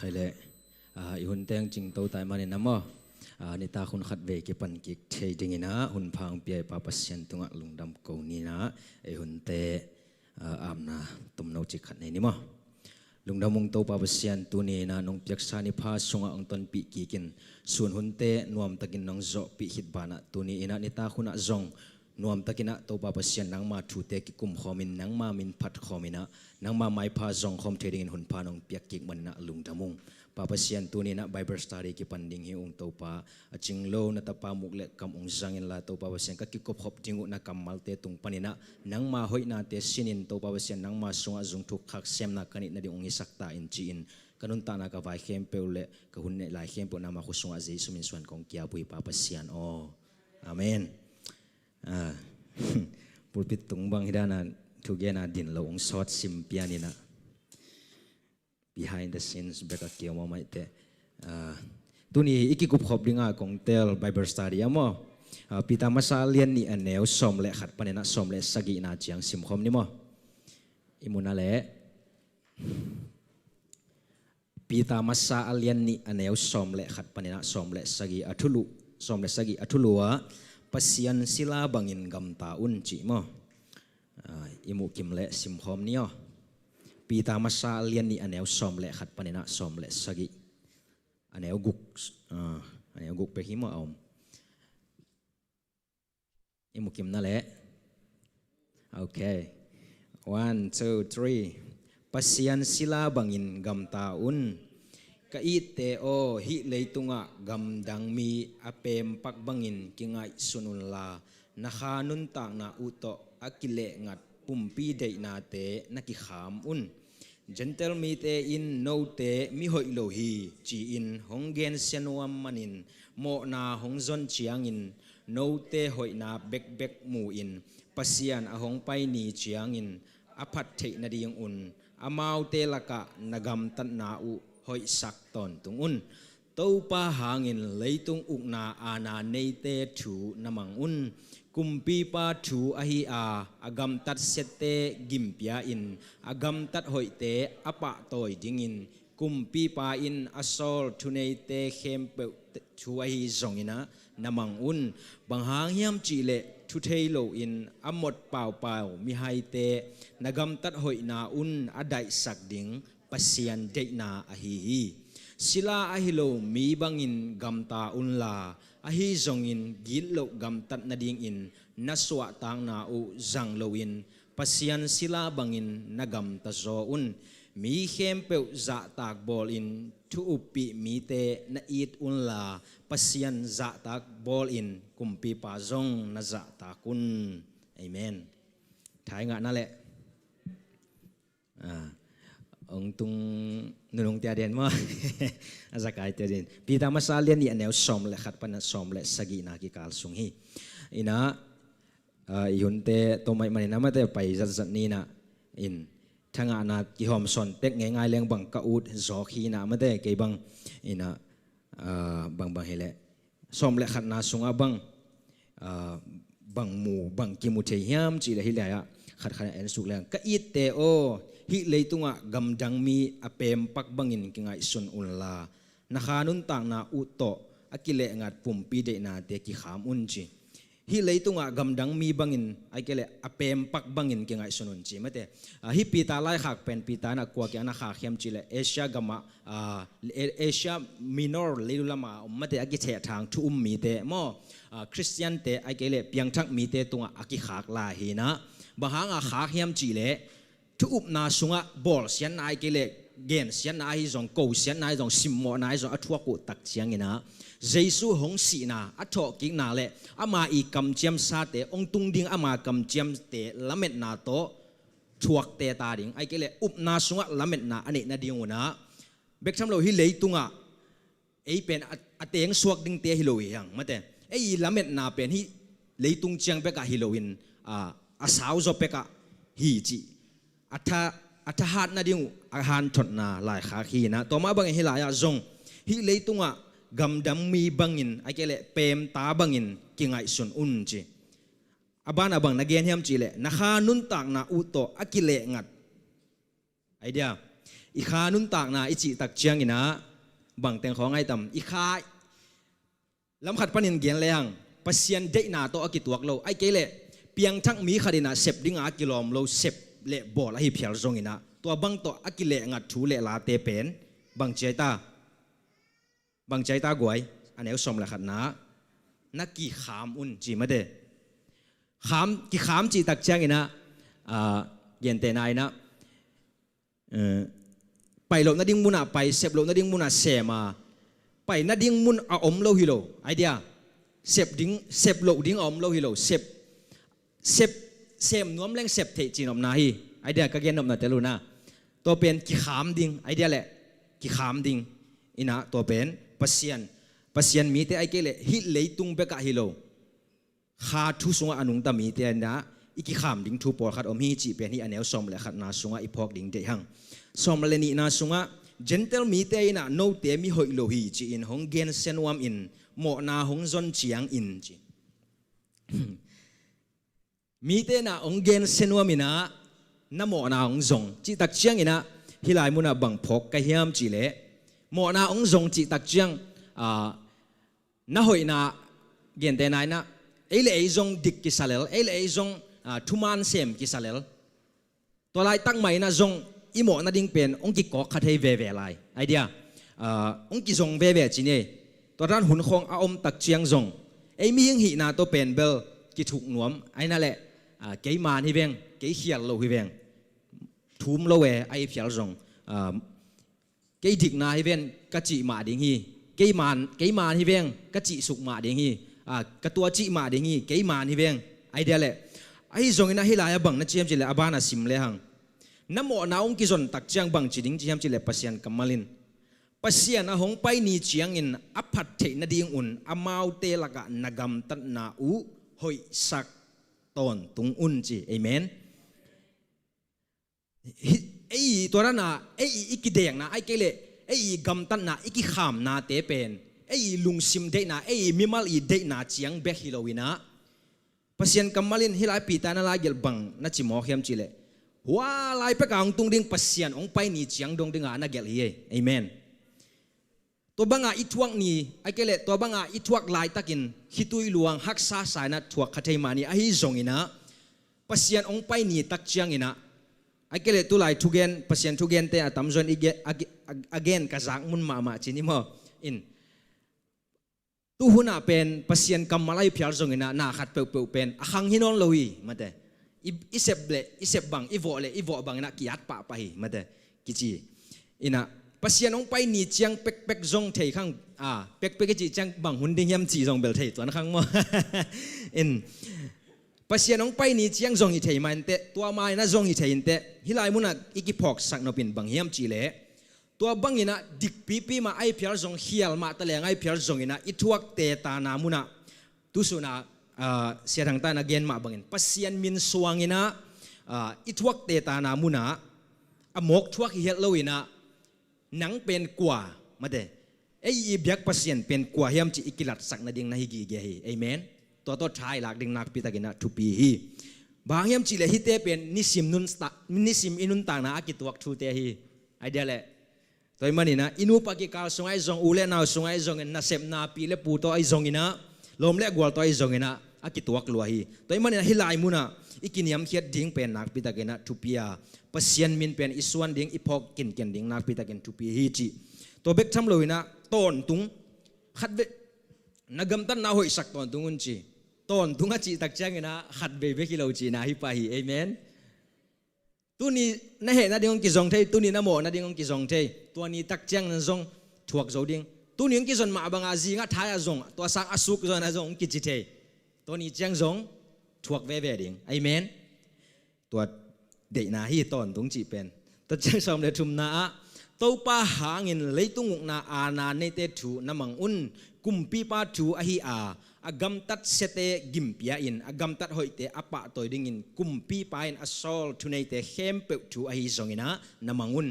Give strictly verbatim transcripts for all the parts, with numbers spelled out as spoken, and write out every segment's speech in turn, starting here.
Khai leh, ah, i hun teng cingto tai manin a maw, ah, nitak hun khat vei kipan kik thei dingin ah hun pha hong pia i Pa Pasian tungah lungdam ko ni in ah, i hunte, ah, apna tomno cik khat nei ni maw. Lungdam ung Topa Pasian, tuni in ah nong piaksa ni pha sungah hong tonpih kik in, sun hunte nuamtakin nong zawhpih khit banah tuni in ah nitak hunah zong nuamtakin ah Topa Pasian nangma thute kikum khawmin, nangma min phat khawmin ah, nangma maipha zong khawm thei dingin hun pha nong piak kik manin ah lungdam ung. Pa Pasian, tuni in ah Bible study kipan ding hi ung Topa. A cing lo na tapa muk le kam hong zang inla Topa Pasian, ka kikupkhop ding uh na kammalte tung panin ah nangma hoihnate sinin Topa Pasian, nangma sungah zung thuk khak semna ka neih nading hong hisak ta in ci-in, ka nuntakna ka vai khempeuh le ka hun neih lai khempeuh nangma khut sungah Jesu min suan kong kiap uh hi Pa Pasian aw. Amen. Ah, pulpit tung bang hi dana thugena din lo hong sawt sim pian in ah, behind the scenes bek a kiom aw maite. Ah, tuni i kikupkhop dinga kong tel Bible study a maw, ah, Peter masa lian nih a neu sawm le khat panin ah sawm le sagihna ciang simkhawm ni maw. I mun ah leh Peter masa a lian nih a neu sawm le khat panin ah sawm le sagih a thulu, sawm le sagih a thulu ah, Pasian sila bangin gamta un cih maw. Ah, i muhkim leh simkhawm ni aw. Peter masa a lian nih a neu sawm le khat panin ah sawm le sagih. A neu guk, ah, a neu guk pek hi maw a om. I mukim na leh. Ok. One, two, three. Pasian sila bangin gamta un. Ka itte aw, hih leitungah gamdang mi a pempak bangin kingaihsun unla, na kha nuntakna uh tawh a kilehngat pumpi deihnate na kikham un. Gentile mite in note mi hoih lo hi ci-in hong gensia nuam manin, mawhna hong zon ciangin note hoihna bekbek mu-in Pasian a hong pai ni ciangin a phat theih nadingun amaute lakah na gamtatna uh hoihsak tawntung un. Topa hangin leitung ukna aana neite thu na mang un. Kumpipa thu ahi a, a gamtat siatte gimpia-in a gamtat hoihte a pahtawi dingin Kumpipa in a sawl thuneite khempeuh thu ahi zongin ah na mang un. Bang hang hiam cihleh thu thei loin a mot paupau mihaite na gamtat hoihna un a daihsak ding Pasian deihna ahi hi. Sila ahi lo mi bangin gamta unla, ahi zongin gitloh gamtat nadingin na suahtakna uh zang loin Pasian sila bangin na gamta zaw un. Mi khempeuh zahtak bawlin thu uppih mite na it unla, Pasian zahtak bawlin Kumpipa zong na zahtak un. Amen. Thai ngah na leh. Ah, ong tung nunung tia den maw. A zakai tia den. Peter masa lian nih a neu sawm le khat pan a sawm le sagihna kikal sung hi. Ina, ah, i hunte tomaih manin amate pai zatzat nina in thangahna kihawm sawn tek ngeingai leng bang ka ut zawk hina amate kei bang ina, ah, bangbang hileh sawm le khatna sungah bang, ah, bang mu, bang kimu thei hiam cihleh hileh ah khat khat en suk leng. Ka itte aw, hih leitungah gamdang mi a pempak bangin kingaihsun unla, na kha nuntakna uh tawh a kilehngat pumpi deihnate kikham un ci. Hih leitungah gamdang mi bangin, ai kei leh a pempak bangin kingaihsun un ci mate. Ah, hih Peter laikhak pen Peter in a kua kiang na khak hiam cihleh Asia gamah, ah, A-, Asia Minor leilu lama om mate a kithehthang thu um mite maw, ah, Khristiante ai kei leh piangthak mite tungah a kikhak lai hina. Bang hanga khak hiam cihleh thu upna sungah bawlsiatna ai kei leh gensiatna ahi zong, kosiatna ahi zong, simmawhna ahi zong a thuak uh tak ciangina Jesu hong sihna, a thawhkikna le ama i kamciamsate hong tung ding ama kamciamte lametna tawh thuakte ta ding ai kei leh upna sungah lametna a neih nadingunah bek tham lo hih leitungah ei pen a, a teng suak dingte hi lo hi hang mate. Ei i lametna pen hih leitung ciang bekah hi loin, a, a sauzaw pekah hi cih a tha, a thahat nading uh a hanthotna laikhak hina. Tua mah bangin hih lai-ah zong hih leitungah gamdang mi bangin ai kei leh pemta bangin kingaihsun un ci. A banah bang na gen hiam cihleh na kha nuntakna uh tawh a kilehngat. Ai dia, I kha nuntakna i cih tak ciangin ah bang teng khawng ai tam? I kha lam khat panin gen lehang Pasian deihna tawh a kituak lo, ai kei leh piangthak mi khat in ah sep dingah a kilawm lo sep le bawl ahi phial zongin ah tua bang tawh a kilehngat thu le late pen bang ci ai ta? Bang ci ai ta guai? A neu sawm le khatna ah na kikham un ci mate. Kham, kikham cih tak ciangin ah, ah, gentehna in ah, eh, pai loh nading munah pai, sep loh nading munah sem a, pai nading mun a om lo hi lo, ai dia, sep ding, sep loh ding a om lo hi lo, sep, sep, sem nuam leng sep theih cih nopna hi, ai dia, ka gen nopna tel un ah. Tua pen kikham ding, ai dia leh kikham ding in ah tua pen Pasian, Pasian mite ai kei leh hih leitung bekah hi lo, kha thu sungah a nungta mite in ah i kikham ding thu pawlkhat om hi cih pen hih a neu sawm le khatna sungah i phawk ding deih hang. Sawm le nihna sungah Gentile mite in ah note mi hoih lo hi ci-in hong gensia nuam in mawhna hong zon ciangin ci. Mite in ah hong gensia nuam in ah na mawhna hong zong cih tak ciangin ah hih lai munah bang phawk ka hiam cih leh mawhna hong zong cih tak ciang, ah, na hoihna, gentehna in ah ei le ei zong dik kisa lel, ei le ei zong, ah, thuman sem kisa lel. Tua laitak mah in ah zong i mawh nading pen hong kikawk kha thei veve lai, ai dia, ah, hong kizong veve ci ni. Tua dan hun khawng a om tak ciang zong ei mihing hihna tawh pen bel kithuk nuam, ai na leh, ah, kei maan hi veng, kei khial lo hi veng, thum lo e, ahi phial zong, ah, kei dikna hi ven ka cih mah ding hi. Kei maan, kei maan hi veng ka cih suk mah ding hi. Ah, ka tua cih mah ding hi, kei maan hi veng. Ai dia leh, ahi zongin ah hih lai-ah bang na ci hiam cih leh a ban a sim lehang na mawhna hong kizon tak ciang bang ci ding ci hiam cih leh Pasian kammal in, Pasian a hong pai ni ciangin a phat theih nadingun amaute lakah na gamtatna uh hoihsak tawntung un ci. Amen. Hi, ei tua dan a, ei i kidekna, ai kei leh ei i gamtatna, i kikhamnate pen ei i lungsim deihna, ei i mimal i deihna ciang bek hi lo in ah, Pasian kammal in hih lai Peter na lai gelh bang na ci mawk hiam cih leh, hua lai pek a hong tung ding Pasian hong pai ni ciang dong ding a na gelh hi ei. Amen. Tua banga i thuak ni, ai kei leh tua banga i thuak laitakin khitui luang haksa sa in ah thuak kha thei mah ni, ahi zongin ah Pasian hong pai ni tak ciangin ah, ai kei leh tulai thugen, Pasian thugente a tamzaw in i ge-, a ge-, a, a gen ka zak mun mahmah ci ni maw? In, tu hun ah pen Pasian kammal ahi phial zongin ah na khat peuhpeuh pen a khang hi nawn lo hi mate. I, i sep leh i sep bang, i vawh leh i vawh bangin ah ki-at pahpah hi mate, kici. In ah Pasian hong pai ni ciang pekpek zong thei khang, ah, pekpek i cih ciang bang hun ding hiam cih zong bel thei tuan khang maw? In, Pasian hong pai ni ciang zong hi thei mah inteh, tua ma in ah zong hi thei inteh. Hih lai munah i kiphawksak nop in bang hiam cih leh, tua bangin ah dikpipi mah ahi phial zong, khial mah taleng ahi phial zongin ah i thuakte tana munah, tu sun ah, ah, Sia Thang ta in a gen mah bangin Pasian min suangin ah, ah, i thuakte tana munah a mawk thuak hi het lo in ah, nang pen kua, mate, ei i biak Pasian pen kua hiam cih i kilatsak nading na hi gige hi. Amen. Tua tawh tha i lak ding nakpi takin ah thupi hi. Bang hang hiam cih leh hihte pen nisim nunta-, nisim i nuntakna a kituak thute hi. Ai dia leh, tua ahih manin ah i nupa kikal sungah ahi zong, u le nau sungah ahi zongin, nasepna pi le pu tawh ahi zongin ah, lawm le gual tawh ahi zongin ah a kituak lua hi. Tua ahih manin ah hih lai munah i kiniamkhiat ding pen nakpi takin ah thupi a, Pasian min pen i suan ding, i phawk kinken ding nakpi takin thupi hi cih. Tua bek tham loin ah tawntung, khat ve-, na gamtatna hoihsak tawntung un ci. Tawntung a cih tak ciangin ah khat vei bek hi lo cihna hi pah hi. Amen. Tuni na heh nading hong kizong thei, tuni na mawh nading hong kizong thei. Tua ni tak ciangin zong thuak zo ding. Tuni hong kizon mah bangah zingah thai ah zong, tua sang a suk zong ah zong hong kici thei. Tua ni ciang zong thuak veve ding. Amen. Tua deihna hi tawntung cih pen. Tua ciang sawm le thumna ah, Topa hangin leitung ukna aana neite thu na mang un. Kumpipa thu ahi a, a gamtat siate gimpia in, a gamtat hoihte a pahtawi dingin kumpipa in a sawl thuneite khempeuh thu ahi zongin ah na mang un.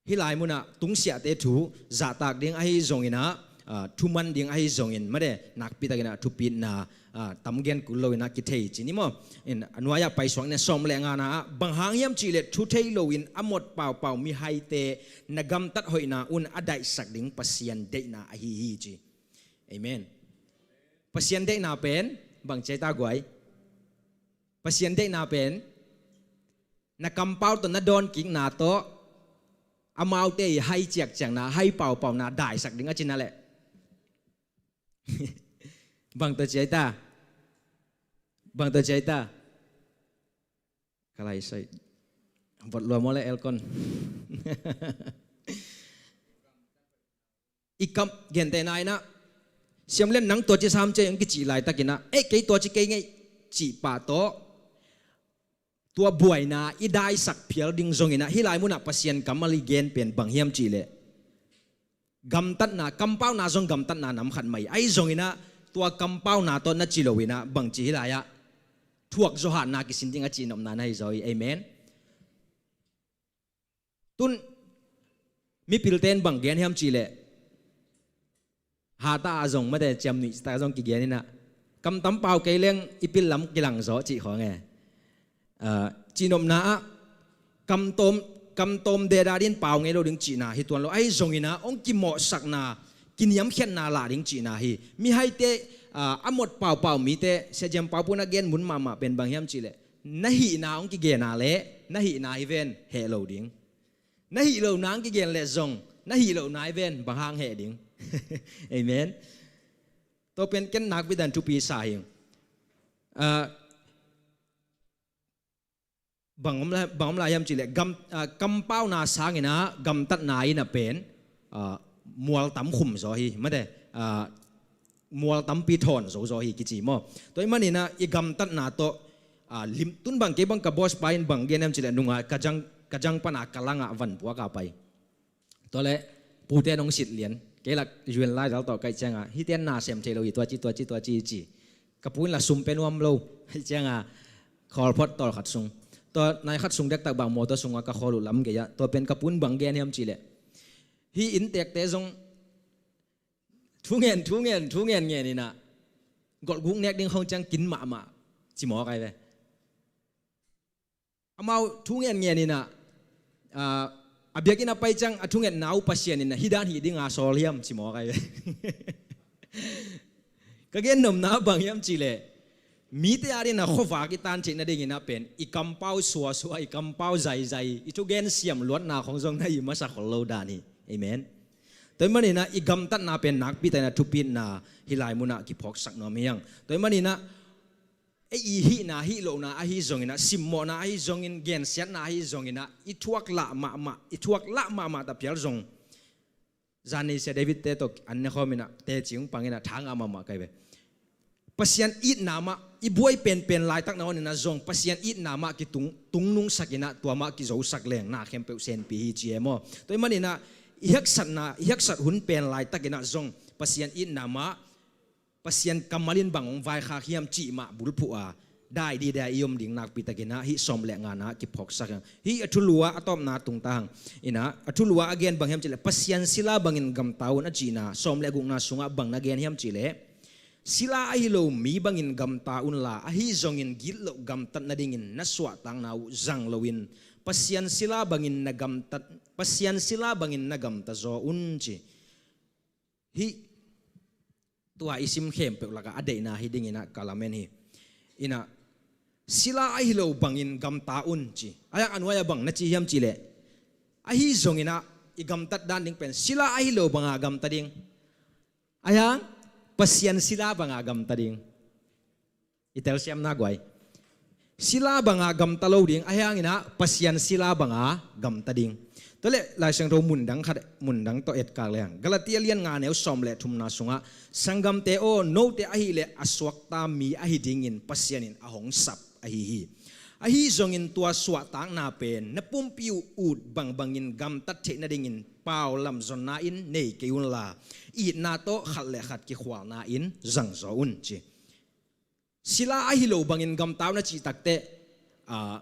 Hih lai munah tungsiahte thu zahtak ding ahi zongin ah, ah, thuman ding ahi zongin, mate, nakpi takin ah thupitna, ah, tam gen kul loin ah kithei ci ni maw. In, a nuai-ah paisuak ni, sawm le ngana ah, bang hang hiam cihleh thu thei loin a mot paupau mihaite na gamtat hoihna un a daihsak ding Pasian deihna ahi hi ci. Amen. Pasian deihna pen bang ci ahi ta, guai? Pasian deihna pen na kampau tawh na dawnkikna tawh amaute i hai ciakciakna, hai paupauna daihsak ding a cina leh. Bang tawh ci ahi ta? Bang tawh ci ahi ta? Ka lai sai. Vot lua maw le, aircon? I kam, gentehna in ah, Siamlian, nang tua ci sam ci ei, hong kicih laitakin ah, eh, kei tua ci kei ngei, cih pah tawh tua buaina i daisak phial ding zongin ah, hih lai munah Pasian kammal i gen pen bang hiam cihleh, gamtatna, kampauna zong gamtatna nam khat mah hi. Ahi zongin ah tua kampauna tawh na ci loin ah, bang ci, hih lai-ah thuak zaw hatna kisin ding a cihnopna na hi zaw hi. Amen. Tun mipilte in bang gen hiam cihleh, hata a zong, mate, ciamnuih cita zong kigen in ah, kam tam pau kei leng i pil lam kilang zaw cih khawng e. Ah, cihnopna ah kam tawm, kam tawm dedah din pau ngei lo ding cihna hi tuan lo. Ahi zongin ah hong kimawhsakna, kiniamkhiatna lah ding cihna hi. Mihaite, ah, a mot paupau mite, Sia Jem Pau Pun a gen mun mahmah pen bang hiam cihleh, na hihna hong kigen a leh na hihna hi ven, heh lo ding. Na hih lohna hong kigen leh zong na hih lohna hi ven, bang hang heh ding? Amen. Tua pen ken nakpi takin thupi sa hi. Ah, bang om lai, bang om lai hiam cihleh, gam, ah, kampauna sangin ah gamtatna in ah pen, ah, mual tam khum zaw hi, mate, ah, mual tampi thawn zo zaw hi kici maw. Tua ahih manin ah i gamtatna tawh, ah, lim, tun bang kei bang ka boss pa in bang gen hiam cihleh, nunga ka jang, ka jang pana ka langah van puak a pai. Tua leh pute nong sit lian. Kei lah U N lai dal tawh ka hih ciangah, hihte na sem thei lo hi, tua ci, tua ci, tua ci, ci. Ka pu in lah sum pe nuam lo. Hih ciangah khawl phot tawlkhat sung, tua nai khat sung dektak bang mawtaw sungah ka khawl uh lam gei-ah. Tua pen ka pu in bang gen hiam cihleh, hih inntekte zong thu ngen, thu ngen, thu ngen ngen in ah, golhguk nek ding khawng ciang kin mahmah, ci mawk ai ve. Amau thu ngen ngen in ah, ah, a biakinn a pai ciang a thungetna uh Pasian in ah hih dan hih dinga sawl hiam, ci mawk ai ve. Ka gen nopna bang hiam cihleh, mite adingin ah khuavak i tan theih nadingin ah pen i kampau suasua, i kampau zaizai, i thugen siam luatna khawng zong na hih masa khol lo dan hi. Amen. Tua ahih manin ah i gamtatna pen nakpi takin ah thupitna hih lai munah kiphawksak nuam hi hang. Tua ahih manin ah, ei i hihna, hih lohna ahi zongin ah, simmawhna ahi zongin, gensiatna ahi zongin ah, i thuak lah mahmah, i thuak lah mahmah ta phial zong, zan ni Sia David-te tawh an ne khawm in ah, teci hong pang in ah, tha ngah mahmah ka hi ve. Pasian itna mah i buai penpen laitak nangawn in ah zong Pasian itna mah kitung, tungnungsak in ah, tua mah kizosak leng na khempeuh senpi hi ci e maw. Tua ahih manin ah i haksatna, i haksat hun pen laitakin ah zong Pasian itna mah, Pasian kammal in bang hong vaikhak hiam cih mah bulphuh a, dai dide a i om ding nakpi takin ah hih sawm le ngana ah kiphawksak hi hang. Hih a thulu ah a tawpna tungta hang in ah, a thulu ah a gen bang hiam cihleh, Pasian sila bangin gamta un a cihna, sawm le gukna sungah bang na gen hiam cihleh, sila ahi lo mi bangin gamta unla, ahi zongin gitloh gamtat nadingin na suahtakna uh zang loin Pasian sila bangin na gamtat, Pasian sila bangin na gamta zaw un ci. Hih tua i sim khempeuh lakah a deihna hi dingin ah ka lamen hi. In ah, sila ahi lo bangin gamta un ci. Ahi hang a nuai-ah bang na ci hiam cihleh, ahi zongin ah i gamtat dan ding pen sila ahi lo banga gamta ding. Ahi hang Pasian sila banga gamta ding. I telsiamna guai. Sila banga gamta lo ding, ahi hangin ah Pasian sila banga gamta ding. Tua leh Lai Siangtho mundang khat, mundang tawh etkak lehang, Galatia lian nga neu sawm le thumna sungah, sanggamte aw, note ahih leh a suakta mi ahi dingin Pasian in a hong sap ahi hi. Ahi zongin tua suahtakna pen na pumpi uh ut bangbangin gamtat theih nadingin pau lamzonna in nei kei unla, itna tawh khat le khat kikhualna in zangzaw un ci. Sila ahi lo bangin gamta un a cih takteh, ah,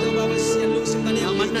Topa Pasian lungsim ka nei.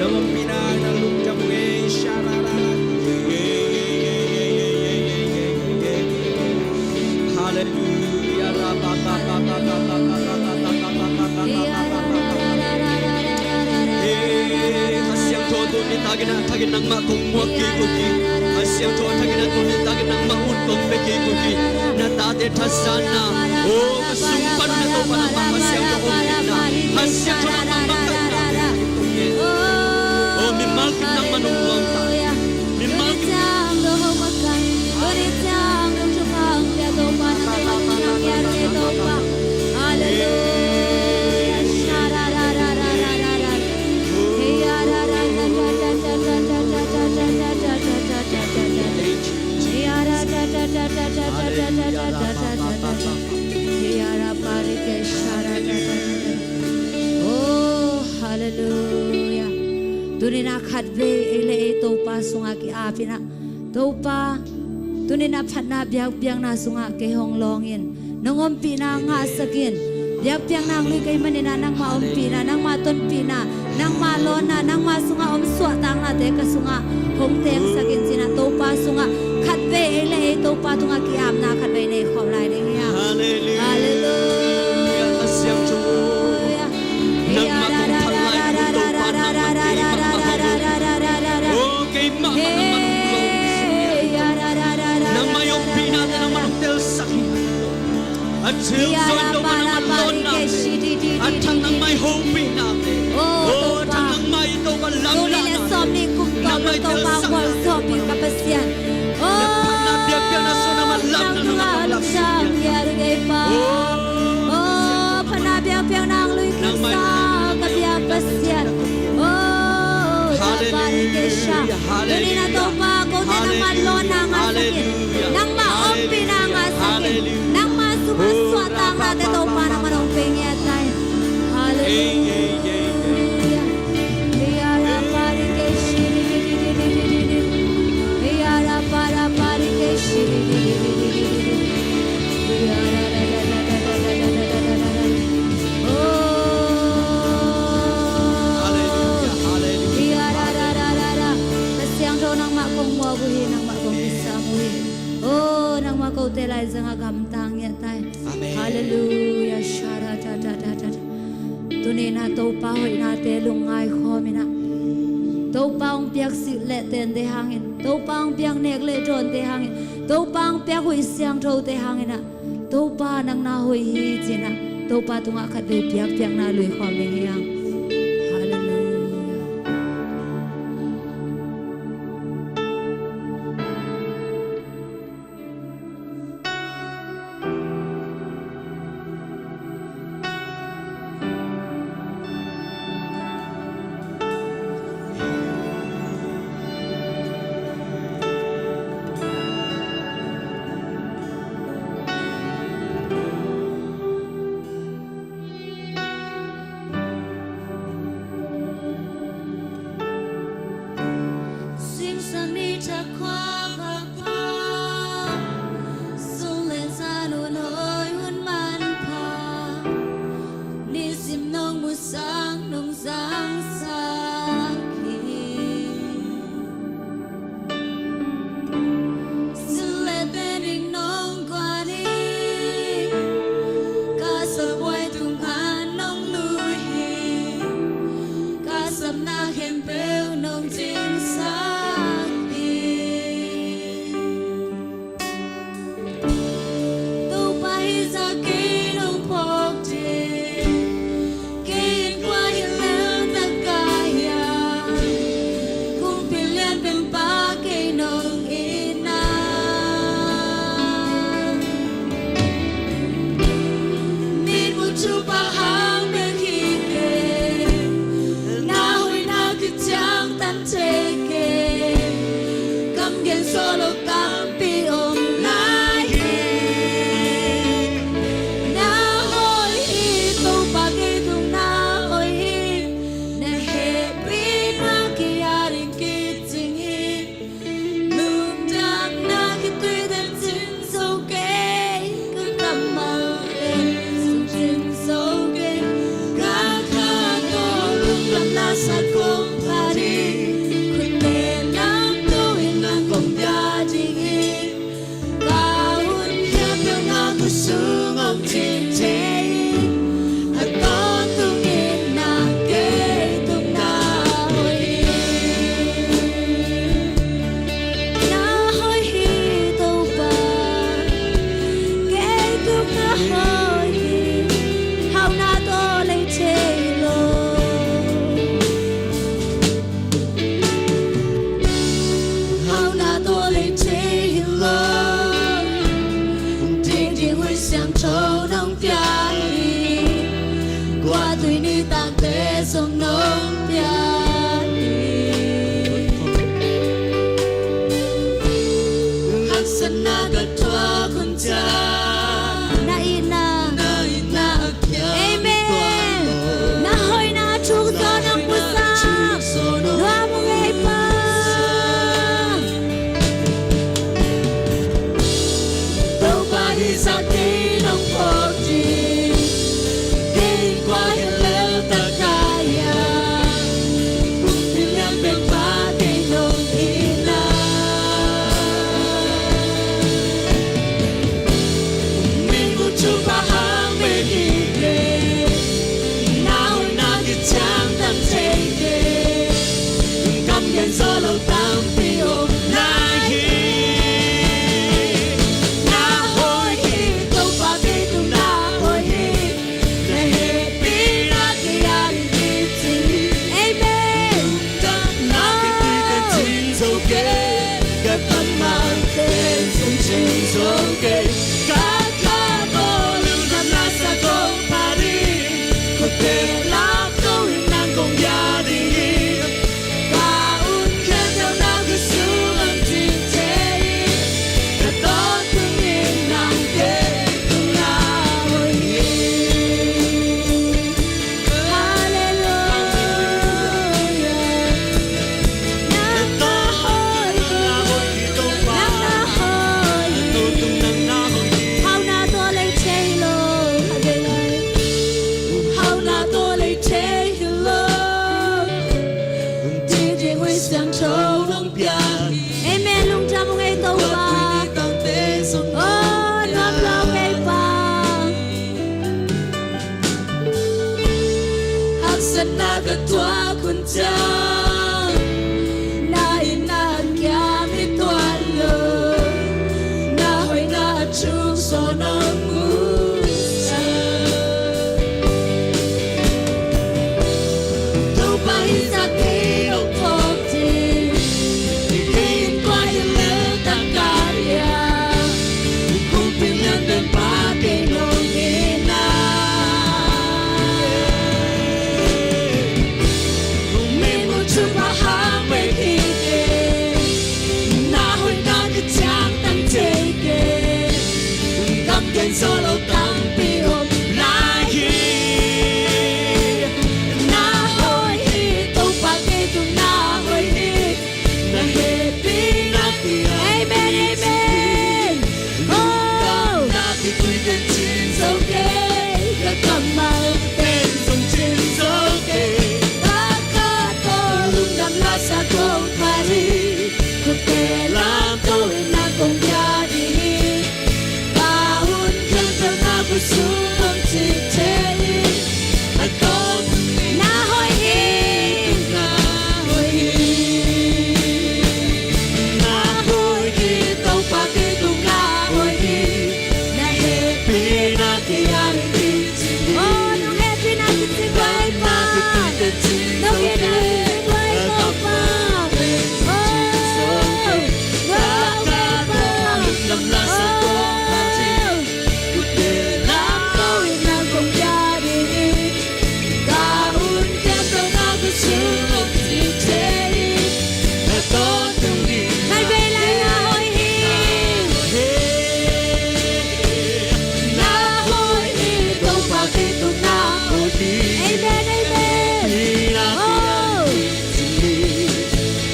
Nang ompihna na lungdam ung ei. Sha-ra-ra-ra. Hallelujah. Kha Siangtho, tuni takin a thakin nangmah kong muak kik uh hi. Kha Siangtho, a thakin a tuni takin nangmah un kong pe kik uh hi. Na tate thasanna, oh, ka sung pan na Topa nangmah Kha Siangtho ompihna, Kha Siangtho nangmah makaihna. Oh, mimal kim nangmah nong lawm ta. Mimal kim. Hallelujah. Oh, hallelujah. Tuni-in a khatvei ei le ei Topa sungah ki-ap in a, Topa, tuni-in a phatna biakpiakna sungah kei hong lawng in. Nong ompihna ngahsak in. Biakpiakna hong lui kei manin a nangmah ompihna, nangmah tonpihna, nangmah lawnna, nangmah sungah om suahtaknate ka sungah hong tengsak in ci-in a Topa sungah khatvei ei le ei Topa tungah ki-apna khatvei nei khawm lai ding hi hang. Hallelujah. Hallelujah. Kha Siangtho. Nangmah kong phat lai, Topa, nangmah keimah mah hong lawm. Oh, keimah mah nangmah hong lawm. Nangmah i ompihnate nangmah hong telsak hi. A thil zong Topa nangmah lawnnate, a thak nangmah i hopihnate. Oh, a thak nangmah i Topa lamlahnate. Nangmah i telsak. Na phatna biakpiakna sung nangmah lamna nangmah lamsak. Oh, phatna biakpiakna hong lui kisa ka biak Pasian. Oh, Hallelujah. Tuni-in a Topa, kote nangmah lawnna ngahsak in. Nangmah ompihna ngahsak in. Nangmah sungah suahtaknate Topa nangmah hong pia ngiat ta in. Hallelujah. Hallelujah, hallelujah. Kha Siangtho, nangmah kong muak uh hi, nangmah kong kisam uh hi. Oh, nangmah kote lai zangah gamtang ngiat ta hi. Amen. Hallelujah. Sha-ra-ra-ra-ra-ra. Tuni-in a Topa hoihnate lungngai khawm in a, Topa hong piak silh le tente hangin, Topa hong piak nek le dawnte hangin, Topa hong piak huih siangthote hangin a, Topa nang na hoih hi ci-in a, Topa tungah khatvei biakpiakna lui khawm ding hi hang. Hallelujah. Tangte zong nong pia hi. Haksatna ka thuak hun ciang, na itna, na itna a kiang, amen, tua lo. Na hoihna a thuk zaw nong pusak. Nuam ung ei Pa. Topa hih zah kei nong phawk ding, kei kua hiam lel tak a hiam, pumpi lian pen Pa kei nong hi na. Min mu thupha hang pen hi kei, na hoihna kiciangtan thei kei. Kam gen zo lo tampi om lai hi. Na hoih hi, Topa kei tung na hoih hi. Na hehpihna kei a ding kicing hi. Amen. Lungdamna kei tuite cing zo kei. Ka kammalte zong cing zo kei. Ka kha tawh lungdamna sa kong pha ding. Kote lamto in nang kong bia ding hi. Ka un khempeuh na khutsung hong cing thei hi. Ka tawntung in nang kei tung na hoih hi. Halleluiah. Nang na hoih hi. Nang na hoih hi. Hauhna tawh lei thei hi lo. Hauhna tawh lei thei hi lo. Ding ding Khuai Siangtho nong pia hi. Amen. Lungdam ung ei Topa. Oh, nuam lo ei Pa. Haksatna ka thuak hun ciang, na itna a kiam hi tuan lo. Na hoihna a thuk zaw nong mu ciang. Topa hih zah kei nong phawk ding, kei kua hiam lel tak a hiam, pumpi lian pen Pa kei nong hi na. Min mu thupha hang pen hi kei, na hoihna kiciangtan thei kei. Kam gen zo lo tampi om lai hi. Na hoih hi, Topa kei tung na hoih hi. Na hehpihna kei a ding kicing hi. Amen, amen. Oh. Lungdamna kei tuite cing zo kei. Ka kammalte zong cing zo kei. Ka kha tawh lungdamna sa kong pha ding. Kote lamto in nang kong bia ding hi. Ka un khempeuh na khutsung hong cing thei hi. A tawntung in na hoih hi. Na hoih hi. Na hoih hi, Topa kei tung na hoih hi. Na hehpihna kei a ding kicing hi. Oh, nong hehpihna kicing guai Pa. Nong hehpihna kicing guai Topa. Oh, guai Pa. Oh. Nai vei lai na hoih hi. Amen, amen. Oh.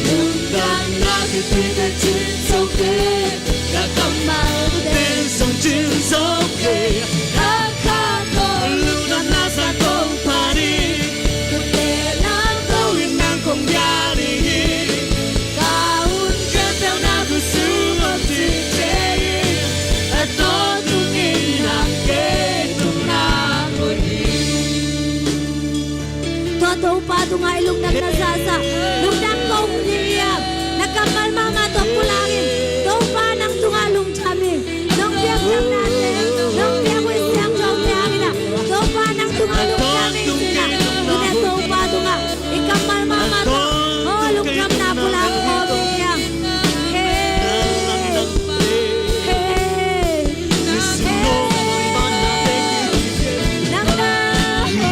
Lungdamna kei tuite cing zo kei. Ka kammalte zong cing zo kei. Ka kha tawh lungdamna sa kong pha ding. Kote lamto in nang kong bia ding hi. Ka hun khempeuh na khutsung hong cing thei hi. A tawntung in nang kei tung na hoih hi. Tua Topa tungah i lungdamna zahzah, lungdam ko ung hi hiam? Na kammal mahmah tawh pulak in, Topa nang tungah lungdam ing. Nong piak damnate, nong piak Khuai Siangthote hangin ah, Topa nang tungah lungdam ing ci-in ah, tuni-in Topa tungah i kammal mahmah tawh, oh, lungdamna pulak khawm ing hiam? Hey, hey, hey. Nang na, oh,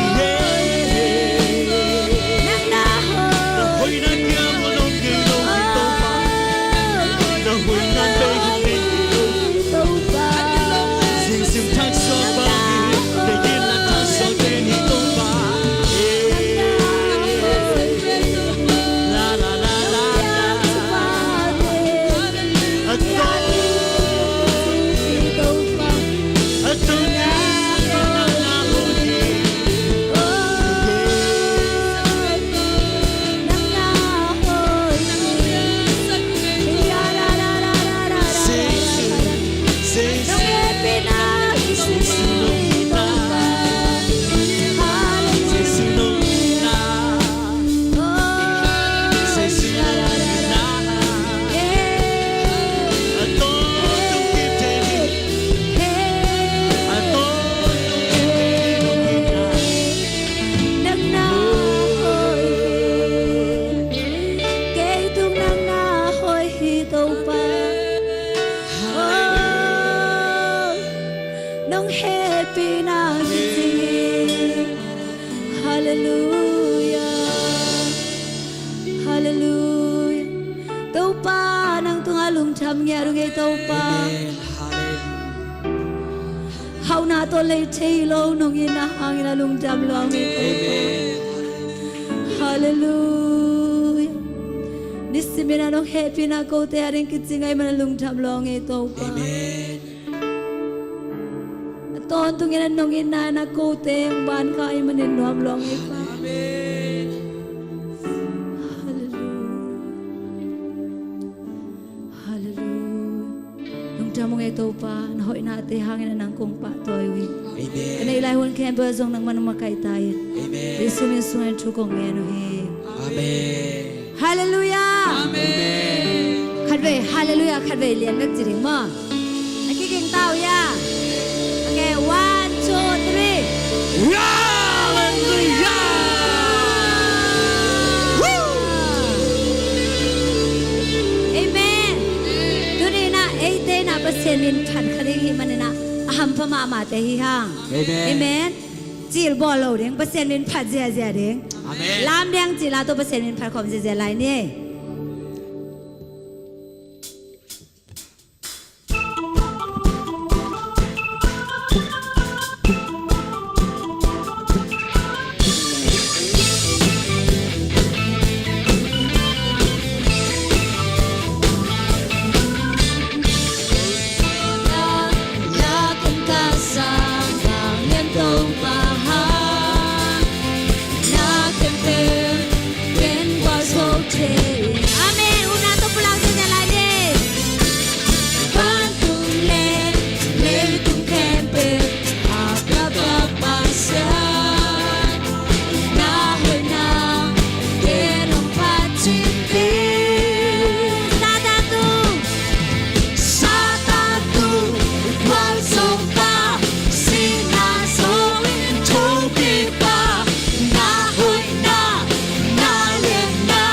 ngiat uh ngei Topa. Hauhna tawh lei thei lo nong itna hangin a lungdam lua ngei Topa. Halleluia. Nisimin a nong hehpihna kote a ding kicing ahih man a lungdam lua ngei Topa. A tawntungin a nong itna in a kote hong ban kha ahih manin nuam lua ngei Pa. Halleluia. Halleluia. Lungdam ung ei Topa, na hoihnate hangin a nang kong pahtawi uh hi. Ka neih lai hun khempeuh ah zong nangman makaih ta in. Jesu min sungah thu kong ngen uh hi. Halleluia. Khatvei halleluia, khatvei lian bek ci ding maw. A kiging ta uh hia? Okay, one, two, three. Halleluia. Amen. Tuni in ah eite in ah Pasian min phat kha ding hih manin ah a hampha mahmahte hi hang. Amen. Cil bawl lo ding, Pasian min phat ziahziah ding. Lam ding cil a tawh Pasian min phat khawm ziahziah lai ni. Amen. Upna tawh pulak ziahziah lai ni. Vantung le leitung khempeuh a biakpa Pasian, na hoihna ken hong phat cih hi. Satan tung, Satan tung, gualzawhpa, sihna zawh in thopipa, na hoihna, na lianna,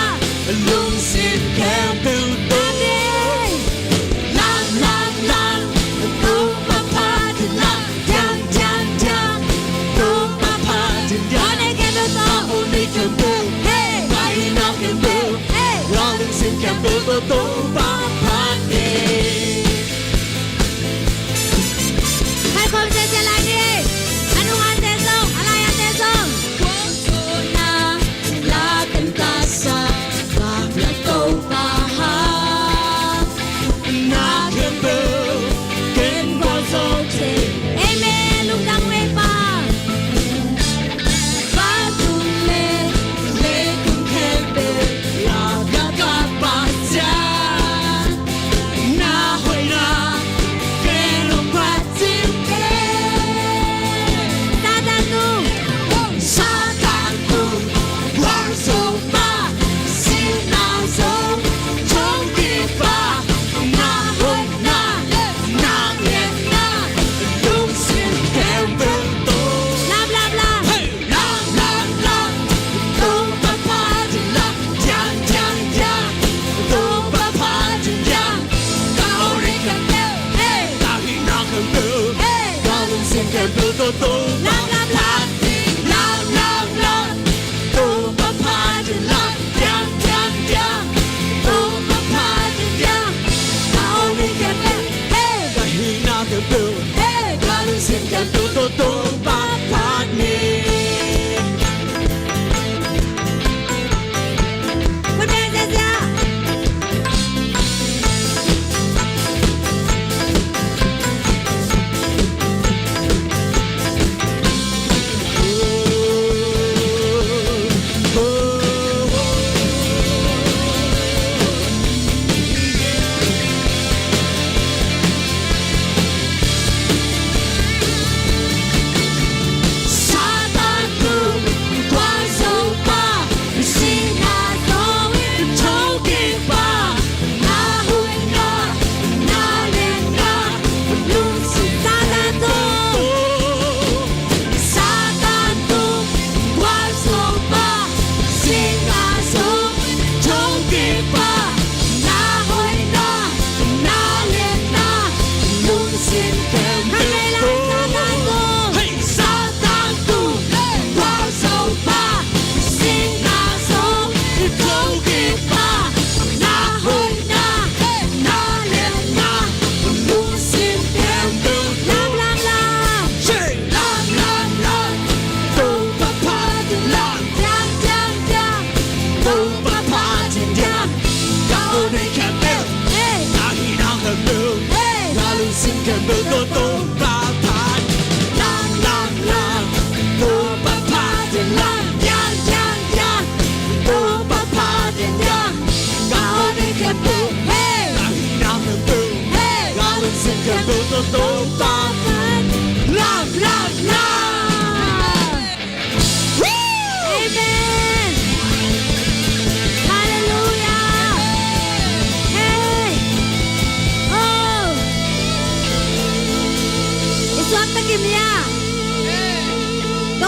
lungsim khempeuh tawh. Lang, lang, lang, Topa phat in lang, diang, diang, diang, Topa phat in diang. Amen khempeuh tawh. Amen khempeuh. Hey. Amen khempeuh. Hey. Lungsim khempeuh tawh Topa phat ni. Hai khawm ziahziah lai ni. A nungate zong, a laiate zong. Gualzawhna la kan taksa, vak na Topa ha. Na khempeuh ken gualzo thei. Amen. Lungdam ei Pa. Vantung le leitung khempeuh a biakpa Pasian.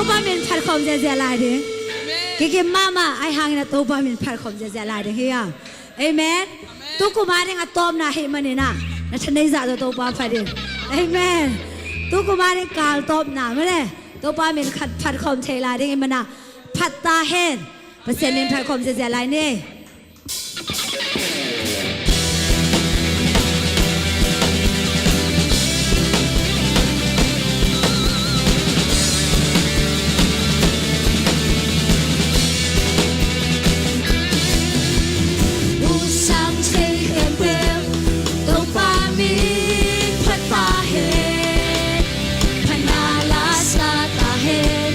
Topa min phat khawm ziazia lai ding. Amen. Kikim mahmah, ahi hangin a Topa min phat khawm ziazia lai ding hi a. Amen. Amen. Tukum a ding a tawpna hi manin a, na tha nei zah tawh Topa phat in. Amen. Tukum a ding kal tawpna mah le, Topa min khat phat khawm thei lai ding hi manin a, phat ta hen. Pasian min phat khawm ziazia lai ni. Usang thei khempeuh Topa min phat ta hen. Phatna la sa ta hen.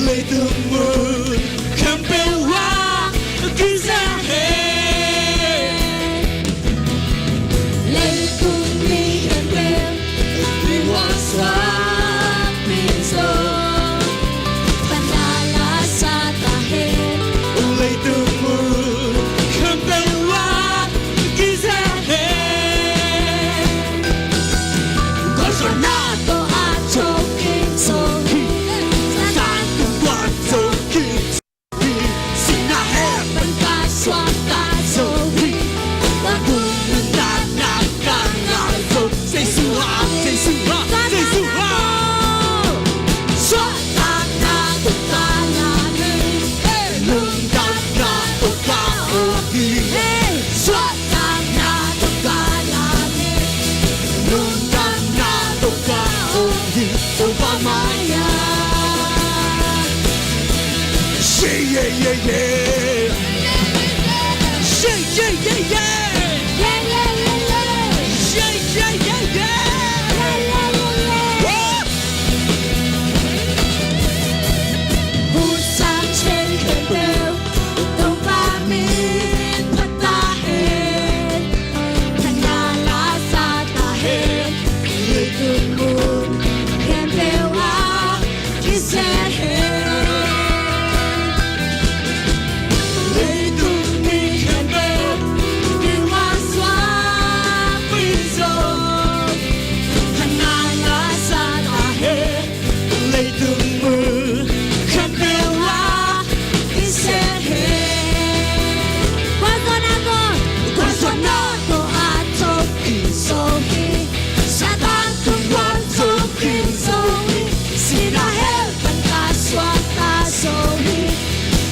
Leitung mun khempeuh ah kisel hen. Leitung mi khempeuh i muansuak mi zong phatna la sa ta hen. Leitung mun khempeuh ah kisel hen. Gualzawhna tawh a thokik zo hi. Satan tung guan zo hi. Sihna hell pan ka suakta zo hi. Vantung nuntakna ka ngah zo. Jesu ah, Jesu ah, Jesu ah. Suahtakna tawh ka lam hi. Lungdamna tawh ka awng hi. Suahtakna tawh ka lam hi. Lungdamna tawh ka awng hi. Topa mai-ah. Say yeah, yeah, yeah. Say yeah, yeah, yeah. Yeah, yeah, yeah, yeah. Say yeah, yeah, yeah. Yeah, yeah, yeah, yeah. Woo! Hun sang thei khempeuh Topa min phat ta hen. Phatna la sa ta hen. Leitung mun khempeuh ah kisel hen. Leitung mi khempeuh i muansuak mi zong phatna la sa ta hen. Leitung mun khempeuh ah kisel hen. Gualzawhna tawh, gualzawhna tawh a thokik zo hi. Satan tung guan zo kim zo hi. Sihna hell pan ka suakta zo hi.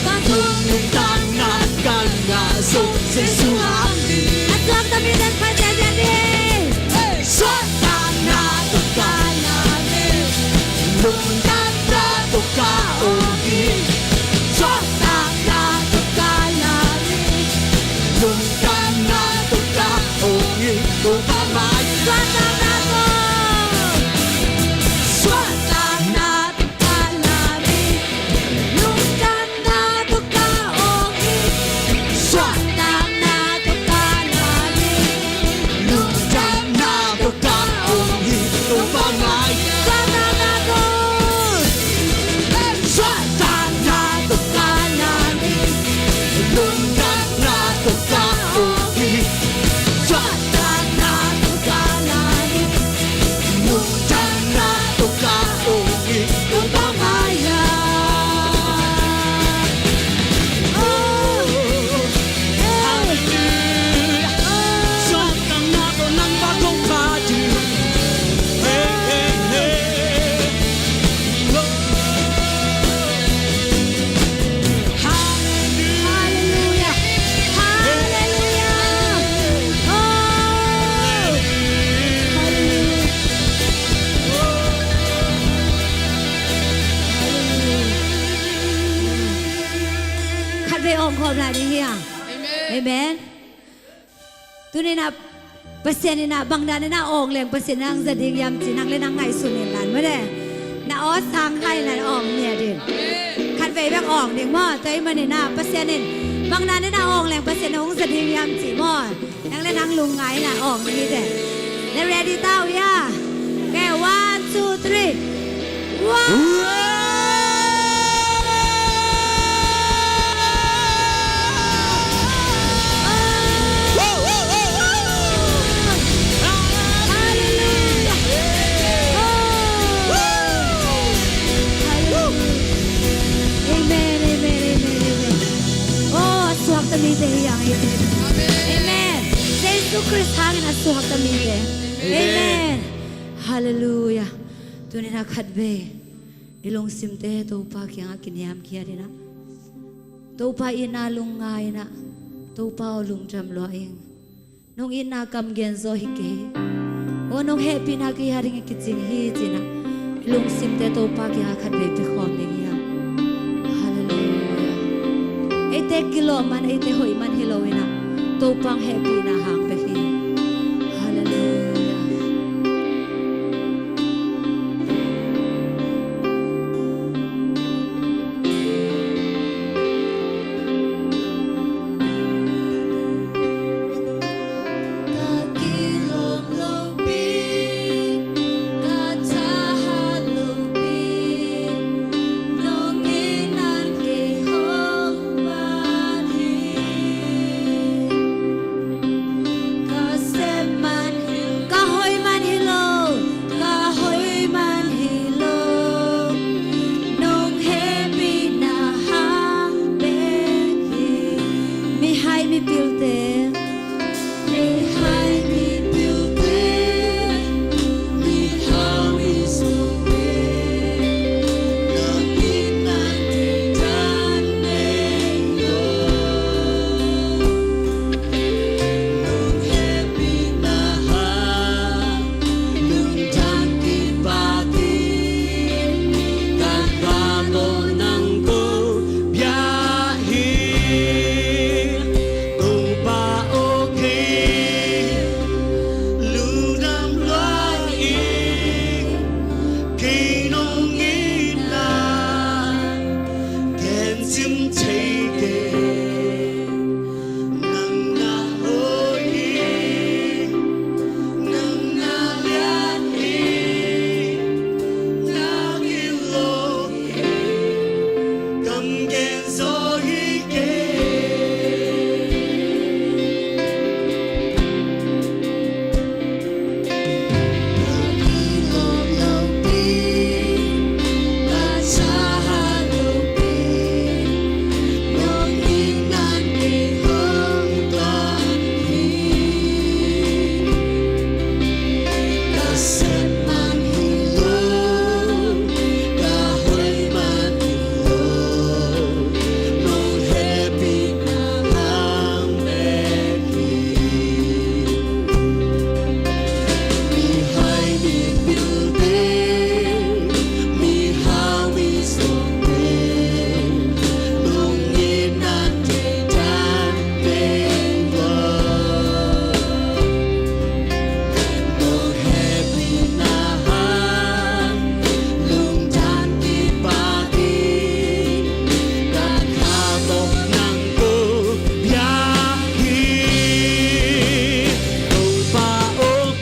Vantung nuntakna ka ngah zo. Jesu hang hi. A tuak ta mi den phat ziazia ni. Suahtakna tawh ka lam hi. Lungdamna tawh ka awng hi. Suahtakna tawh ka lam hi. Lungdamna tawh ka awng hi. Topa mai. Suahtakna tawh. Suahtakna tawh ka lam hi. Lungdamna tawh ka awng hi. Suahtakna tawh ka lam hi. Lungdamna tawh ka awng hi. Topa mai. Suahtakna tawh. Suahtakna tawh ka lam hi. Lungdamna tawh ka awng hi. Suahtakna tawh ka lam hi. Lungdamna tawh ka awng hi. Topa mai-ah. Oh, hallelujah. Suahtakna tawh nangmah kong phat hi. Hey, hey, hey. Oh. Hallelujah. Hallelujah. Hallelujah. Oh. Hallelujah. Khatvei awng khawm lai ding hi a. Amen. Amen. Tuni-in ah Pasian in ah bangdan in ah awng leng Pasian in ah hong za ding hiam cih nang le nang ngaihsun in lan mah le. Na aw sang kha in lan awng ngiat in. Khatvei bek awng ding maw, tua ahih manin ah Pasian in bangdan in ah awng leng Pasian in ah hong za ding hiam cih maw. Nang le nang lungngai in ah awng ding hi teh. Na ready ta uh hia? Okay, one, two, three. Wow! Hallelujah! Oh! Hallelujah! Amen. Jesu Khrist hangin a suakta mite. Amen. Halleluiah. Tuni-in a khatvei i lungsimte Topa kiangah kiniamkhiat in ah, Topa itna lungngai in ah, Topa aw lungdam lua ing. Nong itna kam gen zaw hi kei. Aw nong hehpihna kei a dingin kicing hi ci-in ah, i lungsimte Topa kiangah khatvei pia khawm ding hi hang. Halleluiah. Eite kilawh man, eite hoih man hi lo in ah, Topa hong hehpihna hang bek hi. Halleluiah. Ka hoih man hi lo, ka hoih man hi lo, nong hehpihna hang bek hi. Mihai mipilte, mihai mipilte, mihau misute, nong itna deih dan meng lo. Nong hehpihna hang lungdam kipak in, ka kha tawh nang ko biak hi. Topa aw kei lungdam lua ing, kei nong itna gen cim thei kei. Nang na hoih hi, nang na lian hi, na gilo hi, kam gen zaw hi kei.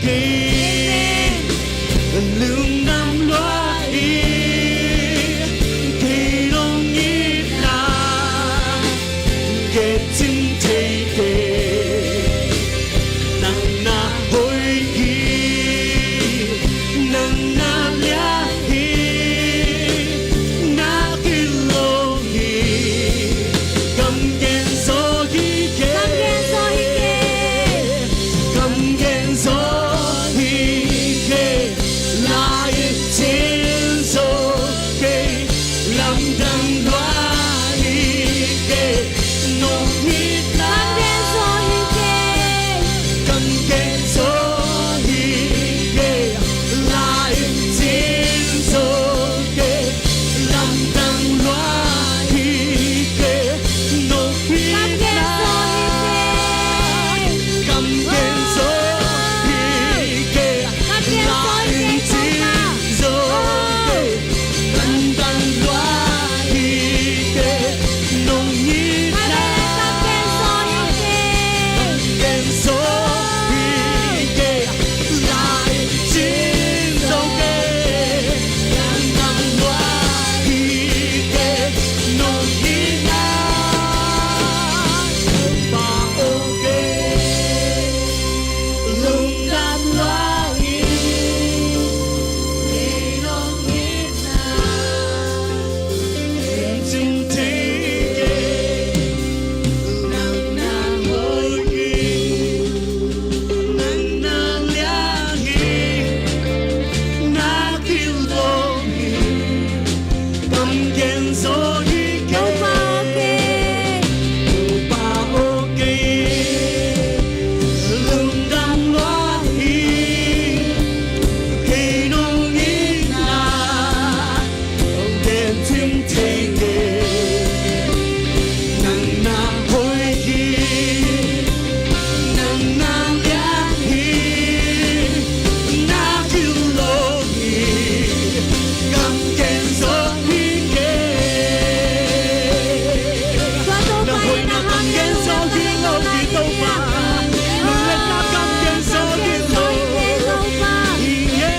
Amen. Lungdam lua ing, kei nong itna gen cim thei kei. Nang na hoih hi, nang na lian hi, na gilo hi, kam gen zaw hi kei. Kam gen zaw hi kei. Kam gen zaw hi kei, lai-it cin zaw kei, lamdang lua hi kei, nong itna. Kam gen zaw hi kei. Kam gen zaw hi kei, lai-it cin zaw kei, lamdang lua hi kei, nong itna. Kam gen zaw hi kei, lai-it cin zaw kei, lamdang lua hi Topa aw kei, Topa aw kei, lungdam lua hi. Kei nong itna hong gen cing thei kei. Nang na hoih hi, nang na lian hi, na gilo hi. Kam gen zaw hi kei. Na hoihna kam gen zaw hi lo hi Topa. Na lianna kam gen zaw hi lo. Hi ye.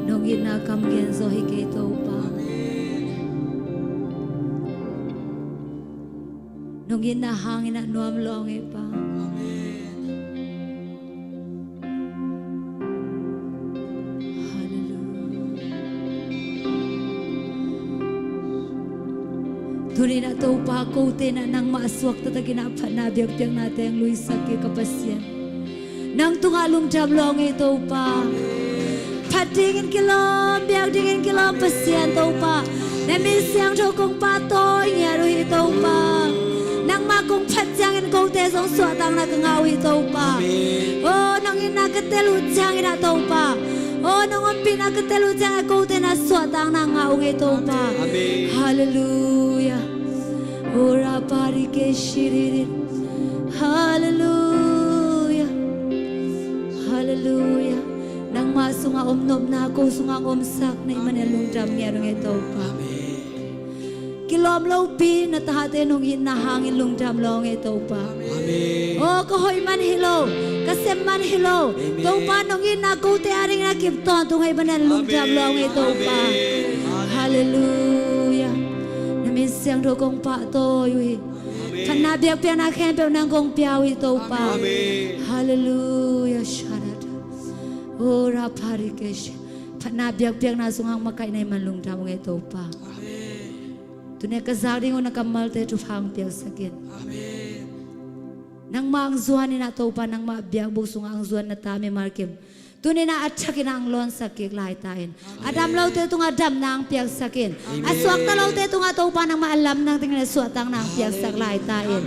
Nong itna kam gen zaw hi kei Topa. Nong itna hangin a nuam lua ing ei Pa. Hallelujah. Tuni-in ah Topa, kote in ah nangmah a suak taktakin ah phatna biakpiakna teng luisak kik ka Pasian. Nang tungah lungdam lua ing ei Topa. Phat dingin kilawm, biak dingin kilawm Pasian Topa. Na min siangtho kong pahtawi ngiat uh hi Topa. Nangmah kong phat ciangin kote zong suahtakna ka ngah uh hi Topa. Aw, nong itna ka tel uh ciangin ah Topa. Aw, nong ompihna ka tel uh ciangin ah kote in ah suahtakna ngah uh ing ei Topa. Hallelujah. Ora pari ke shiririn. Hallelujah. Hallelujah. Nangmah sungah om nopna ko sungah omsak na hih manin lungdam ngiat ung ei Topa. Kilawm lopi na tate nong itna hangin lungdam lua ung ei Topa. Aw, ka hoih man hi lo, ka sem man hi lo, Topa nong itna kote adingin a kip tawntung ahih manin lungdam lua ung ei Topa. Hallelujah. Na min siangtho kong pahtawi uh hi. Phatna biakpiakna khempeuh nang kong pia uh hi Topa. Hallelujah. Sharada. Ora parikesh. Phatna biakpiakna sungah makaihna hih man lungdam ung ei Topa. Tuni-a ka zak ding uh na kammalte thupha hong piaksak in. Nangmah hong zuan in ah Topa, nangmah biakbuk sungah hong zuan na ta mimal kim tuni-in ah a thakin ah hong lawnsak kik lai ta in. A dam lote tungah damna hong piaksak in. A suakta lote tungah Topa, nangmah a lamdang dingin a suahtakna hong piaksak lai ta in.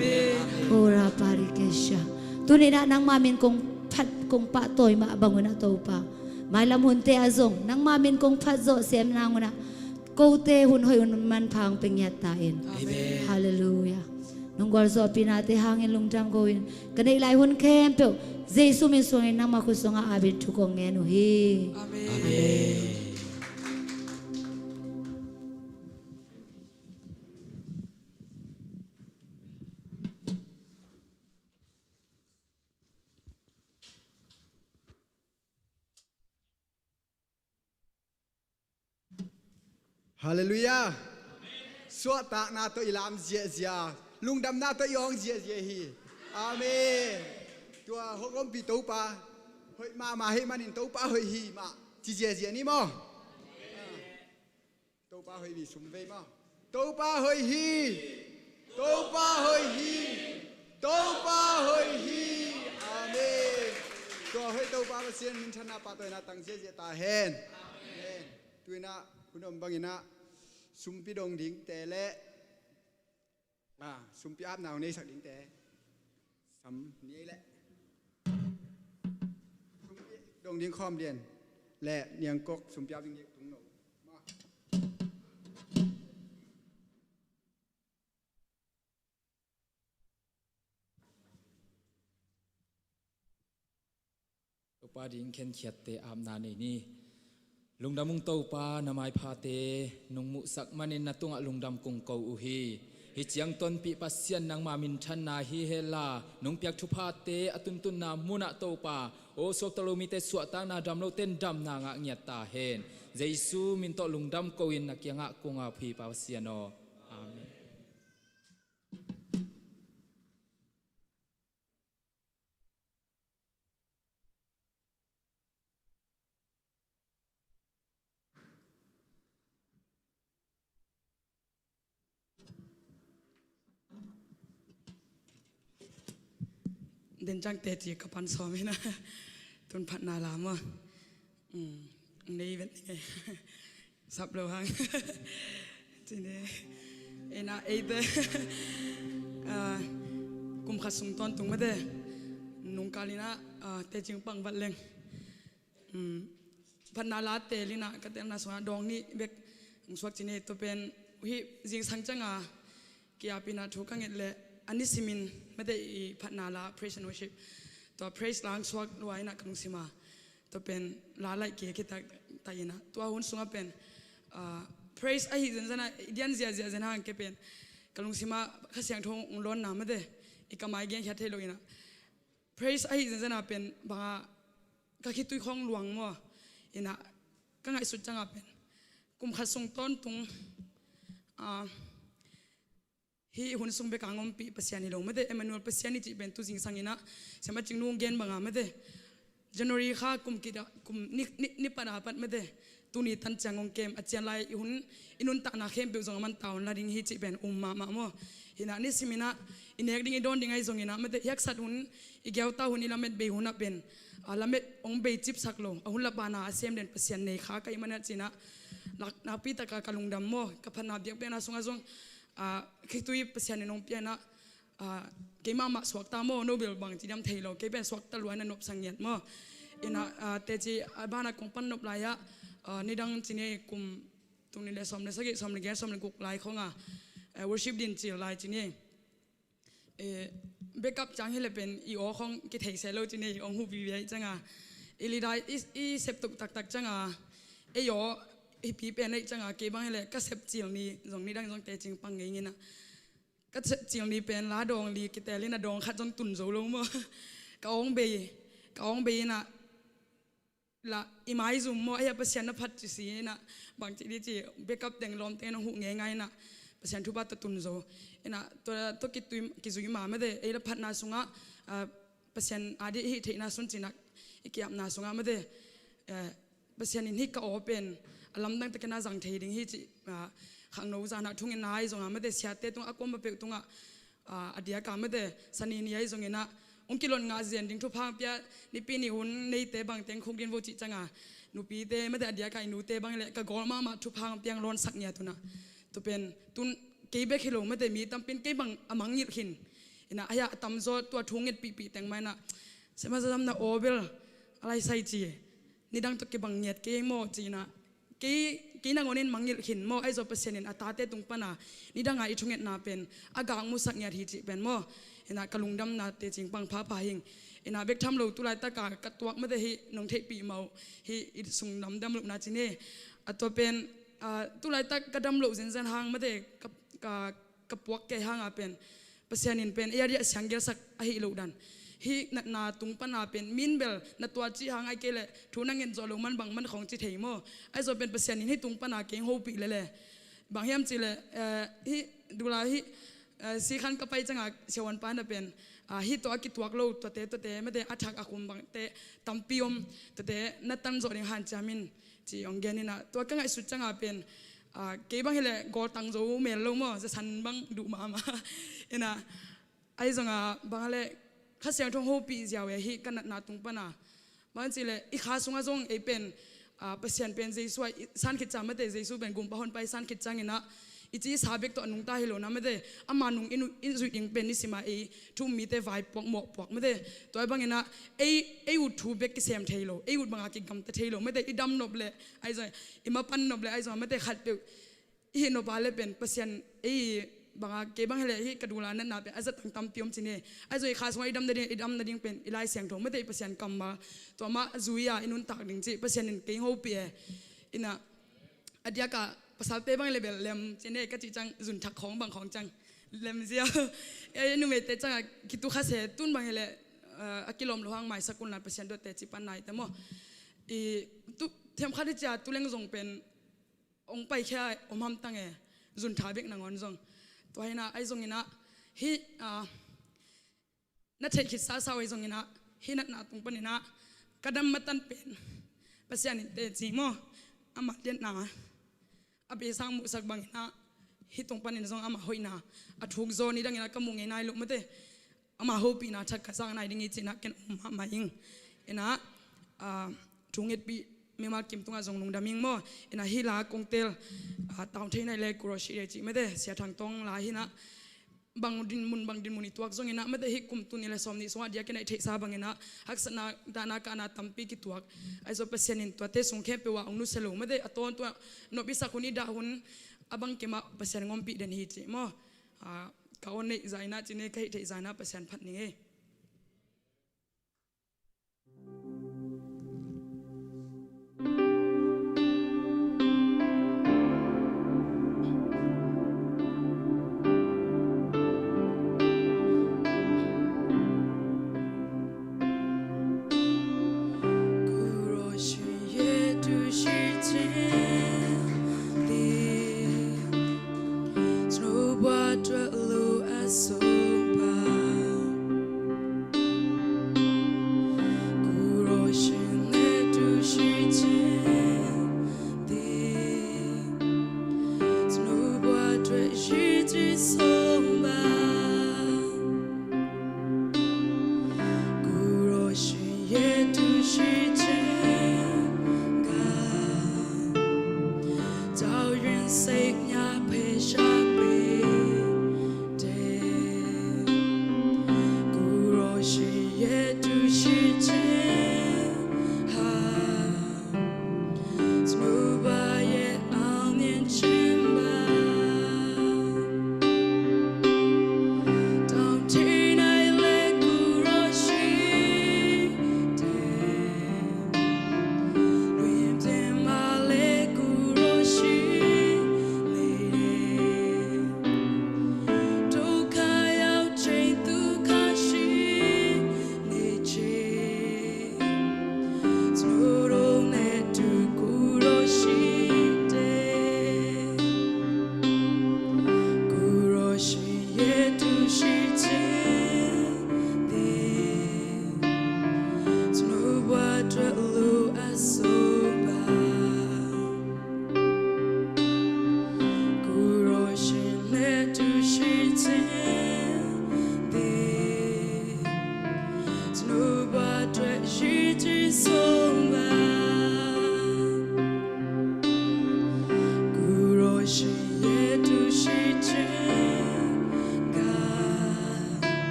Ora parikesha. Tuni-in ah nangmah min kong phat kong pahtawi mah bang un ah Topa, Mailam hunte ah zong nangma min kong phat zawh sem nang unah kote hun hoih un manpha hong pia ngiat ta in. Halleluiah. Nong gualzawhpihnate hangin lungdam ko in ka neih lai hun khempeuh Jesu min suangin nangma khut suangah apin thu kong ngen uh hi. Amen. Halleluiah. Suahtakna tawh i lam ziahziah, lungdamna tawh i awng ziahziah hi. Amen. Tua hong ompih Topa hoih mahmah ahih manin Topa hoih hi mah ci ziahziah ni maw? Topa hoih hi, sum vei maw? Topa hoih hi. Topa hoih hi. Topa hoih hi. Amen. Tua hoih Topa Pasian minthanna pahtawina tang ziahziah ta hen. Amen. Tu-inah hun om banginah sumpi dong dingte le, ah, sumpi apna hong neisak dingte sam ni ei leh. Sumpi dong ding khawm lian le niangkok sumpi ap ding tung lo. Topa ding khenkhiatte apna nei ni. Lungdam ung Topa, na maiphate nong muhsak manin na tungah lungdam kong ko uh hi. Hih ciang tonpih Pasian nangma minthanna hi hela, nong piak thuphate a tuntunna munah Topa, aw suakta lo mite suahtakna, dam lote in damna ngah ngiat ta hen. Jesu min tawh lungdam ko in na kiangah kong ap hi Pa Pasian aw. Amen. Den cang teci ka pan sawm hi na. Tun phatna la maw. Nei vet ni ngei. Sap lo hang. Cine. Ena eite. Ah, kum khat sung tawntung mate. Nungkal ina, ah, teci pang vat leng. Phatna la teel ina ka teelna sungah dawng nih bek hong suak cine. Tua pen hih zingsang cianga kiapina thu ka nget leh a nisimin mate i phatna la praise and worship, tua praise la hong suak lua ina ka lungsima. Tua pen la laih kik hi taktak ina tua hun sungah pen, ah, praise ahi zenzen a i dian ziahziah zen hang kei pen ka lungsima Kha Siangtho hong lawnna mate i ka mai gen khia thei lo ina praise ahi zenzen a pen banga ka khitui khawng luang maw? Ina ka ngaihsut cianga pen kum khat sung tawntung, ah, hih hun sung beka hong ompih Pasian hi lo mate, Emmanuel Pasian hi cih pen tu zingsang ina Siamah Cing Nu gen banga mate. January kha kum kida, kum ni, ni, ni pat a pat mate. Tuni tan ciang hong kem a cian lai i hun i nuntakna khempeuh zong a man ta hong la ding hi cih pen um mahmah maw? Hina nisim ina i nek ding i dawn ding ahi zong ina mate, i haksat hun, i giauta hun, i lamet bei hunah pen, a, lamet hong bei cipsak lo, a hun la pana a sem den Pasian nei kha ka hih manah cina lak, nakpi taka ka lungdam maw? Ka phatna biakpiakna sungah zong, a, khitui Pasian in hong pia ina, a, keimah mah suakta maw, no bel bang ci diam thei lo, kei pen suakta lua ina nopsa ngiat maw? Ina, a, teci a bana kong pan nop lai-ah, a, nidang cine kum tung ni le sawm le sagih, sawm le giat, sawm le guk lai khonga, eh, worship din cil lai cine. Eh, backup ciang hi le pen i aw khong kithei se lo cine, i aw hu vive cianga. I lidai i, i sep tuk taktak cianga. Ei aw hi pi pen ei cianga, kei bang hi le ka sep cil ni zong nidang zong teci pang ngei ngina. Ka sep cil ni pen la dawng li kitel ina dawng khat zong tun zo lo maw? Ka awng bei, ka awng bei ina la i maizum maw, ahi a Pasian na phat ci si ina, bang ci di ci, backup teng lawm teng ina huh ngeingai ina, Pasian thupha tawh tun zo. Ina, tua, tua kitui, kizui ma mate, ei la phatna sungah, ah, Pasian a di i hih theihna sun cina, i kiapna sungah mate, eh, Pasian in hih ka aw pen, a lamdang takin a zang thei ding hi ci, ah, khangno zana thunginna ahi zonga mate, siate tungah, a kuama peuh tungah, a, a diaka mate, sani ni ahi zongina, hong kilon ngah zen ding thupha hong pia, nipi ni hun neite bangte hong khuk din vo cih cianga, nupite mate a diaka i nute bang le, ka gawl mahmah thupha hong pia hong lawnsak ngiat una. Tua pen, tun kei bek hi lo mate mi tampin kei bang a mangngilh khin. Ina, ahi a tamzaw tua thu ngetpihpih teng mah ina, sema zazamna aw bel, a lai sai ci. nidang tawh kibang ngiat kei maw ci-in ah, kei, kei nangawn in mangngilh khin maw, ahi zong Pasian in a tate tung pana nidang a i thungetna pen a gakmusak ngiat hi cih pen maw, ina ka lungdamna teci pang phapha hing. Ina bek tham lo tu laitak a ka tuak mate hi nong theihpih mah uh hi, i sung lamdam lohna ci ni. A tua pen, ah, tu laitak ka dam loh zenzen hang mate ka, ka, ka puak kei hang a pen Pasian in pen ei a diah sianggelsak ahi loh dan. Hih natna tung pana pen min bel na tuat cih hang ahih kei leh thu na nget zawh loh man bang man khawng ci thei maw. Ahi zong pen Pasian in hih tung pana kei hong hopih lel e. Bang hiam cih leh, eh, hih dula hih, eh, sikhan ka pai ciang a siavuanpa na pen, ah, hih tawh a kituak lo tuate, tuate mate a thak a khum bangte tampi om, tuate na tan zawh ding hanciam in ci hong gen ina, tua ka ngaihsut ciang a pen, ah, kei bang hi leh gawltang zo mel lo maw, zasan bang duh mahmah ina, ahi zong a bang a leh Kha Siangtho hong hopih ziau e hih ka natna tung pana. Bang cih leh i kha sungah zong ei pen, ah, Pasian pen Jesu a i san khit ciang mate, Jesu pen Gumpa Honpa i san khit ciang ina, i ci i sa bek tawh a nungta hi lo na mate, ama nung i nu-, i zuih ding pen nisim a ei thu um mite vaipuak mawhpuak mate. Tua bang ina ei, ei ut thu bek kisem thei lo, ei ut bang a kigamta thei lo mate, i dam nop leh ahi zong, i mapan nop leh ahi zong mate, khatpeuh i hih nop a leh pen Pasian ei bang a, kei bang hi leh hih ka dula natna pen a zatang tampi om ci ni. Ahi zong i kha sungah i dam nading, i dam nading pen i Lai Siangtho mate, i Pasian kammal, tua mah zui a i nuntak ding ci Pasian in kei hong hopih e. Ina a diak a pasalte bang hi leh bel lem ci ni, ka cih ciang zunthak khawng bang khawng ciang lem ziau. E, numeite ciang a kitukha se, tun bang hi leh, eh, a kilawm loh hang maisak un la, Pasian tawh teci pan nai te maw. I tu, themkhat hi ci a tu leng zong pen hong paikhia om hamtang e, zuntha bek nangawn zong. Tua hi ina, ahi zong ina, hih, ah, na theih khit sasa uh ahi zong ina, hih natna tung pan ina ka dam matan pen Pasian in teci maw, ama liatna a beisa hong muhsak bang ina, hih tung pan ina zong ama hoihna a thuk zaw nidang ina ka muh ngei nai loh mate. Ama hopihna thak ka zak nai ding hi ci ina ken um mahmah ing. Ina, ah, thu ngetpih mimal kim tungah zong lungdam ing maw. Ina hih la kong tel, ah, taung thei nai le Kuro Shih Dei cih mate, Sia Thang Tawng la hi ina, bang dinmun, bang dinmun i tuak zong ina mate, hih kum tul nih le sawmnih sungah a diak ina i theihsa bang ina haksatna, dahna, kahna tampi kituak. Ahi zong Pasian in tuate sung khempeuh ah hong nusia lo mate, a tawntung a nop i sak hun, i dah hun a bangkim ah Pasian hong ompih den hi cih maw. Ah, ka awn neih zah ina ci ni, ka hih theih zah ina Pasian phat ning ei.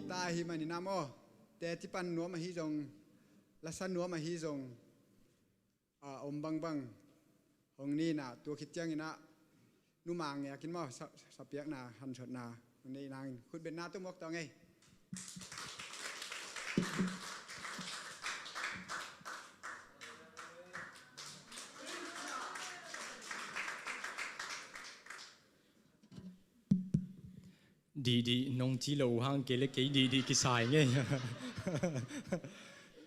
ta ahih manin ah maw, teci pan nuam ahi zong, lasa nuam ahi zong, a om bangbang hong ni in ah, tua khit ciangin ah numa ngekin maw, sa, sapiakna, hansotna hong nei nangin khutbetna tawh muak tawh ngei. Dihdih nong ci lo uh hang, kei le kei dihdih kisai ngei.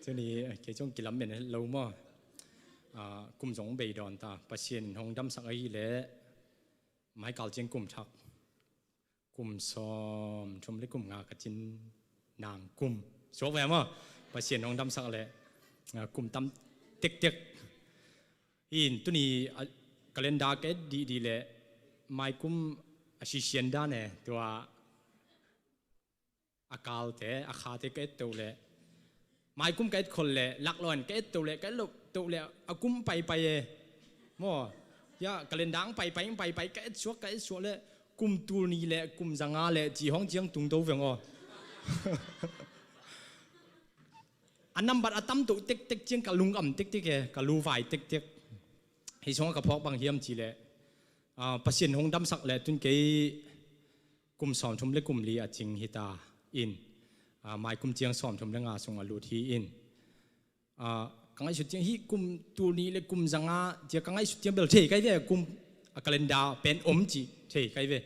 Tuni kei zong kilamen lo maw. Ah, kum zong bei dawn ta, Pasian in hong damsak ahih leh maikal ciang kum thak, kum sawm thum le kum nga ka cin nang kum suak ve maw. Pasian hong damsak leh, ah, kum tam tektek. Hi in tuni, a, calendar ka et dihdih leh maikum a sisian dan e, tua a kalte, a khate ka et toh leh, maikum ka et khol leh, laklawh in ka et toh leh, ka et loh toh leh, a kum paipai e. Maw, ya, calendar ang paipai, ang paipai, ka et suak, ka et suak leh, kum tul nih leh, kum zanga leh, ci hong ciang tung to veng aw. A nambat a tam toh tektek ciang ka lungam tektek e, ka luvai tektek. Hih sungah ka phawk bang hiam cih leh, ah, Pasian hong damsak leh tun kei kum sawm thum le kum li a cing hi ta in, ah, maikum ciang sawm thum le nga sung a lut hi in, ah, ka ngaihsut ciang hih kum tul nih le kum zanga cia ka ngaihsut ciang bel thei kai ve, kum a calendar pen om cih thei kai ve.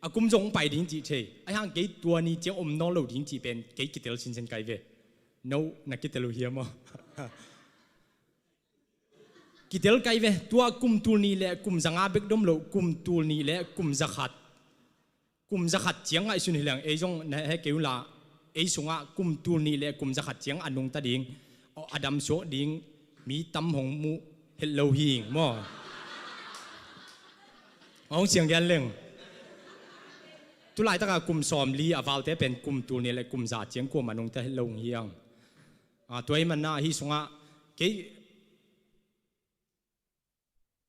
A kum zong pai ding cih thei. Ahi hang kei tua ni ciang om nawn lo ding cih pen kei kitel sinsen kai ve. No, na kitel uh hiam aw? Kitel kai ve, tua kum tul nih le kum zanga bek dom lo, kum tul nih le kum zakhat. Kum zakhat ciang ngaihsun hi leng, ei zong na he kei uh la, ei sungah kum tul nih le kum zakhat ciang a nungta ding, a dam suak ding, mi tam hong muh het lo hi ing maw. Hong siang gen leng. Tulaitakah kum sawm li a valte pen kum tul nih le kum za ciang kuamah nungta het lo hi ang. Ah, tua ahih manin ah hih sungah kei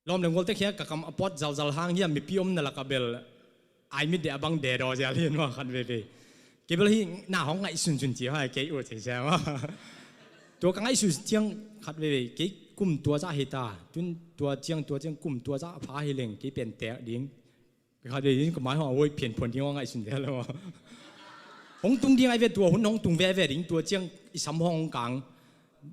lawm le gual tek hiam, ka kam a pawt zalzal hang hiam, mipi omna lakah bel ai mit deh a bang deh daw zial hi nuam khat veve. Kei bel hih na hong ngaihsunsun ci hai kei uh thei siam. Tua ka ngaihsun ciang khat veve, kei kum tua zah hi ta, tun tua ciang, tua ciang kum tua zah a pha hi leng kei pen tek ding. Khat vei in ka mai hong a voi phianphuan ding hong ngaihsun zel lo. Hong tung ding ai ve, tua hun hong tung veve ding, tua ciang i sam hong kang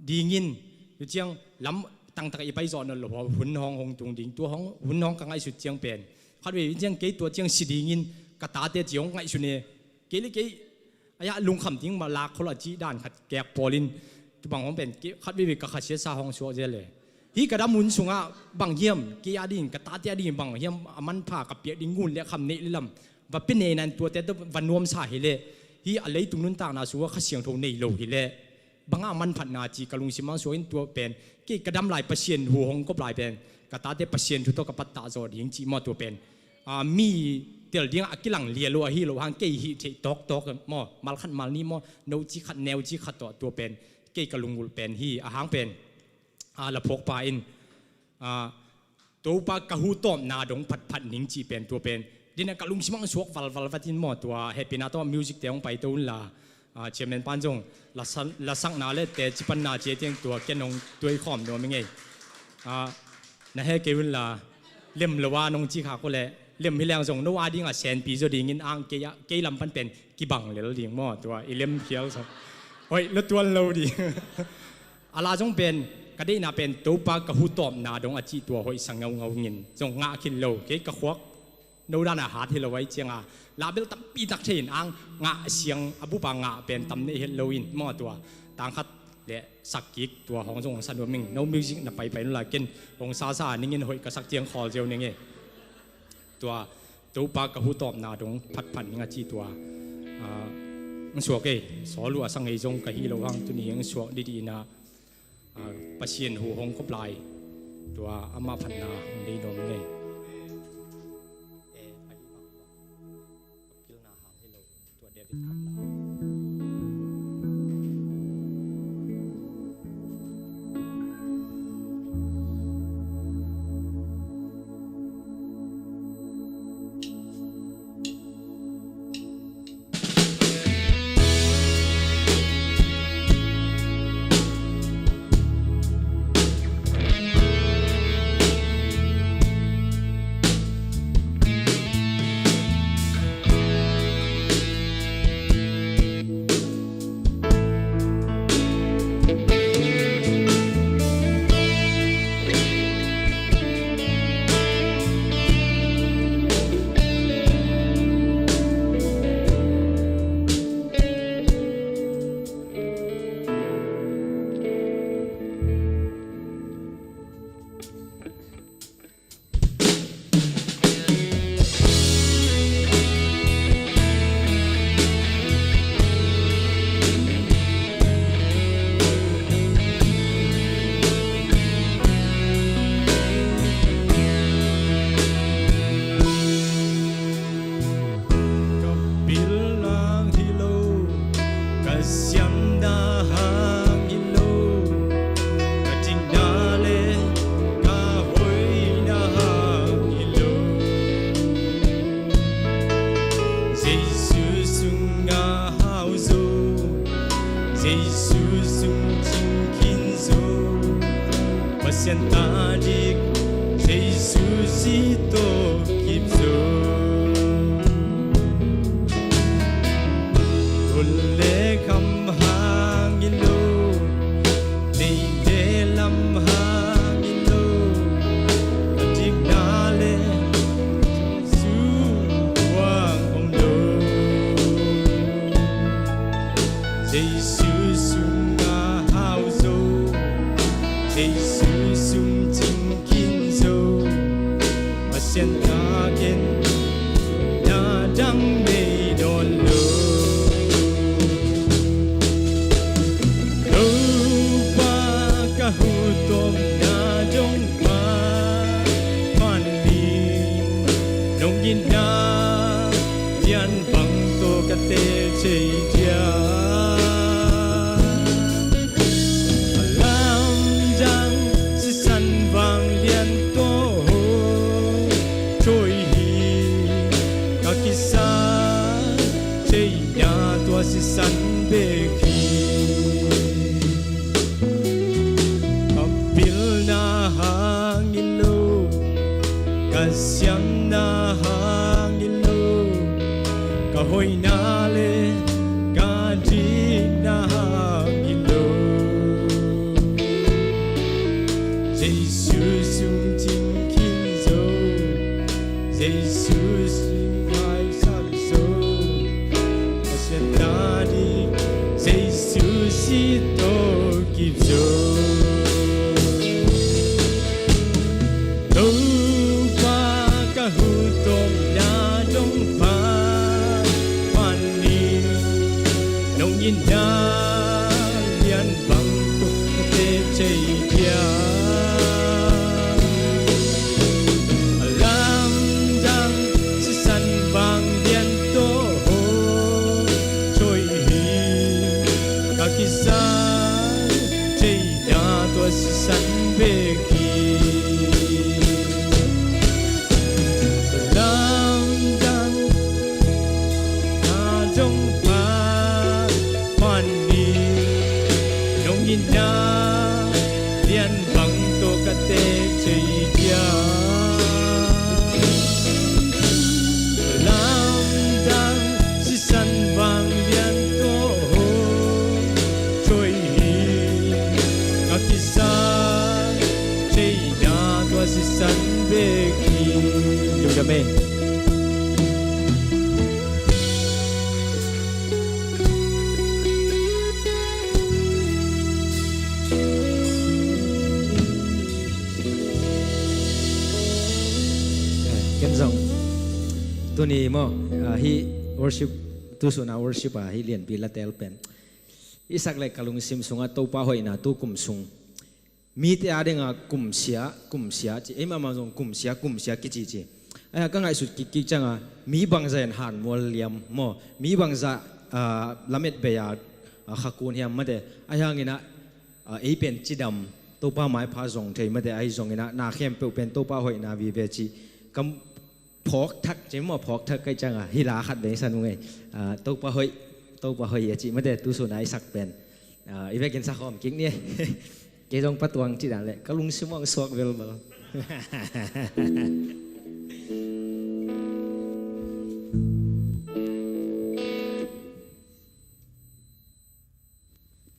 dingin, tua ciang lam tangtak i pai zawh nawn lo hun hong hong tung ding, tua hong hun hong ka ngaihsut ciang pen. Khat vei in ciang kei tua ciang si dingin ka tate ci hong ngaihsun e. Kei le kei a ya lungkham ding mah lak khol a cih dan khat kek pawlin, tu bang hong pen khat veivei ka khasiatsa hong suak zel le. Hih ka dam hun sungah bang hiam kei a ding, ka tate a ding bang hiam a manpha ka piak ding ngun le kham neih le lam va pia nei nan tuate tawh va nuamsa hi leh, hih a leitung nuntakna sungah Kha Siangtho nei lo hi leh bangah a manphatna ci ka lungsim ah suak in tua pen kei ka dam lai Pasian hu hong kop lai pen ka tate Pasian thu tawh ka pattah zawh ding cih maw tua pen. Ah, mi tel dingah a kilang lia lo ahi lo hang kei hih theih tawktawk maw, mal khat mal nih maw, no ci khat neu ci khat tawh tua pen kei ka lungulh pen hi a hang pen, ah, la phawkpa in, ah, Topa ka hu tawpna dong phatphat ning cih pen tua pen dinah ka lungsim ang suak valval vatin maw, tua hehpihna tawh music te hong pai to unla, ah, chairman pan zong la san-, la sakna le teci panna cia tiang tua ken hong tuai khawm nuam i ngei. Ah, na he kei unla, lem lo a nong ci khak uh leh lem hi leng zong no a dingah senpi zaw dingin ang kei a, kei lam pan pen kibang lel ding maw, tua i lem khial zong hoih lo tuan lo ding. A la zong pen ka deihna pen Topa ka hu tawpna dong a cih tua hoih sa ngaungau ngin zong ngah khin lo, kei ka khuak no dan a hat hi lo ai cianga la bel tampi tak thei in ang ngah siang a bupa ngah pen tam nei het lo in maw, tua tangkhat le sak kik tua hong zong sa nuam ing. No music na paipai nula ken hong sasa ningin hoih ka sak tiang khawl ziau ning e. Tua Topa ka hu tawpna dong phatphat ning a ci tua, ah, ang suak e. Sawl uh a sa ngei zong ka hi lo hang tuni ang suak didi inah, ah, Pasian hu hong kop lai tua amah phatna hong dei nuam ngei. Jesu sungah hau zo, Jesu sung cing khin zo, Pasian ta dik, Jesu si tawh kip zo. Hun le kham hang hi lo, deih le lam hang hi lo, a dikna le Jesu huang om lo. Jesu sungah hau zo, Jesu sung cing khin zo, Pasian ta ken na dang nei dawn lo. Topa ka huh tawm na dong pa, man ni nong itna lian bang tawh ka teel thei diam? A lamdang sisan vanglian tawh hawm thoi hi, ka kisai theihna tua sisan bek hi. Ka pilna hang hi lo, ka siamna hang hi lo, ka hoihna le ka dikna hang hi lo. Jesu sung cing khin zo, Jesu sung haisak zo, Pasian ta dik, Jesu si tawh kip zo. Topa ka huh tawm na dong pa, man ni nong itna lian bang tawh ka teel thei diam? A lamdang sisan vanglian tawh hawm thoi hi, ka kisai theihna tua sisan bek hi. Lamdang na dong pa, man ni nong itna lian bang tawh ka teel thei diam? Lamdang sisan vanglian tawh hawm thoi hi, ka kisai theihna tua sisan bek hi. Lungdam e. Ken zong tuni maw, ah, hih worship, tu suna worship ah hih lianpi la teel pen i sak le ka lungsim sungah Topa hoihna tu kum sung mite a dinga kumsia, kumsia ci, ei mahmah zong kumsia, kumsia kici ci. Ahi hang ka ngaihsut kikkik cianga mi bangzah in hanmual liam maw, mi bangzah, ah, lamet bei a, ah, khakun hiam mate, ahi hanginah, ah, ei pen cidam, Topa maipha zong thei mate, ahi zonginah na khempeuh pen Topa hoihna vive ci. Ka phawk thak ci maw, phawk thak ka hih cianga hih la khat beng san ung ei. Ah, Topa hoih, Topa hoih a cih mate, tu suna i sak pen. Ah, i vekin sa khawm kik ni. Kei zong patuang cih dan leh ka lungsim hong suak velvel.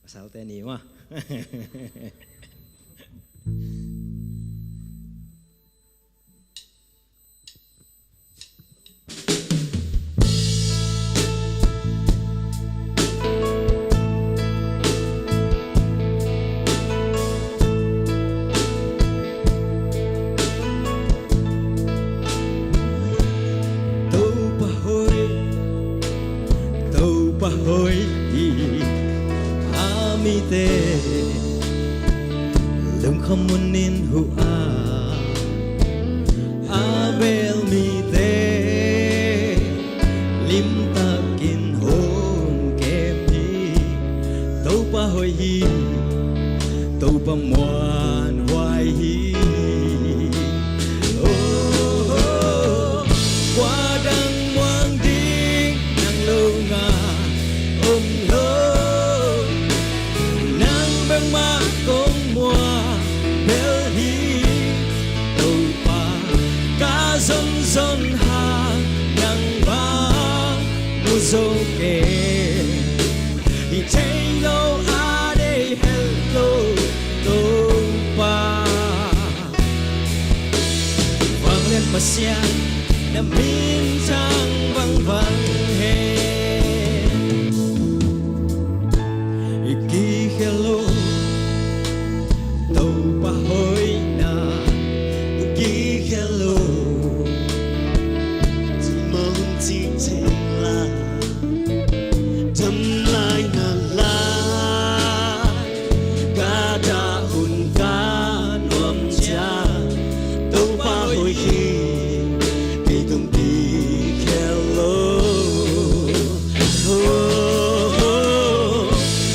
Pasalte ni maw. Topa hoih, Topa hoih hi, a mite lungkham munin huh a, a bel mite limtakin hong kem hi. Topa hoih hi, Topa muanhuai hi. Oh, oh, kua dang muang ding zo kei. I thei lo a deih het lo Topa. Vanglian Pasian na min thang vangvang hen. I kikhial lo Topa hoihna i kikhial lo. Mong ci thei la dam lai na lai ka dah hun ka nuam ciang Topa hoih hi. Kei tung kikhial lo.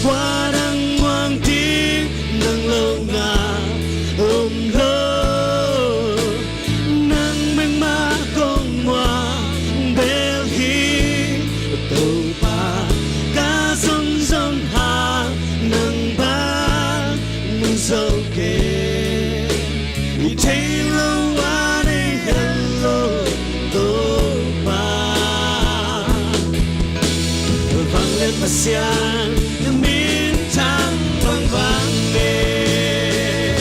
Kua dang muang ding nang lo nga om lo. Nang bek mah kong muang bel hi. Topa ka zong zong hang nang bang mun zo kei. I thei lo a deih het lo Topa. Vanglian Pasian na min thang vangvang hen.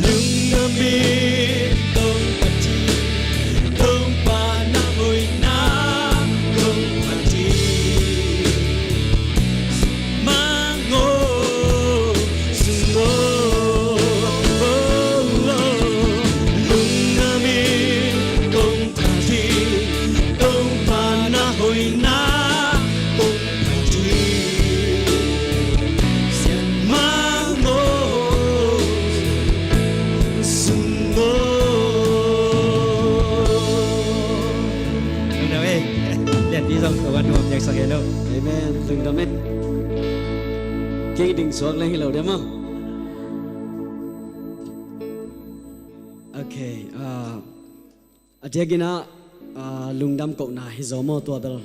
Lungdam in kong phat hi. Topa na hoihna kong phat hi. Mang aw, sung aw, lungdam in kong phat hi. Topa na hoihna kong phat hi. Mang aw, sung aw. Lungdam ei. Lianpi zong Topa thu a piaksak hen lo. Amen. Lungdam ei. Kei ding suak leng hi lo diam maw? Ok. Ah, a diakin ah, ah, lungdam kohna hi zaw maw tua bel.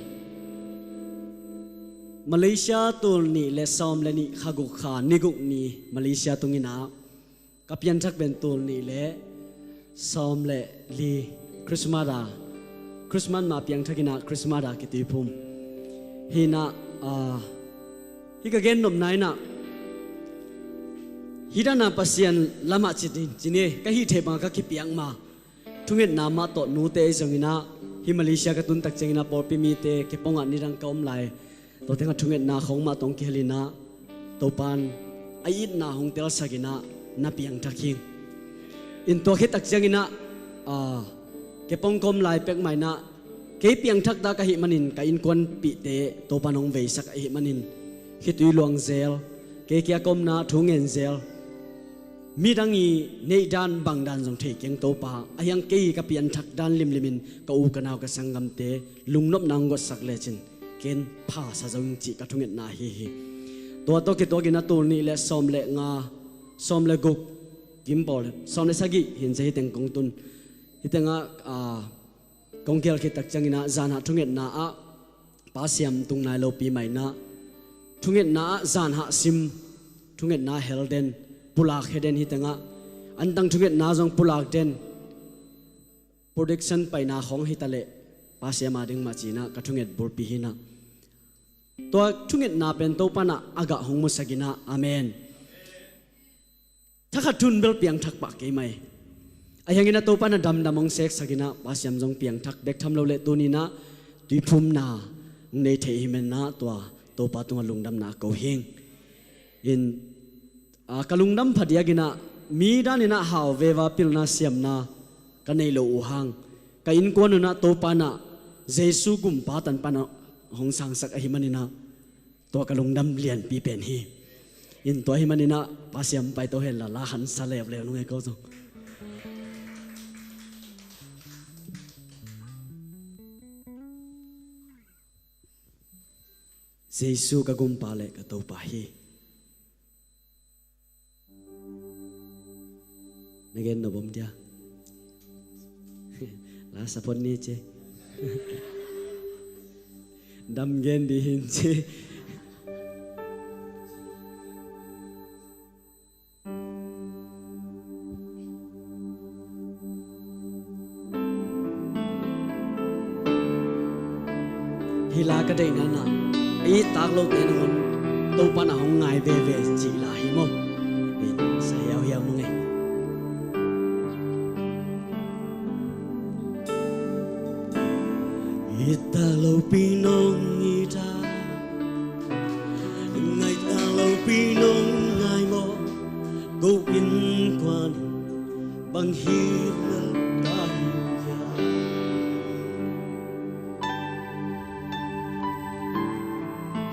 Malaysia tul nih le sawm le nih kha guk kha ni guk ni Malaysia tungin ah ka pianthak pen tul nih le sawm le li Christmas a, Christmas ma piangthak in ah Christmas a kituiphum hi in ah, ah, hih ka gennopna in ah hih dan a Pasian lamah ci ding ci ni, ka hih theih bang ka kipiak ma thungetna mah tawh nute ei zongin ah hih Malaysia ka tun tak ciangin ah pawlpi mite kei pongah nidang ka om lai. Tua tengah thungetna khong mah tawh hong kihel in ah Topa'n a itna hong telsak in ah na piangthak hi. In tua khit tak ciangin ah, ah, kei pong ka om lai pek mah in ah kei piangthak dah ka hih manin ka innkuanpihte Topa'n hong veisak ahih manin khitui luang zel, kei kia ka omna thu ngen zel, midang i neih dan bang dan zong thei keng Topa, a hiang kei ka pianthak dan limlimin ka u ka nau ka sanggamte lungnopna hong gotsak lecin ken pha sa zo ing cih ka thungetna ahi hi. Tua tawh kituakin ah tul nih le sawm le nga, sawm le guk kim pawl, sawm le sagih hin cia hih teng kong tun. Hih tengah, ah, kong kihel khit tak ciangin ah zanhah thungetna ah Pasiam tung nai lopi mah in ah thungetna ah zanhah sim, thungetna hel den, pulak he den hih tengah antang thungetna zong pulak den, production paina khong hi ta leh Pasiam a ding mah ci in ah ka thunget bulpi hi in ah tua thungetna pen Topa'n ah a gah hong musak in ah. Amen. Thakhat thu-in bel piangthak pah kei mai. A hiangin ah Topa'n ah damdam hong seksak in ah Pasiam zong piangthak bek tham lo leh tuni-in ah tuiphumna hong nei thei hi manin ah tua Topa tungah lungdamna ko hing. In, a, ka lungdam phadiakin ah mi danin ah hau veva pilna siamna ka nei lo uh hang ka innkuan un ah Topa'n ah Jesu gumpa tanpan ah hong sangsak ahih manin ah tua ka lungdam lianpi pen hi. In tua ahih manin ah Pasiam paito hen la, la hansa leuleu nung e ko zong. Jesu ka gumpa le ka Topa hi. Na gen nop om dia. La support ni ci. Dam gen di hin ci. Hi la ka deihna in ah, i taklote nangawn Topa na hong ngai veve cih la hi maw? Sa hiauhiau nung ei. I taklopi nong it a, ngai taklopi nong ngai maw? Ko innkuan bang hi lel ka hi hiam?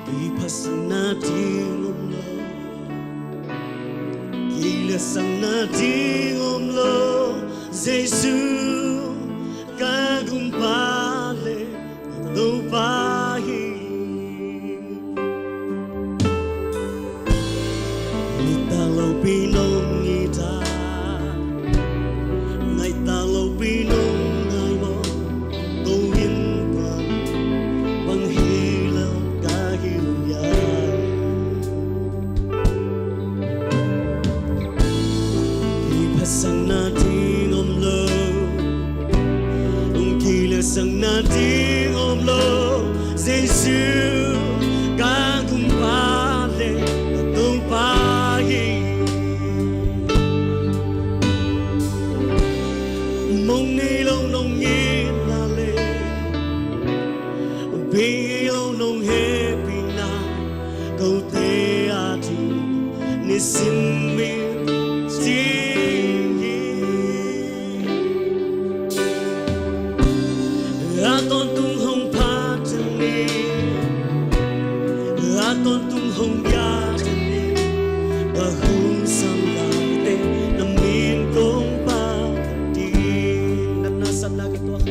Kiphatsakna ding om lo, kiletsakna ding om lo. Jesu ka gumpa le ka Topa hi. Nitak lopi nong it a, naitak lopi nong ngai maw? Ko innkuan bang hi lel ka hi uh hiam? Kiphatsakna ding om lo, kiletsakna ding om lo. Jesu ka gumpa le ka Topa hi. Mong nei lo nong itna le, bei lo nong hehpihna, kote a ding nisim mitin hi. A tawntung hong pha ta ni, a tawntung hong bia ta ni, ka hun sang laite na min kong pha ding. Natna satna kituak.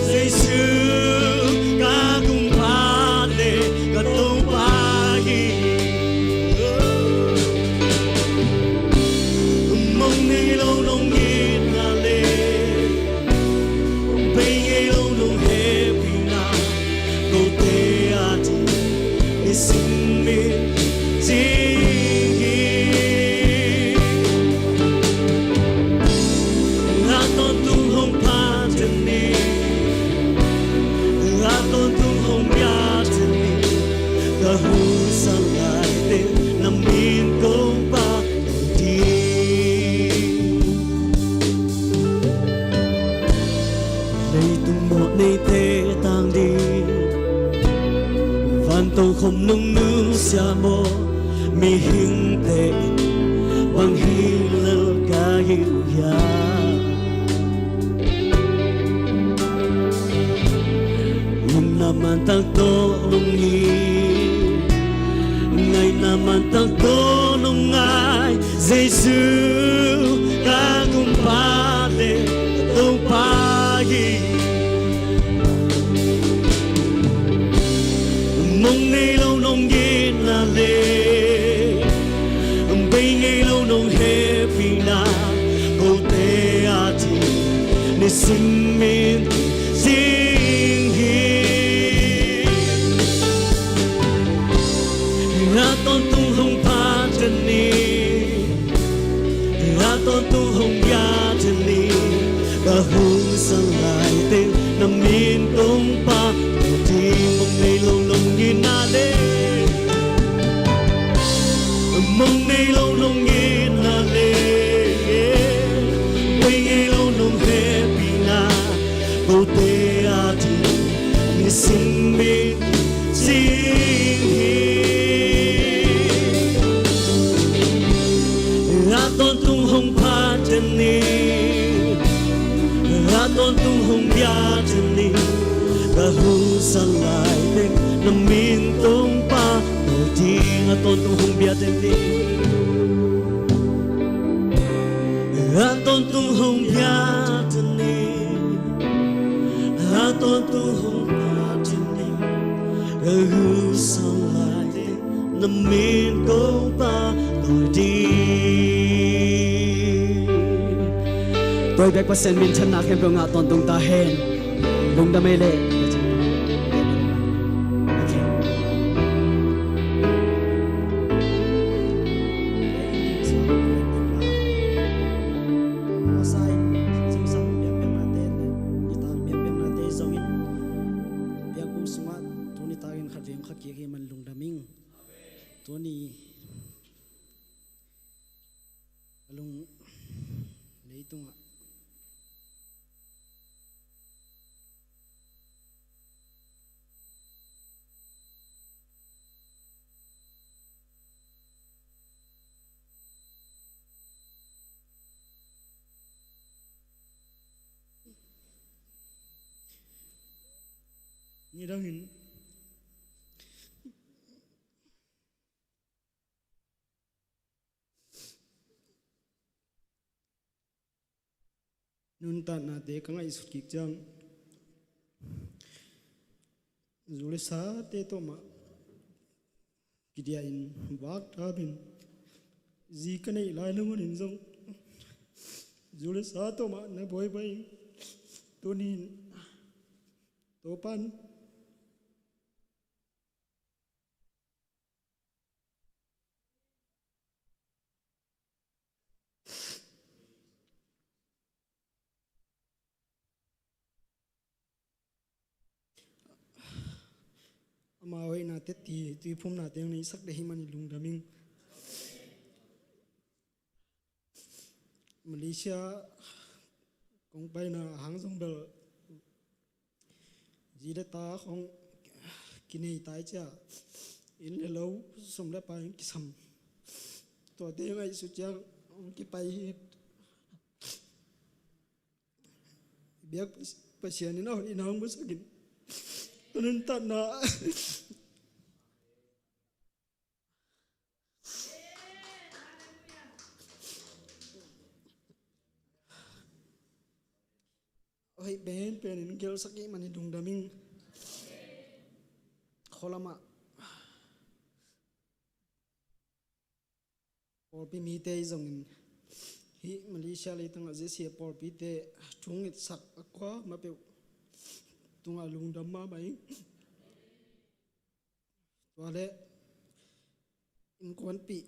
Jesu ka gumpa le ka Topa hi. Mong nei lo nong itna le, bei ngei lo nong hehpihna, kote a ding nisim mitin hi. A tawntung hong pha ta ni, a tawntung hong bia ta ni, ka hun sang laite na min kong pha ding. Leitung muak neite tang ding, vantokhom nong nusia maw? Mihingte in bang hi lel ka hi uh hiam? Upna mantak tawh nong it, ngaihna mantak tawh nong ngai, Jesu ka gumpa le ka Topa hi. Mong nei lo nong itna le, bei ngei lo nong hehpihna, kote a ding nisim mitin hi. A tawntung hong pha ta ni, a tawntung hong bia ta ni, ka hun sang laite na min kong pha ding. Mong nei lo nong itna le, mong nei lo nong itna le, bei ngei lo nong hehpihna, kote a ding nisim mitin hi. A tawntung hong pha ta ni, a tawntung hong bia ta ni, ka hun sang laite na min kong pha ding. A tawntung hong bia ta ni, a tawntung hong bia ta ni, a tawntung hong pha ta ni, ka hun sang laite Na min ko pa tawi ding. Tawi bek Pasian minthanna khempeuh ngah tawntung ta hen. Lungdam ei leh. Okay. Masa in zingsang biakpiaknate, nitak biakpiaknate zongin biakbuk sungah tuni takin khat veng khat kik hi man lungdam ing. Tuni a lung leitungah nidangin nuntaknate ka ngaihsut kik ciang, zu le sate tawh mah kidiahin vak tapin zi ka neih lai nangawn in zong zu le sa tawh mah na buaibuai in tuni in Topa'n ama hoihnate, ti tuiphumnate hong neisak ding hi man i lungdam ing. Malaysia kong paina hang zong bel zi le ta khong kinei tai cia, inn le lo, sum le pai kisam, tuate ngaihsut ciang kipai hi. Biak Pasian in a hoihna hong busakin a nuntakna hoih penpen in gelsak i man i lungdam ing. Khualamah pawlpi mite i zongin hih Malaysia leitungah Z C A pawlpite thu ngetsak a kuamah peuh tungah lungdam mahmah ing. Tua leh innkuanpih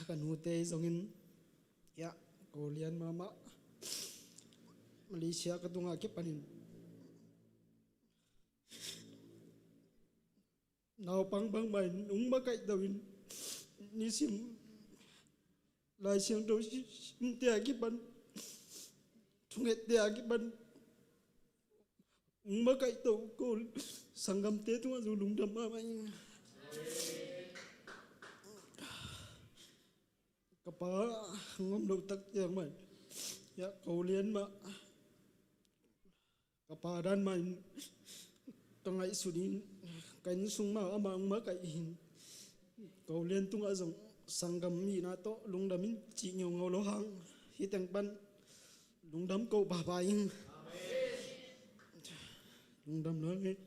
ka nute i zongin, hiah, ko lian mahmah Malaysia ka tungah kipanin naupang bangmah in hong makaih to in, nisim Lai Siangtho simte a kipan, thungette a kipan hong makaih to ko sanggamte tungah zong lungdam mahmah ing. Ka pa ngom lo tak ciang mah in, hiah, ko lian mah ka pa dan mah in ka ngaihsut in, ka inn sung mah amah hong makaih in, ko lian tungah zong sanggam hihna tawh lungdam in cih ngeungau lo hang, hih teng pan lungdam ko pahpah ing. Lungdam lo ing.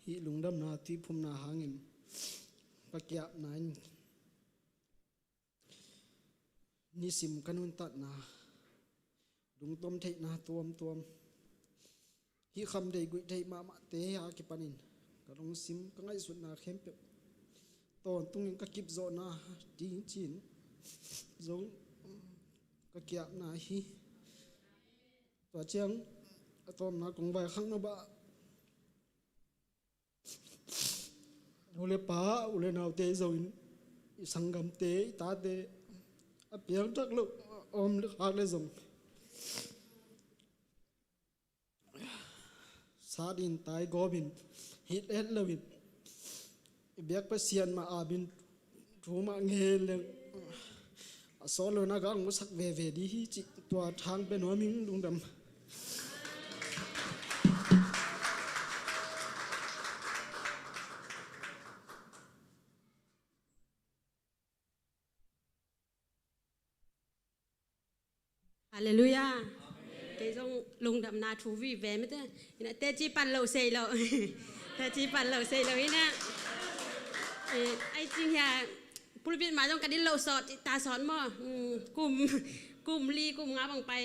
Hih lungdamna tuiphumna hangin ka kiapna in nisim ka nuntakna lungtom theihna tuamtuam, hih kham deih guih theih mahmahte a kipanin ka lungsim, ka ngaihsutna khempeuh tawntungin ka kipzawhna ding ci-in zong ka kiapna hi. Tua ciang a tawpna kong vaikhak nop ah, u le pa, u le naute zongin, i sanggamte, i tate a piangthak lo a om le khak le zong, sat in, tai gawp in, hih het loin, i biak Pasian mah ap in, thu mah ngen leng a sawt lo-in a ka hong sak veve ding hi cih tua thang pia nuam ing. Lungdam. Halleluiah. Kei zong lungdamna thu vive mete. Ina teci pan lo sei lo. Teci pan lo sei lo ina. Eh, ai cing hia pulpit ma zong ka din lo sawt ta sawt maw. Hmm, kum, kum li kum nga bang pai.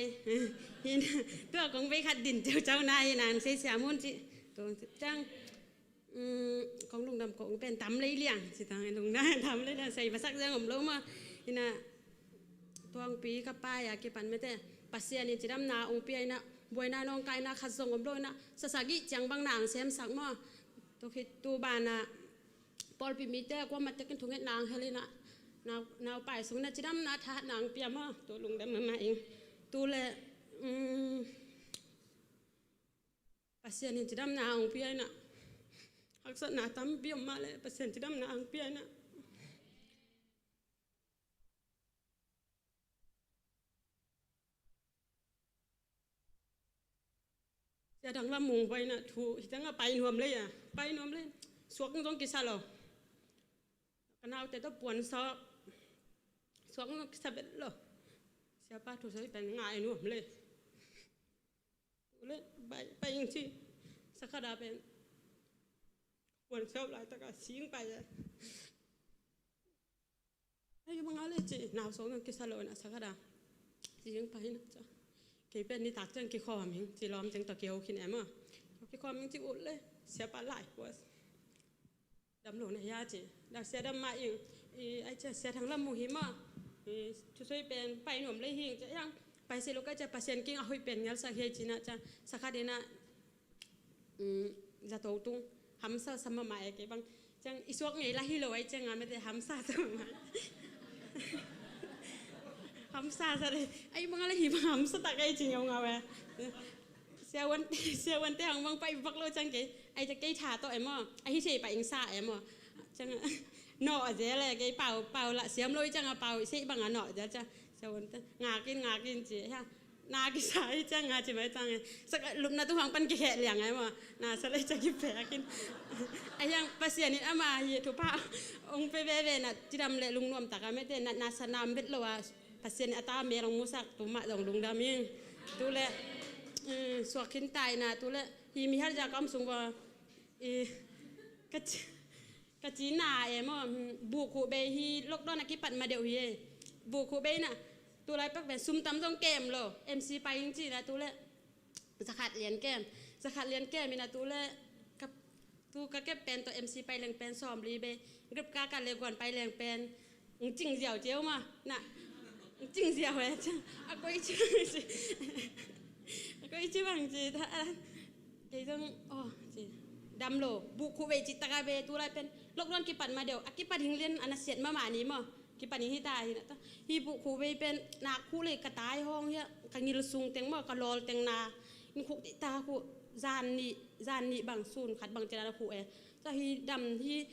Ina tua kong vei khat din ceu ceu na ina sei siam hun ci. Tung cang. Kong lungdam kong pen tam lei liang ci tang lungdam tam lei liang sei masak zang om lo maw. Ina tuangpi ka pai a kipan mete Pasian in cidamna ong pia ina buaina nong kaina khat zong om lo ina sasagi ciang bang na ang semsak maw. Tu khit tu bana pawlpi mite kuama tekin thunget na ang hel ina nau pai sung ina cidamna thahat na ang pia maw. Tu lungdam mama ing tu le Pasian in cidamna ong pia ina haksatna tampi om mah le Pasian cidamna ong pia ina. Sia dang lam mung pai ina thu hi tanga pai nuam le a pai nuam le suak zong kisa lo. Ka naute tawh puan sawk suak zong kisa bet lo. Siapa thu soi pen ngai nuam le. Ule bai bai ing ci sakada pen kuan seuh lai taka sing pai e. Ai manga le ci nau song kisa lo na sakada sing pai na ca kei pen ni tak cang kikhawm ing ci lawm ceng tawh kiho khin em a kikhawm ing ci ule siapa lai kuas. Dam lo na hia ci. Dak sia dam ma ing. I ai cia sia thang lam mu hi ma. I thusoi pen pai nuam lei hing cia yang pai se lo ka cia Pasian king a hoih pen ngal sak hei cina cia sakha dina. Zato tung hamsa sama ma e kei bang. Ciang i suak ngei la hi lo ai cia nga mete hamsa sama ma. Hamsa sa le ai bang a le hi bang hamsa tak ai ci ngau ngau e. Siawan siawan te hang bang pai bak lo ciang kei ai te kei tha to emo ai hi sei pai ing sa emo ciang no a ze le kei pau pau la siam lo ciang a pau sei bang a no ze ciang siawan te ngakin ngakin ci ha na ki sa i ciang nga ci mai ciang sa lupna tu hang pan ki he liang emo na sa le ciang ki pe akin ai yang Pasian in ama hi thu pa ong pe ve ve na cidam le lungnuam taka mete na na sa nam bet lo a Pasian a ta me long musak tu ma dong lungdam ing tu le suak khin tai na tu le hi mi har ja kam sung ba i ka ci na e mo bu khu be hi lockdown a kipat ma deuh hi e bu khu be na tu lai pak be sum tam dong kem lo MC pai ing ci na tu le zakhat lian kem zakhat lian kem ina tu le ka tu ka kep pen to MC pai leng pen som li be grip ka ka le guan pai leng pen Ng cing ziau ciau ma na ng cing ziau e ciang a koi ci bang ci a koi ci bang ci ta a kei zong o ci dam lo bu khu vei ci taka be tu lai pen lok luan kipat ma deuh a kipat hing lian a na siat ma ma ni maw kipat hing hi ta hi na ta hi bu khu vei pen na khu le ka tai hong hia ka ngil sung teng maw ka lol teng na in khuk ti ta khu zan ni zan ni bang sun khat bang ci na khu e ta hi dam hi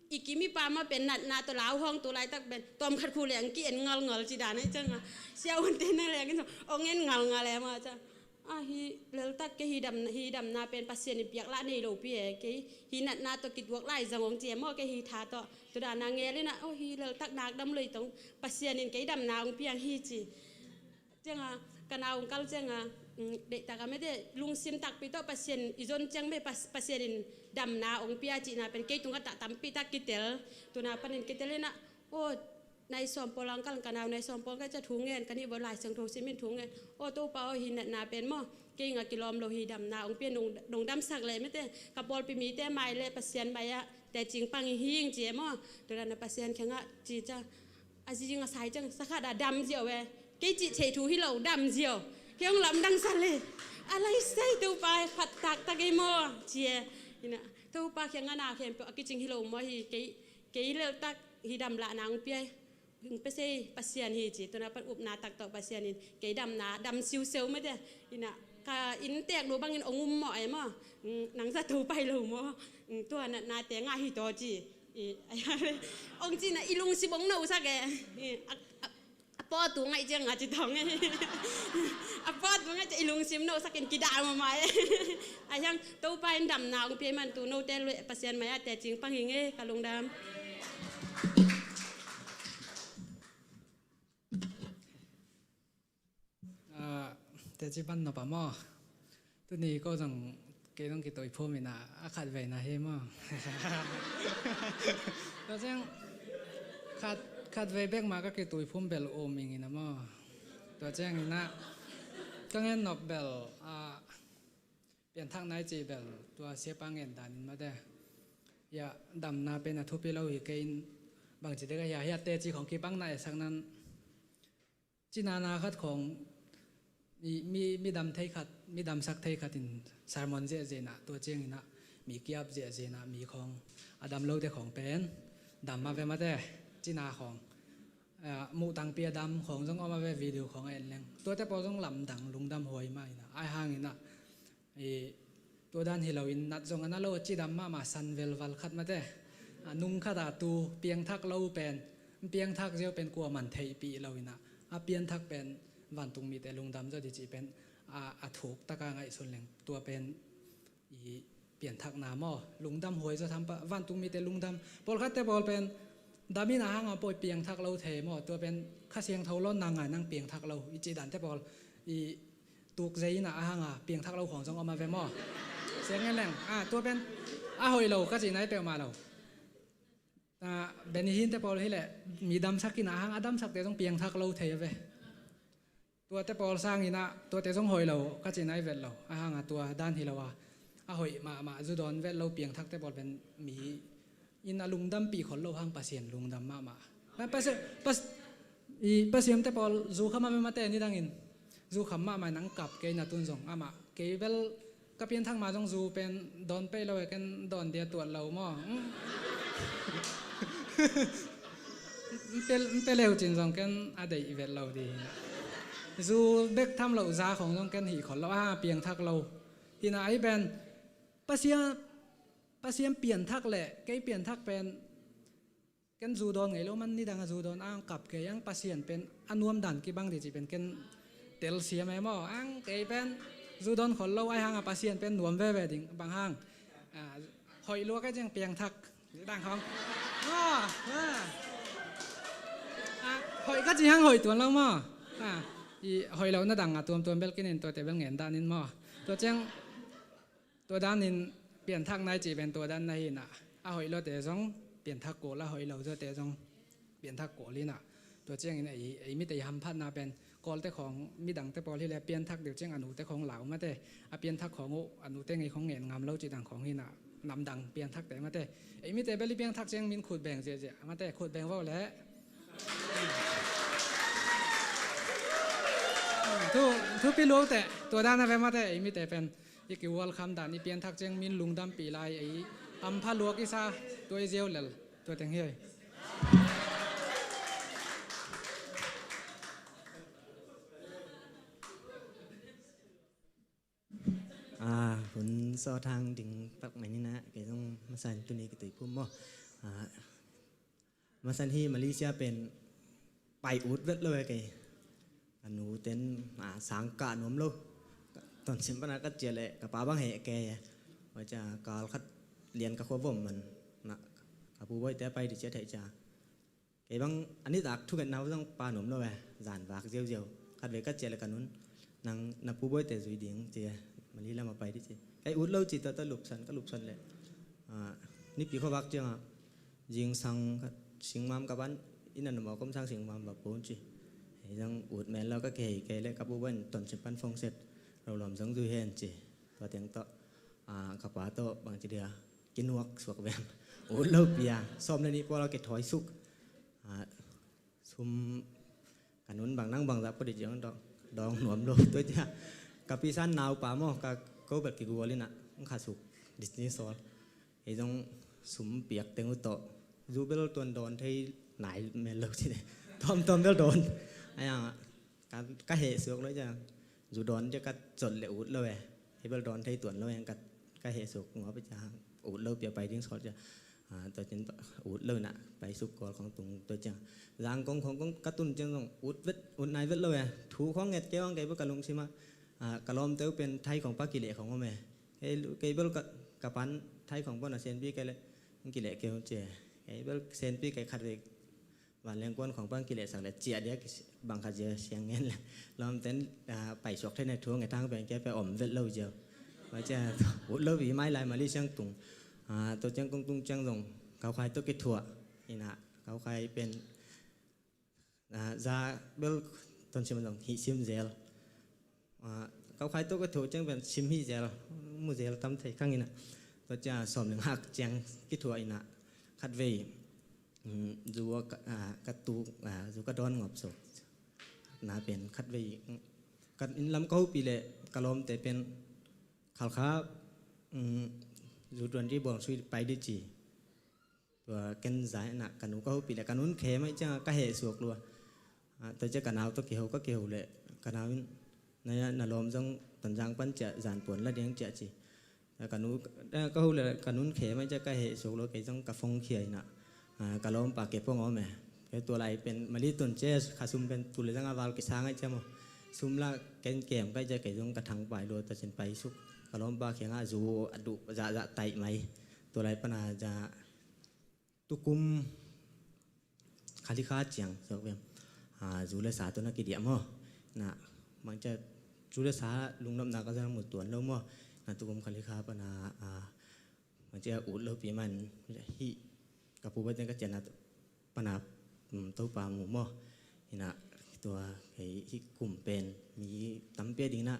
I kimi pa ma pen natna tawh lau hawng tu laitak pen tawm khat khu leng ki en ngalngal ci dan ai cianga sia unte na leng in ong en ngalngal e ma ciang a hi leltak ke hi dam hi damna pen Pasian in piak lah nei lo pi e ke hi natna tawh kituak lai zang ong ci e maw ke hi tha tawh tu dan a ngel in a o hi leltak nak dam lei tong Pasian in kei damna ong piang hi ci. Cianga ka nau ong kal cianga deihtak a mete lungsim takpi tawh Pasian i zon ciang me Pasian in damna ong pia cihna pen kei tungah tah tampi tak kitel tuna panin kitel inah aw nai sawm pawl ang kal ka nau nai sawm pawl ka cia thu ngen ka nih baw Lai Siangtho simin thu ngen aw Topa aw hi natna pen maw kei ngah kilawm lo hi damna ong pia nong damsak leh mete ka pawlpi mite mai le Pasian mai ah tecing pang i hing ci e maw tuna na Pasian khengah ci cia a zing a sai ciang sakhat a dam ziau e kei cih theih thu hi lo dam ziau kei hong lamdang sa le a lai sai Topa khat taktak ei maw ci e ina Topa kiangah na khempeuh a kicing hi lo maw hi kei kei leltak hi dam lah nang pia hing pe sei Pasian hi ci tuna pan upna tak tawh Pasian in kei damna dam siuseu mate ina ka inntek lo bangin ong um maw e maw nang za Topa hi lo maw tua natnate ngah hi taw ci ong cina i lungsim ong nosak e a pawtu ngaih ciang a ci tawng e a pawtu ngaih ciang i lungsim nosak in kidal mama e a hiang Topa in damna ong piai man tu note lue Pasian mai a tecing pang hi nge ka lungdam. Teci pan nop a maw Tuni ko zong kei zong kituiphum ina a khat vei na hi maw? Tua ciang khat, khat vei bek ma ka kituiphum bel um ing ina maw? Tua ciang ina ka ngen nop bel a pianthak nai ci bel tua siapa ngen danin mate. Ya damna pen a thupi lo hi kei in bangci dek a hia hiatte ci khong kibang na esak nan cinana khat khong mi, mi, mi dam thei khat, mi damsak thei khat in sermon ziahziah ina tua ciang ina mi kiap ziahziah ina mi khong a dam lote khong pen dam ma ve mate cina khong. Ah, muhtangpi a dam khong zong om a ve video khong a en leng tuate pawl zong lamdang lungdam huai ma ina ai hang ina I, tua dan hi loin nat zong a na lo cidam mahmah san velval khat mate. A nung khat a tu piangthak lo pen, piangthak ziau pen kua man theihpih lo ina a pianthak pen vantung mite lungdam zaw di ci pen a, a thuk taka ngaihsun leng tua pen i pianthakna maw lungdam huai zaw tham pah vantung mite lungdam pawlkhatte pawl pen dam ina hanga pawi piangthak lo thei maw tua pen Kha Siangtho lawn na ngai nang piangthak lo i ci dante pawl i tuk zei ina a hanga piangthak lo khawng zong om a ve maw? Siang ngen leng a tua pen a hoih lo ka ci nai peuhmah lo. Benny Hinn te pawl hileh mi damsak ina a hang a damsakte zong piangthak lo thei a ve. Tuate pawl sang ina tuate zong hoih lo ka ci nai vet lo a hanga tua dan hi lo a a hoih mahmah zu dawn vet lo piangthakte pawl pen mi in a lungdampi khol lo hang Pasian lungdam mahmah. Pasian, pas, i Pasian te pawl zu kham a mema te ni dangin zu kham mahmah nang kap kei na tun zong amah kei bel ka pianthak ma zong zu pen dawn pei lo e ken dawn dia tuat lo maw? Mpe leu cin zong ken a deih vet lo di. Zu bek tham lo za khong zong ken hih khol lo a piangthak lo. Hina ahi pen Pasian Pasian pianthak le kei pianthak pen ken zu dawn ngei lo man nidang a zu dawn ang kap kei ang Pasian pen a nuam dan kibang di ci pen ken telsiam e maw ang kei pen zu dawn khol lo ai hang a Pasian pen nuam veve ding bang hang hoih lua kei ciang piangthak dang hong hoih ka ci hang hoih tuan lo maw? I hoih lo na dang a tuamtuam bel kinin tuate bel ngen danin maw? Tua ciang Tua danin pianthak nai ci pen tua dan na hi ina a hoih lote zong pianthak kul a hoih lo zote zong pianthak kul ina tua ciangin ei mite i hamphatna pen kawlte khawng midangte pawl hileh pianthak deuh ciang a nute khawng lau mate a pianthak khawng uh a nute ngei khawng ngen ngam lo ci dang khawng hi ina namdang pianthakte mate ei mite bel i pianthak ciang min khut beng ziahziah mate khut beng vau leh thu thupi luaute tua dan a ve mate ei mite pen i kiwalkham dan i pianthak ciang min lungdampih lai ei hampha luak i sa tua i ziau lel tua teng hi. Hun sawt hang ding pak mai nina kei zong masa in tuni kituiphum maw? Masan hi Malaysia pen pai ut vet lo e kei. Ka nu ten sang kah nuam lo. Tonsim pana ka ciah leh ka pa bang heh kei. Ua cia kal khat lian ka khua vom man na ka pu bawi te pai di cia thei cia. Kei bang a nitak thungetna uh zong pa nuam lo e. Zan vak ziauziau khat vei ka ciah leh ka nun nang na pu bawi te zui ding cia. Mali lam a pai di cia kei ut lo ci tata lupsan ka lupsan leh nipi khuavak ciangah zingsang singmam ka pan inn a nuam a komsang singmam va pon ci. Hei zong ut men lo ka kei kei le ka bubuan tonsim pan fongset raulam zong zui hen ci. Tua teng tawh ka pa tawh bangci dia kinuak suak vem ut lo pia sawm le nih pawl a kithawi suk. Sum ka nun bang nang bang zah pawh di ciang dawng nuam lo tua cia ka pisan naupa maw ka ko bel kigual inah kha suk Disney sawl. Ei zong sum piak teng uh tawh zu bel tuan dawn thei nai mel lo ci ne tuamtuam bel dawn. Aiang ka heh suak lo cia zu dawn cia ka cot le ut lo e. Ei bel dawn thei tuan lo e ka heh suak ngawp cia ut lo pia pai ding sawl cia. Tua cin ut lo na pai suk kawl khong tung tua ciang zang kong khong kong ka tun ciang zong ut vet ut nai vet lo e thu khong nget kei ong kei bel ka lungsim ah ka lawmte uh pen thai khong pa kileh khong om e. Kei bel ka pan thai khong pa na senpi kei le kileh kei ong cie kei bel senpi kei khat vei vanleng kuan khong pa kileh sak le ciah dia bang khat zia siang ngen le lawmten pai suak thei na thu nget hang pen kei pe om vet lo zia. Tua ciang ut lopi mai lai Malaysia tung. Ah, tua ciang kong tung ciang zong kaukhai tawh kithuah. Ina kaukhai pen, ah, za bel ton sim zong hih sim zel. Ah, kaukhai tawh kithuah ciang pen sim hih zel, mu zel tam thei khang ina. Tua ciang sawm le ngak ciang kithuah ina khatvei, mm, zu a ka, ah, ka tuk, ah, zu ka dawn ngop so. Na pen khatvei, mm, ka inn lam ka hopih le ka lawmte pen Khalkha, mm, zu tuan ri bawng sui pai di ci. Tua ken zai na ka nu ka hopih le ka nun khe mai ciang ka heh suak lua. Ah, tua ciang ka nau tawh kiho ka kiho le ka nau in na, na lawm zong Tonzang pan ciah zan puan la ding ciah ci. Ah, ka nu, ah, ka ho le ka nun khe mai ciang ka heh suak lua kei zong ka phone khia ina. Ah, ka lawmpa ke pong om e. Kei tua lai pen mali tun ce kha sum pen tu le zang a val kisa ngai ciang maw. Sum la ken kem kai ciang kei zong ka thang pai lua ta cin pai suk. Ka lawmpa kiangah zu a duh zahzah taih mai. Tua lai pana za tukum khalikha ciang sok vem. Ah, zu le sa tu na kidiah maw. Na mang ciang zu le sa lungnopna ka zang mu tuan lo maw. Na tukum khalikha pana, ah, mang ciang ut lopi man hih ka pu bai teng ka cian na pana, um, Topa mu maw. Ina tua kei hih kum pen mi tampi a ding na,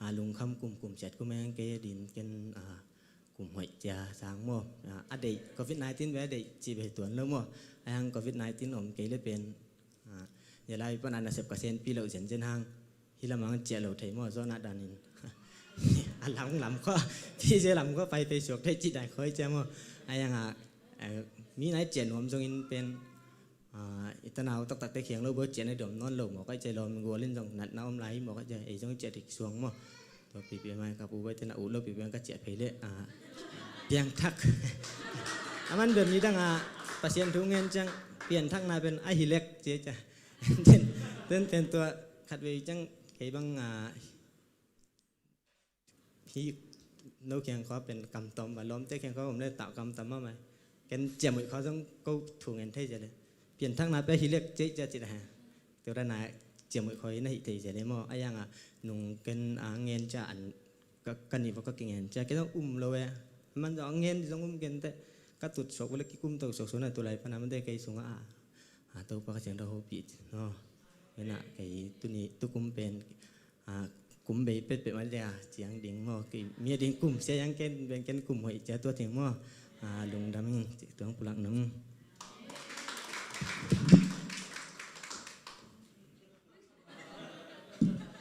ah, lungkham kum, kum ciat kum eng kei a din ken, ah, kum hoih cia sang maw. Ah, a deih covid nineteen ve a deih ci ve tuan lo maw. A yang covid nineteen om kei le pen, ah, ya lai pana nasep ka senpi lo zenzen hang. Hi lamang ciah lo thei maw, zawhna danin. A lam lam khuah, P J lam khuah pai pei suak thei cih dai khuai cia maw. A yang a, eh, mi nai ciah nuam zongin pen, ah, i tanau taktakte khiang lo bo ciah na dom nawn lo maw, kai cia lawm gualin zong natna om lai maw, kai cia ei zong ciah dik suang maw. Tua pipi mai ka pu bai tena ut lo pipi mai ka ciah phei le, ah, piangthak. A man ber ni dang a, Pasian thu ngen ciang, pianthakna pen a hi lek cia cia. Ten, ten, ten tua khat vei ciang kei bang, ah, hi no khiang khuah pen kamtom, va lawmte khiang khuah om le tah kamtom mah mai. Ken ciamuih khuah zong ko thu ngen thei cia le. Pianthakna pe hi lek cia cia ci da ha. Tua dana ciamuih khuah hi na hi thei cia le maw. A yang a nung ken a ngen cia an ka, ka ni va ka kingen cia ke zong um lo e. Man zong a ngen zong um ken te ka tut sok le kikum to sok so na tu lai pana man te kei sunga a. A Topa ka ciang da hopih no. Ena kei tuni tukum pen, ah, kum bei petpet ma dia ciang ding maw, kei mi a ding kum sia yang ken ben ken kum hoih cia tua thing maw. Ah, lungdam ing, ci tuang pulak nung.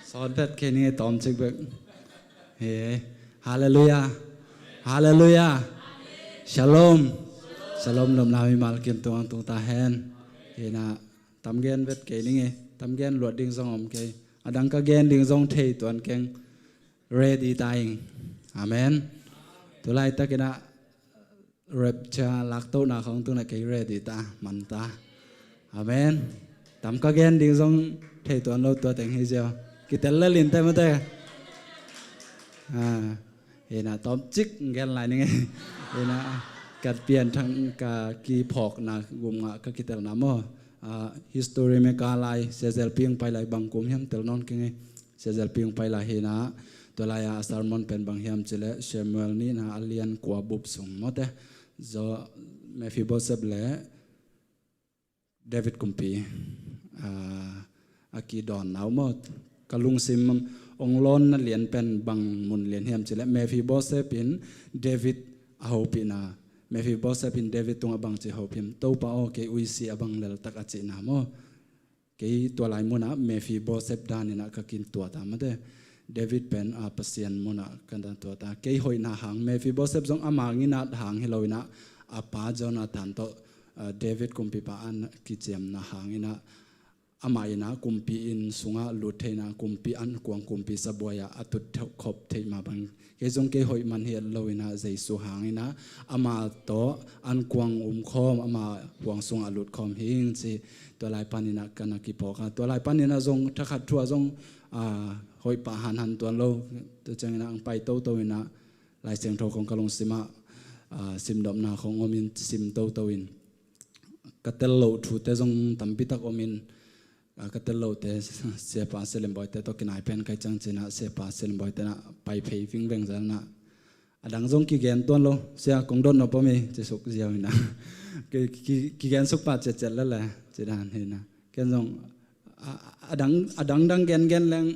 Sawn phet kei ning e tawm cik bek. He, halleluiah. Halleluiah. Shalom. Shalom lom lau i mal kim tuang tung ta hen. He na, tam gen vet kei ning e, tam gen luat ding zong om kei. A dang ka gen ding zong thei tuan keng. Ready ta ing. Amen. Tulai takin a rapture laktohna khong tuna kei ready ta, man ta. Amen. Tam ka gen ding zong thei tuan lo tua teng hi zia. Kitel lel in te mate. Ah, hina tawm cik gen lai ning e. Hina ka pianthak ka kiphawkna gum ngah ka kitelna maw. Ah, history meka lai, Sia Zel Piang pai lai bang kum hiam tel nawn keng e. Sia Zel Piang pai lai hina, tua lai a sermon pen bang hiam cih leh Samuel nihna a lian kua bup sung mawte. Zo Mephibosheth le David kumpi, ah, a kidawnna uh maw. Ka lungsim ong lawnna lian pen bang mun lian hiam cih leh Mephibosheth in David a hopihna. Mephibosheth in David tungah bang ci hopih hiam, Topa aw, kei uisi a bang leltak a cihna maw. Kei tua lai munah Mephibosheth daninah ka kin tua ta mate. David pen a Pasian munah ka dan tua ta. Kei hoihna hang Mephibosheth zong ama nginat hang hi loinah a pa Jonathan tawh, ah, David kumpipa an kiciamna hanginah amah inah kumpi inn sungah lut theinah kumpi an kuang kumpi sabuai-ah a tut khop theih mah bang. Kei zong kei hoih man hiat loinah Jesu hanginah ama tawh an kuang um khawm, ama huang sungah lut khawm hing ci. Tua lai paninah ka na kiphawk a. Tua lai paninah zong thakhat thu-ah zong, ah, hoih pah hanhan tuan lo. Tua cianginah ang pai toto inah Lai Siangtho khong ka lungsimah, ah, simdopna khong omin sim toto in ka tel loh thute zong tampitak omin A ka tel lote, siapa Selim Boite tawh kinai pen kai ciang cinah, siapa Selim Boite nah pai phei vingveng zanah, a dang zong kigen tuan lo, sia kong dot nop om hi, ci suk ziau hinah. Ki, ki, kigen suk pah ciatciat lele, ci dan hinah. Ken zong a, a dang, a dangdang gengen leng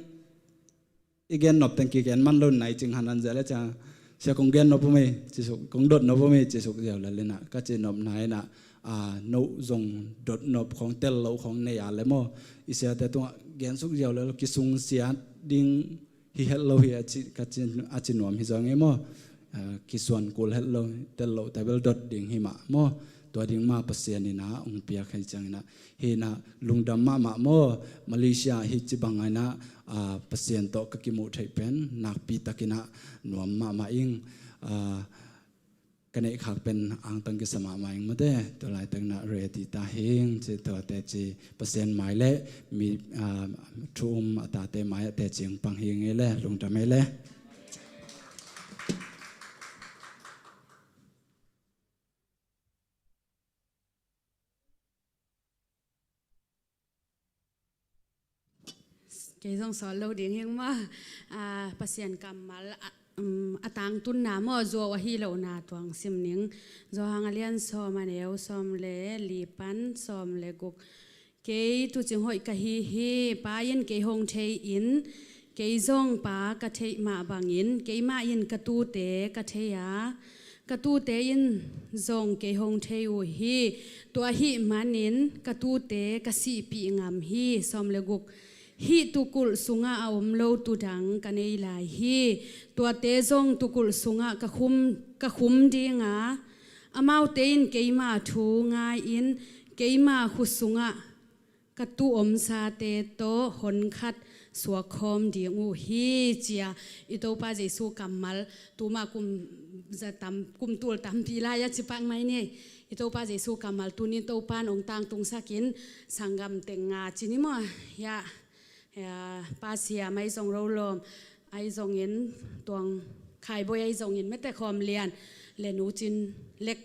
i gen nop teng kigen man lo nai cing han an zia le ciang, sia kong gen nop om hi, ci suk, kong dot nop om hi, ci suk ziau le lenah, ka ci nopna inah, a, no zong dot nop khong tel lo khong nei a le maw, i siate tungah gen suk ziau le lo, kisungsia ding hi het lo hi a ci, ka ci, a ci nuam hi zong e maw. A, kisuan kul het lo, tel lo ta bel dot ding hi mah maw. Tua ding mah Pasian inah ong piak hi ciang inah, hinah lungdam mahmah maw. Malaysia hi ci bang inah, a, Pasian tawh ka kimuh theih pen nakpi takinah nuam mahmah ing. A, ka neih khak pen angtang kisa mahmah ing mate, tua laitak inah ready ta hing ci, tuate ci Pasian mai le mi, a, thu um a tate mai a teci ong pang hing e le, lungdam e le. Kei zong sawt lo ding hing maw. A, Pasian kammal a, um, a tangtunna maw, zuau ahi lohna tuang sim ning. Johan a lian sawm, a neu sawm le li pan sawm le guk. Kei tuucing hoih ka hi hi, Pa in kei hong thei in, kei zong Pa ka theih mah bangin, keimah in ka tuute ka thei a, ka tuute in zong kei hong thei uh hi. Tua ahih manin ka tuute ka sihpih ngam hi. Sawm le guk. Hih tuukulh sungah a om lo tuu dang ka nei lai hi. Tuate zong tuukulh sungah ka khum, ka khum ding a, amaute in keima thu ngai-in keima khut sungah ka tuu omsate tawh honkhat suakkhawm ding uh hi, ci-a i Topa Jesu kammal tuma kum za tam, kum tul tampi lai a ci pak mai ni. I Topa Jesu kammal tuni Topan ong tangtungsakin sanggam teng nga ci ni maw. Ya, ya, Pa Siam ahi zong Rolawm ahi zongin, Tuang Khaiboi ahi zongin, mete khawm lian le Nu Cin Lek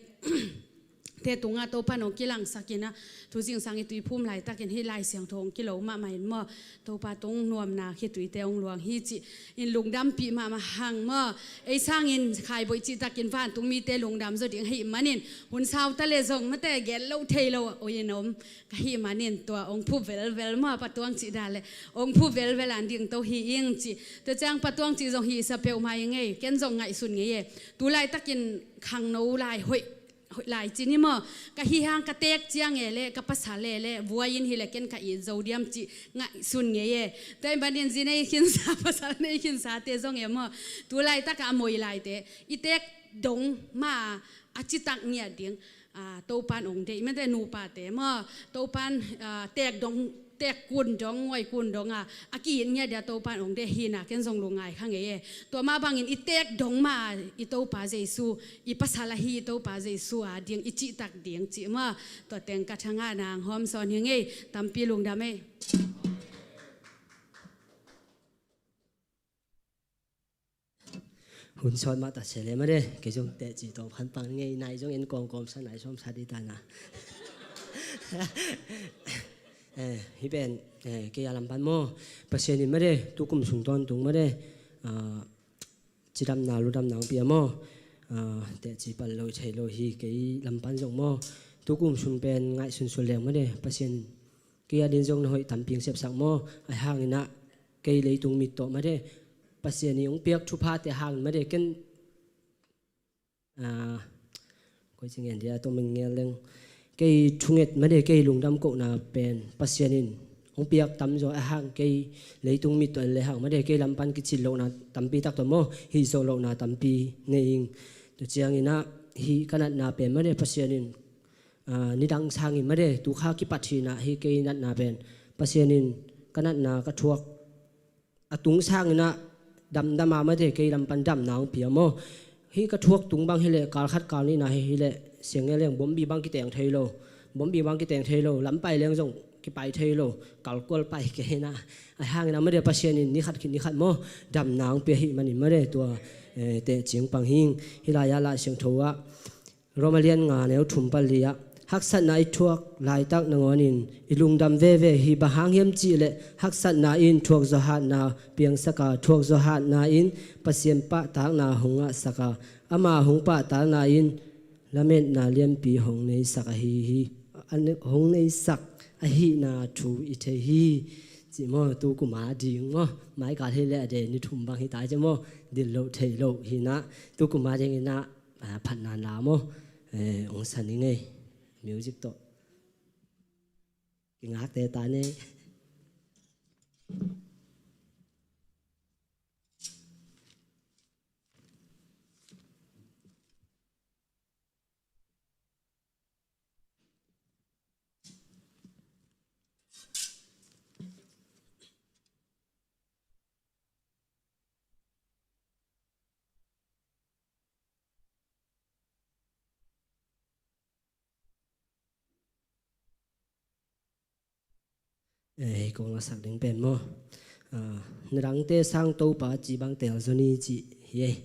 te tungah Topan ong kilangsakin a, thu zingsang i tuiphum laitakin hih Lai Siangtho ong kilo mahmah in maw, Topa tung nuamna khituite ong luang hi ci-in lungdampih mahmah hang maw. Ei sangin Khaiboi cihtakin vantung mite lungdam zaw ding ahih manin hun sau ta le zong mate gen lo thei lo oi in om ka hih manin tua ong phu velvel maw, Pa Tuang cih dan le ong phu velvel an ding to hi ing ci. Tua ciang Pa Tuang cih zong hi sa peuhmah ing ei, ken zong ngaihsun ngei e. Tu laitakin khangno lai hoih hoih lai ci ni maw. Ka hi hang ka teek ciang e le, ka pasal e le, buai in hi le ken ka it zo diam cih ngaihsun ngei e. Tua ahih manin zi nei khinsa, pasal nei khinsate zong e maw, tu laitak a moi laite i teek dong mah a citak ngiat ding, a, Topan ong deih, mete nupate maw, Topan, a, teek dong, teek kun dong, nguai kun dong a, a ki-it ngiat dia Topan ong deih hina ken zong lungngai kha ngei e. Tua mah bangin i teek dong mah a i Topa Jesu, i pasal ahi i Topa Jesu a ding i cihtak ding cih maw. Tua teng ka thangah nang hawm sawn hi ngei, tampi lungdam ei. Hun sawt mah ta se le made, kei zong teci tawm khan pang ngei, nai zong en kawmkawm sa, nai sawm sa di ta na. Eh, hi pen, eh, kei a lam pan maw, Pasian in made, tukum sung tawntung made, ah, cidamna ludamna hong pia maw, ah, teci pan lo thei lo hi, kei lam pan zong maw, tukum sung pen ngaihsun sul leng made, Pasian kei a din zong na hoih tampi ong sepsak maw, a hang inah kei leitung mit tawh made, Pasian i ong piak thuphate hang made, ken, ah, koi ci ngen dia, tua min ngel leng. Kei thunget made, kei lungdam kohna pen Pasian in ong piak tamzaw a hang, kei leitung mit tawh en le hang made, kei lam pan kicin lohna tampi tak tawh maw, hih zawh lohna tampi nei ing. Tua ciang inah hih ka natna pen made, Pasian in, ah, nidang sangin made, tukha kipat hinah hih kei natna pen Pasian in ka natna ka thuak a tung sang inah damdam a mate, kei lam pan damna hong pia maw. Hih ka thuak tung bang hileh kal khat kal nihna hi hileh, siang nge leng bombi bang kiteng thei lo, bombi bang kiteng thei lo, lam pai leng zong kipai thei lo, kalkual pai kei inah. A hang inah mate, Pasian in ni khat khit ni khat maw, damna hong pia hih manin mate, tua, eh, teh cing pang hing. Hih lai-ah Lai Siangtho ah Roma lian nga neu thum pan li ah, Haksatna i thuak laitak nangawnin i lungdam veve hi. Bang hang hiam cihleh haksatna in thuakzawh hatna piangsak a, thuakzawh hatna in Pasian pahtakna hong ngahsak a, ama hong pahtakna in lametna lianpi hong neisak ahi hi. An-, hong neisak ahihna thu i thei hi. Ci maw, tu kuma ding maw, mai kal hi leh a de ni thum bang hi ta ci maw, dil loh thei loh hi na, tu kuma ding i na, a, phatna la maw, eh, hong sa ni ngei. Music tawh kingakte ta ne. Eh, kong a sak ding pen maw? Ah, na dangte sang Topa ci bang teel zaw ni ci hi ei.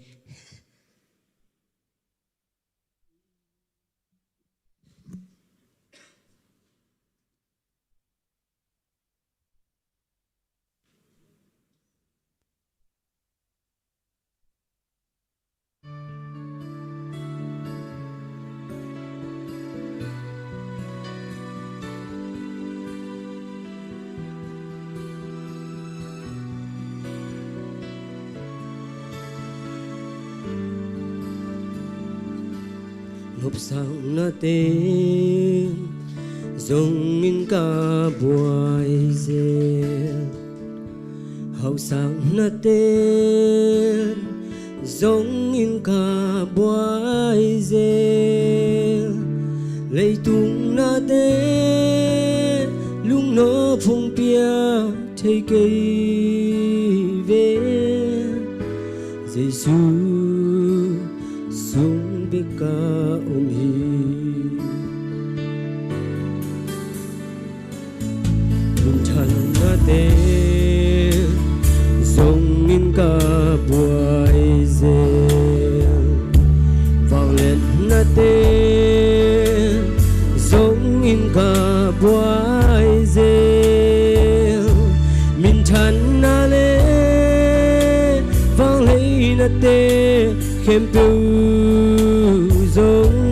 Nopsaknate zongin ka buai zel, hausaknate zongin ka buai zel, leitung nate lungnop hong pia thei kei ve. Jesu sung bek ka om hi. Minthanna te zongin ka buai zel, vangliatna te zongin ka buai zel, minthanna le vangliatna te khempeuh zong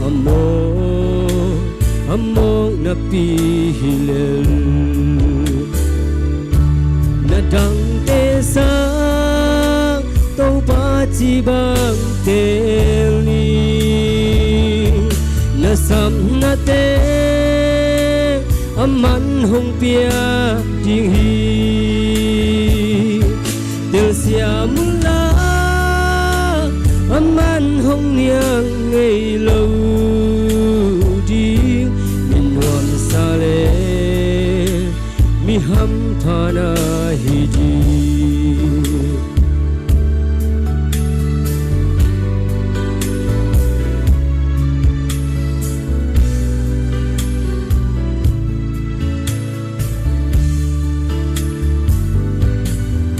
a mawk, a mawk napi hi lel. Na dangte sang Topa ci bang teel ni. Na sapnate aman hong pia ding hi. Telsiam un la, aman hong nial ngei lo ding. Mi nuamsa le mi hampha na hi ding.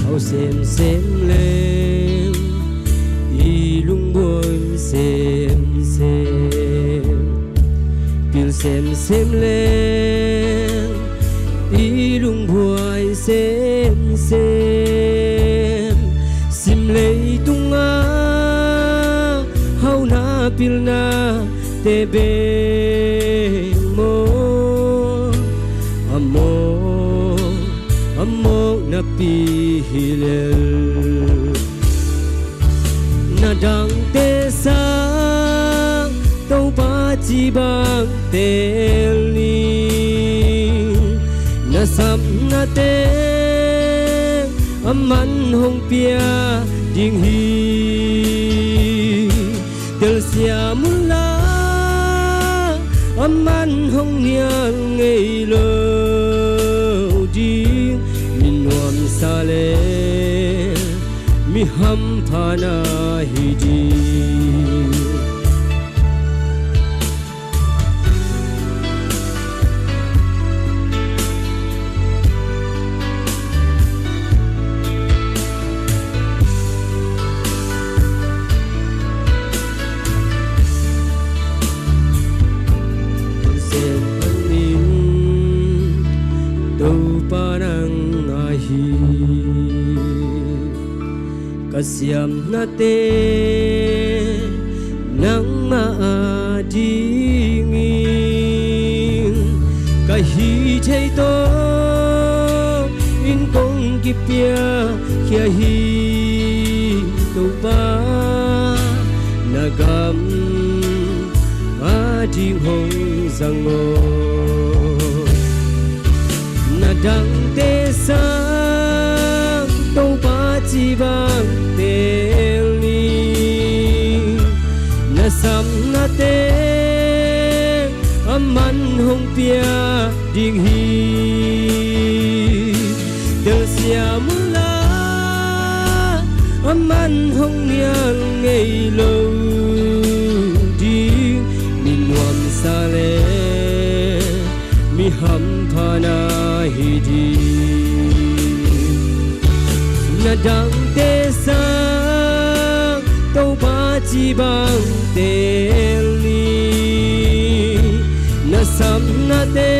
Hau semsem leng, i lungbuai semsem. Pil semsem leng, i lungbuai semsem. Sim leitunga hauna pilna te bek maw, a mawk, a mawk napi hi lel. Na dangte sang Topa ci bang teel ni. Na sapnate aman hong pia ding hi. Telsiam un la, aman hong nial ngei lo ding. Mi nuamsa le mi hampha na hi ding. Siamnate nangmah a dingin ka hih thei tawh in kong kipiakhia hi. Topa, na gam a ding hong zang aw. Na dangte sang Topa ci bang teel ni. Na samnate a man hong pia ding hi. Telsiam unla, a man hong nial ngei lo ding, mi nuamsa le mi hampha na hi ding. Na dangte sang Topa ci bang teel ni. Na samnate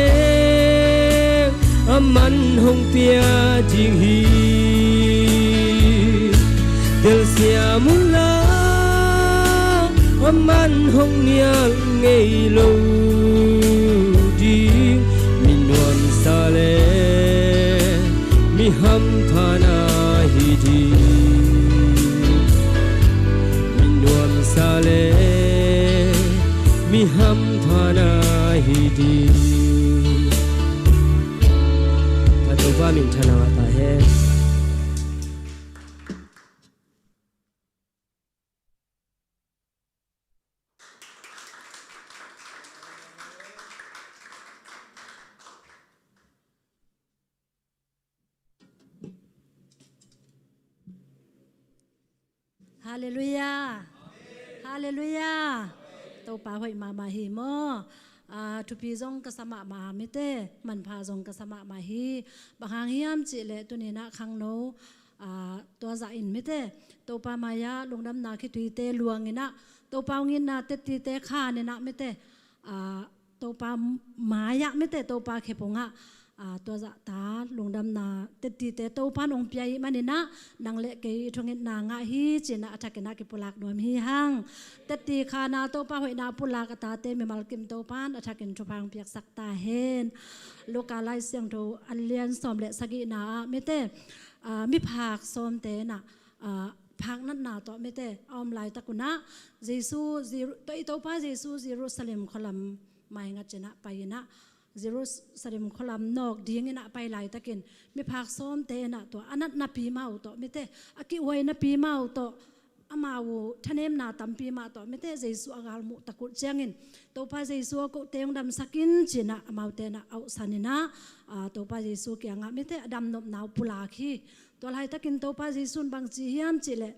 a man hong pia ding hi. Telsiam unla, a man hong nial ngei lo ding, mi nuamsa le mi hampha na hi ding. Mi nuamsa le mi hampha na hi ding. Ka Topa minthanna ngah ta hen. Halleluiah. Halleluiah. Topa hoih mahmah hi maw. Ah, thupi zong ka sa mahmah mite, manpha zong ka sa mahmah hi. Bang hang hiam cihleh tuni-in ah khangno, ah, tua zah in mite, Topa mai-ah lungdamna khituite luang in ah, Topa hong itna tettite khan in ah mite, ah, Topa mai-ah mite, Topa khephungah, ah, tua zahta lungdamna tettite Topa in hong pia ahih manin ah, nang le kei i thungetna ngah hi ci-in ah a thakin ah kipulak nuam hi hang. Tetti khan ah Topa hoihna pulak a tate mimal kim Topa in a thakin thupha hong piaksak ta hen. Luka Lai Siangtho a lian sawm le sagihna ah mite, ah, miphak sawmte in ah, ah, phaknatna tawh mite a om laitak un ah, Jesu, Jeru-, to-, i Topa Jesu Jerusalem khualam maingat cin ah pai in ah, Jerusalem khualam nawk ding in ah pai laitakin, miphak sawmte in ah tua a natnapi mah uh tawh mite, a kihuai napi mah uh tawh, amau uh thanemna tampi mah tawh mite, Jesu a galmuh tak uh ciangin, Topa Jesu aw, kote hong damsak in ci-in ah amaute in ah a awhsan in ah, ah, Topa Jesu kiangah mite a damnopna uh pulak hi. Tua laitakin Topa Jesu in bang ci hiam cihleh,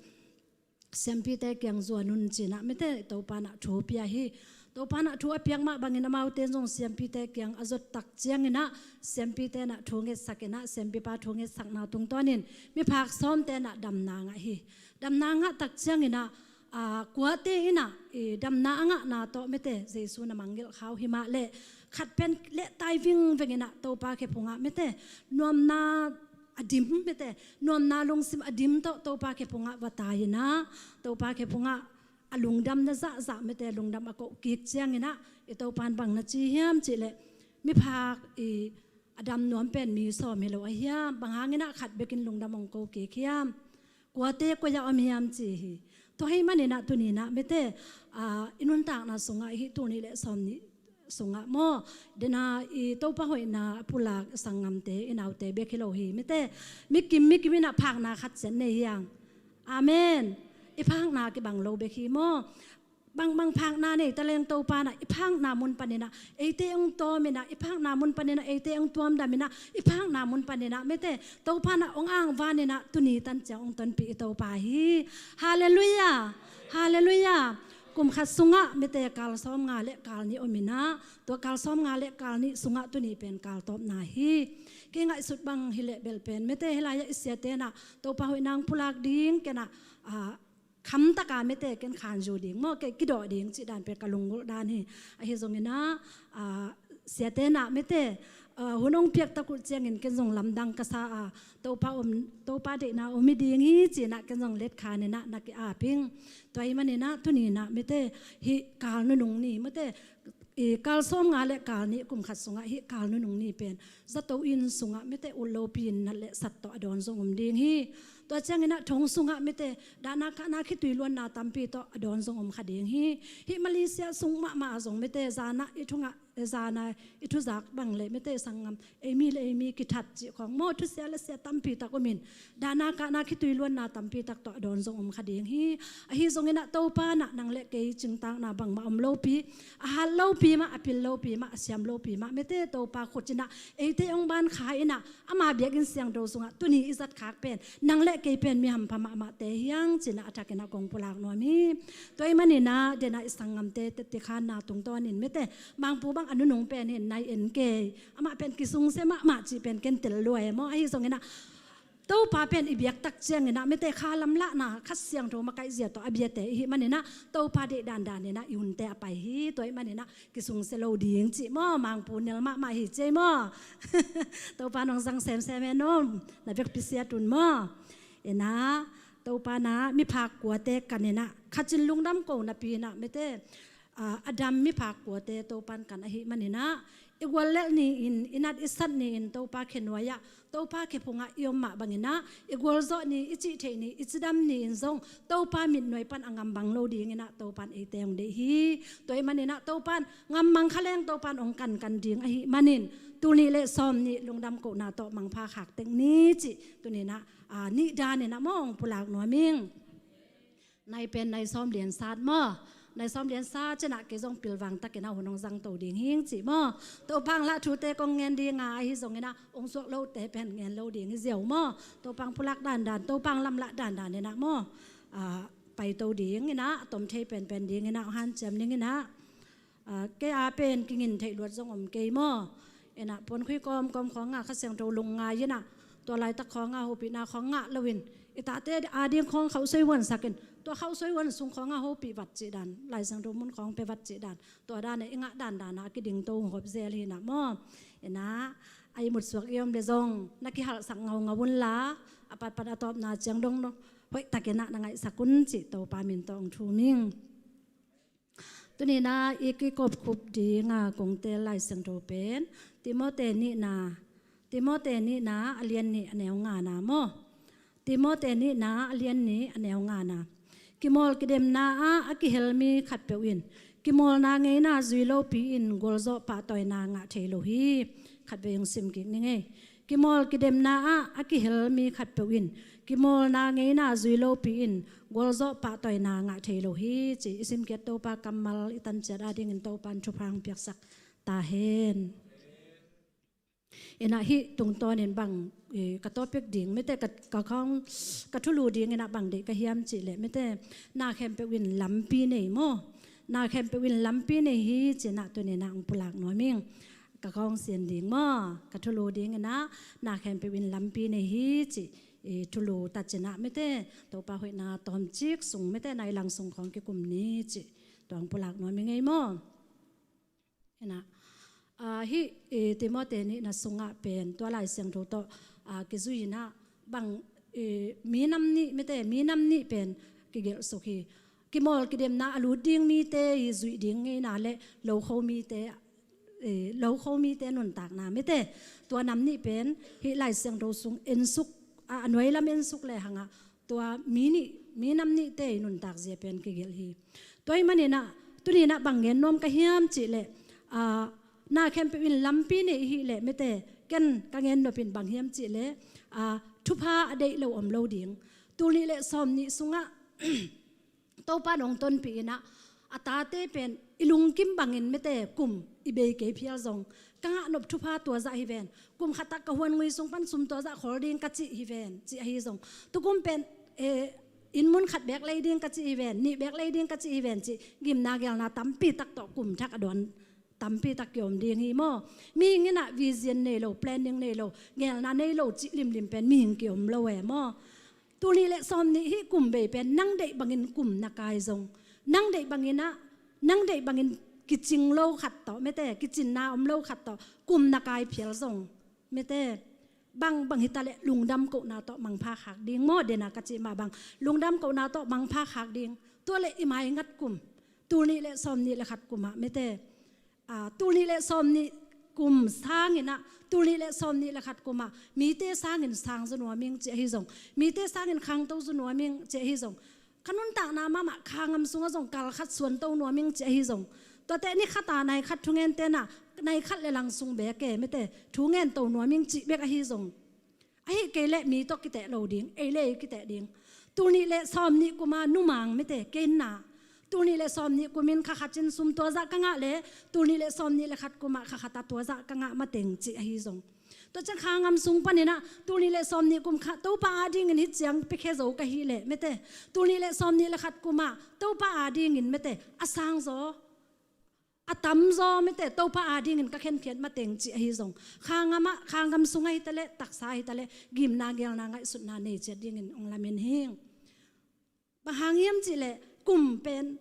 siampite kiang zuan un ci-in ah mite Topa in ah thu pia hi. Topa in ah thu a piak mah bangin amaute zong siampite kiang a zot tak ciangin ah, siampite in ah thu ngetsak in ah, siampipa thu ngetsakna tungtawnin miphak sawmte in ah damna ngah hi. Damna ngah tak ciangin ah, ah, kuate in ah i damna a ngahna tawh mite Jesu na mangngilh kha uh hi mah leh, khat pen lehtai vingveng in ah Topa khephungah mite nuamna a dim mite, nuamna lungsim a dim tawh Topa khephungah va tai in ah, Topa khephungah a lungdamna zahzah mite lungdam a koh kik ciangin ah, i Topa in bang na ci hiam cihleh, miphak i a dam nuam pen mi sawm hi lo a hiam, bang hangin ah khat bekin lungdam hong ko kik hiam? Kuate koi-ah om hiam ci hi. Tua ahih manin ah tuni-in ah mite, ah, i nuntakna sungah hih tul nih le sawm nih sungah maw, dena i Topa hoihna pulak sanggamte, i naute bek hi lo hi mite. Mikim mikim in ah phakna khat ciat nei hi hang. Amen. I phakna kibang lo bek hi maw. Bangbang phakna nei ta leng Topa in ah i phakna mun panin ah eite hong tawm in ah, i phakna mun panin ah eite hong tuamdam in ah, i phakna mun panin ah mite Topa in ah hong angvan in ah tuni tan ciang hong tonpih i Topa hi. Halleluiah. Halleluiah. Kum khat sungah mite kal sawmnga le kal nih om in ah, tua kal sawmnga le kal nih sungah tuni pen kal tawpna hi. Kei ngaihsut bang hileh bel pen mite hih lai-ah i siate in ah Topa hoihna hong pulak ding, ken ah, ah, khamtaka mite ken khanzu ding maw, kei kidawh ding cih dan pen ka lunggulh dan hi. Ahi zongin ah, ah, siate in ah mite, Hun hong piak tak uh ciangin ken zong lamdang ka sa a, Topa om, Topa deihna om hi ding hi ci-in ah ken zong letkhan in ah na ki-ap ing. Tua ahih manin ah tuni-in ah mite, hih kal nunung ni mite, kal sawmnga le kal nih kum khat sungah hih kal nunung ni pen zato inn sungah mite, ut lopi-in nat le sat tawh a dawn zong om ding hi. Tua ciangin ah thong sungah mite, dahna kahna khitui luanna tampi tawh a dawn zong om kha ding hi. Hih Malaysia sung mahmah ah zong mite, zan ah i thungah, zan ah i thuzak bang le mite, sanggam, ei mi le ei mi kithat cih khawng maw, thusia le sia tampi tak om in, dahna kahna khitui luanna tampi tak tawh a dawn zong om kha ding hi. Ahi zongin ah Topa in ah nang le kei cingtakna bangmah om lopi, a hat lopi mah, a pil lopi mah, a siam lopi mah mite, Topa khut in ah eite hong ban kha in ah, ama biakinn siangtho sungah tuni i zat khak pen, nang le kei pen mi hampha mahmahte hi hang ci-in ah a thakin ah kong pulak nuam hi. Tua ahih manin ah, den ah i sanggamte tetti khanna tungtawnin mite, Mangpu bang a nunung pen hi-in nai en kei, amah pen kisungsia mahmah cih pen ken tel lua e maw. Ahi zongin ah Topa pen i biak tak ciangin ah mite, kha lamlahna, Kha Siangtho makaih zia tawh a biate i hih manin ah Topa deih dandan in ah i hunte a pai hi. Tua ahih manin ah kisungsia lo ding cih maw, Mangpu nel mahmah hi ci ei maw. Topa in hong zang semsem hen aw, na vekpi siat un maw. In ah Topa in ah miphak kuate kan in ah, khat in lungdam ko napi-in ah mite, a, a dam miphak kuate Topa in kan ahih manin ah, i guallelh ni-in, i nat i sat ni-in Topa khe nuai-ah, Topa khe phungah i om mah bangin ah, i gualzawh ni, i cih theih ni, i cidam ni-in zong Topa mitnuai pan a ngam bang lo dingin ah Topa in eite hong deih hi. Tua ahih manin ah Topa in ngam mang kha leng Topa in hong kankan ding ahih manin, tul nih le sawm nih lungdam kohna tawh mangpha khak tek ni cih tuni-in ah, a, nih danin ah maw hong pulak nuam ing. Nai pen nai sawm lian sat maw. Nai sawm lian sat ciangin ah kei zong pilvang takin ah hun hong zang to ding hing cih maw. Topa hong lah thute kong ngen ding a, ahi zongin ah hong suak lote pen ngen lo ding hi ziau maw. Topa hong pulak dandan, Topa hong lamlah dandan in ah maw, a, pai to dingin ah, a tom thei penpen dingin ah hanciam dingin ah. A, kei a pen kingin theih luat zong om kei maw. In ah puankhui kawmkawm khawng ah Kha Siangtho lungngai in ah, tua laitak khawng ah hopihna khawng ngah loin, i tate ading khawng khauhsoi huansak in, tua khauhsoi huan sung khawng ah hopih vat cih dan, Lai Siangtho mun khawng pia vat cih dan, tua dan ah i ngah dandan ah a kiding to hong hop zel hi in ah maw. In ah a ihmut suak i om le zong na kihalhsak ngaungau unla, a patpat a tawpna ciang dong hoih takin ah na ngaihsak un cih Topa min tawh hong thum ing. Tuni-in ah i kikop khup ding a kong teel Lai Siangtho pen Timote nihna, Timote nihna a lian nih a neu ngana maw. Timote nihna a lian nih a neu ngana. Kimawl kidemna ah a kihel mi khatpeuh in kimawlna ngeina zui lopi-in gualzawh pahtawina ngah thei lo hi. Khatvei hong sim kik ning ei. Kimawl kidemna ah a kihel mi khatpeuh in kimawlna ngeina zui lopi-in gualzawh pahtawina ngah thei lo hi, ci i simkhiat Topa kammal i tanciat adingin Topa in thupha hong piaksak ta hen. In ah hih tungtawnin bang, eh, ka topic ding mite, ka, ka khawng, ka thulu dingin ah bang deih ka hiam cih leh mite, na khempeuh in lampi nei maw. Na khempeuh in lampi nei hi ci-in ah tuni-in ah hong pulak nuam ing. Ka khawng sian ding maw, ka thulu dingin ah, na khempeuh in lampi nei hi cih, eh, thulu taciang ah mite, Topa hoihna tawmcik sung mite, nai lang sung khawng kikum ni cih tua hong pulak nuam ing ei maw. In ah, ah, hih, eh, Timote nihna sungah pen tua Lai Siangtho tawh, ah, kizui-in ah bang, eh, minam nih mite, minam nih pen kigelh suk hi. Kimawl kidemna a lut ding mite i zuih ding ngeina le lokho mite, eh, lokho mite nuntakna mite, tua nam nih pen hih Lai Siangtho sung ensuk, a, a nuailam ensuk lehang ah tua mi nih, minam nihte i nuntak zia pen kigelh hi. Tua ahih manin ah tuni-in ah bang gen nuam ka hiam cih leh, a, na khempeuh in lampi nei i hih leh mite, ken ka gen nop in bang hiam cih leh, a, thupha a deih lo om lo ding. Tul nih le sawm nih sungah Topa in hong tonpih in ah, a tate pen i lungkim bangin mite kum i bei kei phial zong, ka ngah nop thupha tua zah hi ven, kum khat ah ka huan ngui sung pan sum tua zah khol ding ka cih hi ven, cih ahi zong, tukum pen, eh, inn mun khat beek lei ding ka cih hi ven, nih beek lei ding ka cih hi ven, cih gimna gelna tampi tak tawh kum thak a dawn tampi tak kiom ding hi maw. Mihing in ah vision nei lo, planning nei lo, gelna nei lo cih limlim pen mihing kiom lo e maw. Tul nih le sawm nih hih kum bei pen nang deih bangin kum na kai zong, nang deih bangin ah, nang deih bangin kicing lo khat tawh, mete, kicinna om lo khat tawh kum na kai phial zong, mete, bang bang hi ta leh lungdam kohna tawh mangpha khak ding maw, dena ka cih mah bang, lungdam kohna tawh mangpha khak ding. Tua leh i maingat kum, tul nih le sawm nih le khat kum ah, mete, aa, tul nih le sawm nih kum sangin ah, tul nih le sawm nih le khat kum ah mite sangin sang zaw nuam ing ci ahi zong, mite sangin khangto zaw nuam ing ci ahi zong, ka nuntakna mahmah kha ngam sungah zong kal khat suanto nuam ing ci ahi zong, tuate ni khat a nai khat thungen tenah, nai khat le lang sung bek e, mete, thungen to nuam ing cih bek ahi zong, ahi kei leh mi tawh kiteh lo ding, ei le ei kiteh ding. Tul nih le sawm nih kum a numang, mete, kei na, tul nih le sawm nih kum in kha khat in sum tua zah ka ngah leh, tul nih le sawm nih le khat kum ah kha khat a tua zah ka ngah mateng ci ahi zong, tua ciang kha ngam sung panin ah tul nih le sawm nih kum kha Topa adingin hih ciang piakhia zo ka hih leh, mete, tul nih le sawm nih le khat kum ah Topa adingin, mete, a sang zaw, a tam zaw, mete, Topa adingin ka khenkhiat mateng ci ahi zong, kha ngam ah, kha ngam sung ahi ta leh, taksa ahi ta leh, gimna, geelna, ngaihsutna nei ciat dingin ong lamen hing. Bang hang hiam cih leh kum pen,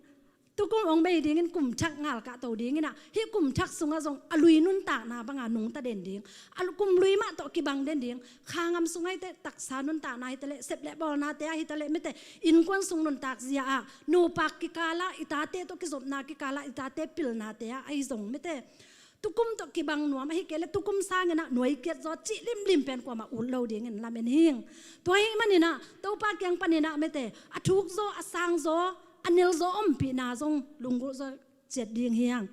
tukum ong bei dingin kum thak ngal kah to dingin ah, hih kum thak sungah zong a lui nuntakna banga nungta den ding, a lu-, kum lui mah tawh kibang den ding. Kha ngam sung ahi ta leh, taksa nuntakna ahi ta leh, sep le bawlnate ahi ta leh, mete, innkuan sung nuntak zia ah, nupak kikal ah, i tate tawh kizopna kikal ah, i tate pilnate ah ahi zong, mete, tukum tawh kibang nuam, ahi kei leh tukum sangin ah nuai kiat zaw cih limlim pen kuamah ut lo dingin lamen hing. Tua ahih manin ah Topa kiang panin ah, mete, a thuk zaw, a sang zaw, a nel zaw ompihna zong lunggulh zaw ciat ding hi hang.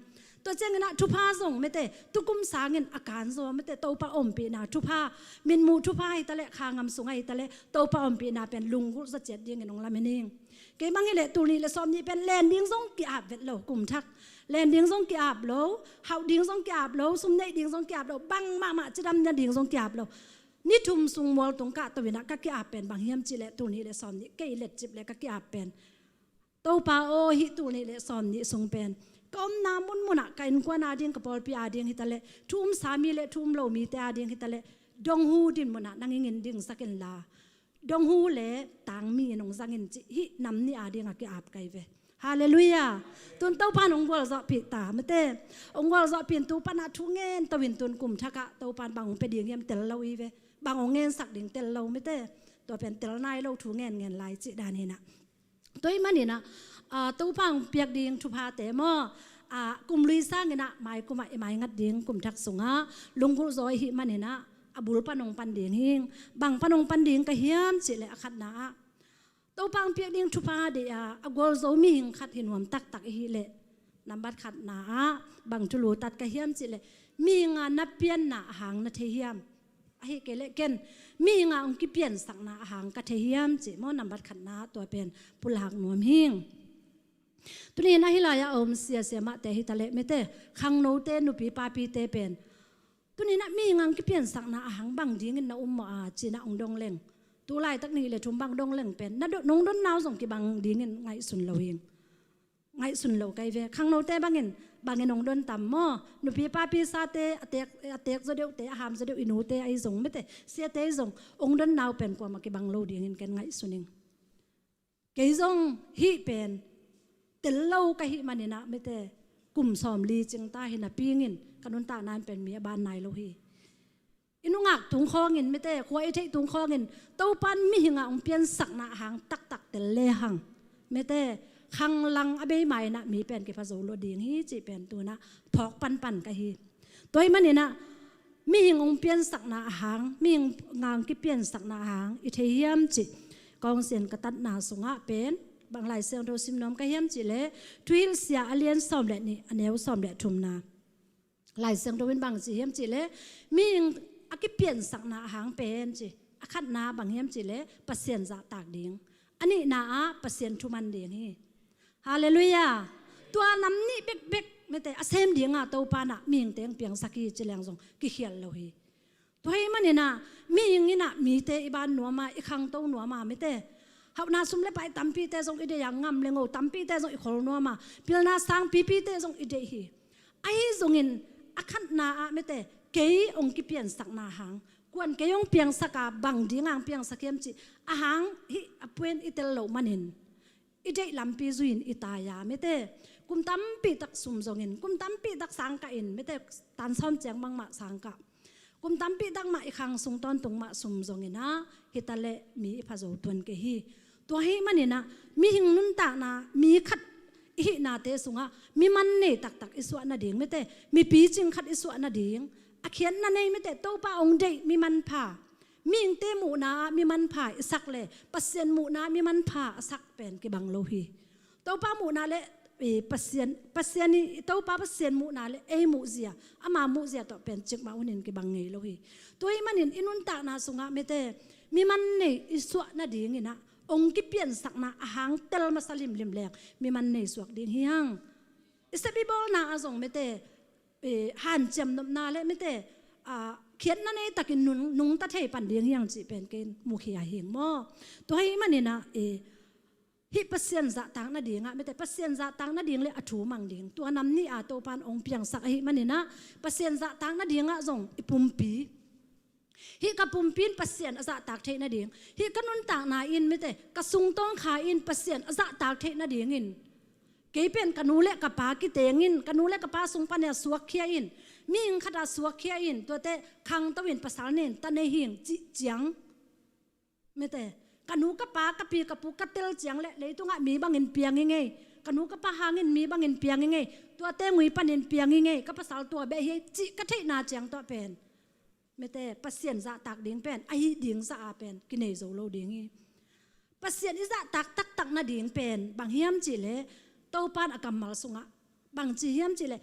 Tua ciangin ah thupha zong, mete, tukum sangin a kan zaw, mete, Topa ompihna thupha, mitmuh thupha ahi ta leh, kha ngam sung ahi ta leh, Topa ompihna pen lunggulh zaw ciat dingin ong lamen hing. Kei bang hi leh tul nih le sawm nih pen len ding zong ki-ap vet lo, kum thak len ding zong ki-ap lo, hauh ding zong ki-ap lo, sum neih ding zong ki-ap lo, bang mahmah cidam na ding zong ki-ap lo. Ni thum sung mual tung kah to in ah ka ki-ap pen bang hiam cih leh tul nih le sawm nih, kei letcip leh ka ki-ap pen, Topa aw, hih tul nih le sawm nih sung pen ka omna munmun ah, ka innkuan ading, ka pawlpi ading hi ta leh, thu um sa mi le thu um lo mite ading hi ta leh, donghu din mun ah nang in dingsak inla, donghu le tangmi in ong zang in cih, hih nam nih ading a ki-ap ka hi ve. Halleluiah. Tun Topa in ong gualzawhpih ta, mete. Ong gualzawhpih in tu pan ah thu ngen to in, tun kum thak ah Topa in bang ong pia ding hiam tel lo hi ve. Bang ong ngensak ding tel lo, mete. Tua pen tel nai lo, thu ngen ngen lai cih dan hi in ah. Tua ahih manin ah, aa, Topa ong piak ding thuphate maw, aa, kum lui sangin ah mai kum ah i maingat ding, kum thak sungah lunggulh zaw i hih manin ah, a bul pan ong pan ding hing. Bang pan ong pan ding ka hiam cih leh, a khatna ah, Topa ong piak ding thupha deih a, a gualzo mihing khat hi nuam taktak i hih leh, nambat khatna ah bang thulu tat ka hiam cih leh, mihing a na pianna a hang na thei hiam? Ahi kei leh ken mihing a ong kipiansakna a hang ka thei hiam cih maw, nambat khatna ah tua pen pulak nuam hing. Tuni in ah hih lai-ah a om sia, siamahte hi ta leh, mete, khangnote, nupi papite pen, tuni in ah mihing a ong kipiansakna a hang bang dingin na um maw a, ci-in ah ong dong leng, tu laitak nih le thum bang dong leng pen, na do-, nong donna uh zong kibang dingin ngaihsun lo hing. Ngaihsun lo ka hi ve. Khangnote bangin, bangin ong don tam maw? Nupi papi sate, a teek, a teek zaw deuhte, a ham zaw deuh i nute ahi zong, mete, siate ahi zong, ong donna uh pen kuamah kibang lo dingin ken ngaihsun ing. Kei zong hih pen tel lo ka hih manin ah, mete, kum sawmli cing ta hi napi-in ka nuntakna in pen mi a ban nai lo hi. I nungak tung khawngin, mete, khua i theih tung khawngin Topa in mihing a ong piansakna a hang taktak tel lehang, mete, khang lang a bei ma-in ah mi pen kipha zo lua ding hi cih pen tu-in ah phawk panpan ka hi. Tua ahih manin ah mihing ong piansakna a hang, mihing a ong kipiansakna a hang i thei hiam cih kawngsian ka tatna sungah pen bang Lai Siangtho sim nuam ka hiam cih leh, Thuhilhsia a lian sawm le nih, a neu sawm le thumna. Lai Siangtho in bang ci hiam cih leh, mihing a kipiansakna a hang pen ci, a khatna bang hiam cih leh, Pasian zahtak ding. A nihna ah Pasian thuman ding hi. Halleluiah. Tua nam nih bekbek, mete, a sem dinga Topa in ah mihingte ong piangsak hi ci leng zong kikhial lo hi. Tua ahih manin ah mihing in ah mite i ban nuam a, i khangto nuam a, mete, hauhna sum le pai tampite zong i deih a, ngam le ngo tampite zong i khol nuam a, pilna sang pipite zong i deih hi. Ahi zongin a khatna ah, mete, kei ong kipiansakna hang, kuan kei ong piangsak a, bang dinga ong piangsak hiam cih a hang, hih a point i tel loh manin i deih lampi zui-in i tai a, mite, kum tampi tak sum zongin, kum tampi tak sang kah in, mite, tan sawm ciang bangmah sang kah, kum tampi tak mah i khang sung tawntung mah sum zongin ah, hi ta leh mi i pha zo tuan kei hi. Tua ahih manin ah, mihing nuntakna, mi khat i hihnate sungah mi man nei taktak i suah nading, mite, mi picing khat i suah nading, a khiatna nei, mite, Topa hong deih mi manpha, mihingte muhna ah mi manpha i sak leh Pasian muhna ah mi manpha a sak pen kibang lo hi. Topa muhna leh, eh, Pasian, Pasian i, Topa Pasian muhna leh ei muhzia, ama muhzia tawh pen cikmah hunin kibang ngei lo hi. Tua ahih manin i nuntakna sungah, mite, mi man nei i suah nadingin ah hong kipiansakna a hang tel masa limlim leng mi man nei suak ding hi hang. I sep i bawlna ah zong, mite, eh, hanciam nopna leh, mite, ah, khiatna nei takin nung, nungta thei pan ding hi hang cih pen kei in mukhia hi ing maw. Tua ahih manin ah, eh, hih Pasian zahtak nadingah, mite, Pasian zahtak nading leh a thu mang ding, tua nam nih a Topa in hong piangsak ahih manin ah, Pasian zahtak nadingah zong i pumpi, hih ka pumpi in Pasian a zahtak theih nading, hih ka nuntakna in, mite, ka sungtawng kha in Pasian a zahtak theih nadingin, kei pen ka nu leh ka pa kiteng in, ka nu leh ka pa sung pan a suakkhia in, mihing khat a suakkhia in, tuate khangto in pasal nei in ta nei hi ing cih ciang, mite, ka nu ka pa, ka pi ka pu ka tel ciang leh leitungah mi bangin piang ing ei, ka nu ka pa hangin mi bangin piang ing ei, tuate ngui panin piang ing ei, ka pasal tua beh hi ei cih ka theihna ciang tawh pen, mite, Pasian zahtak ding pen a hih ding zah a pen kinei zo lo ding hi. Pasian i zahtak taktak nading pen bang hiam cih leh, Topa in a kammal sungah bang ci hiam cih leh,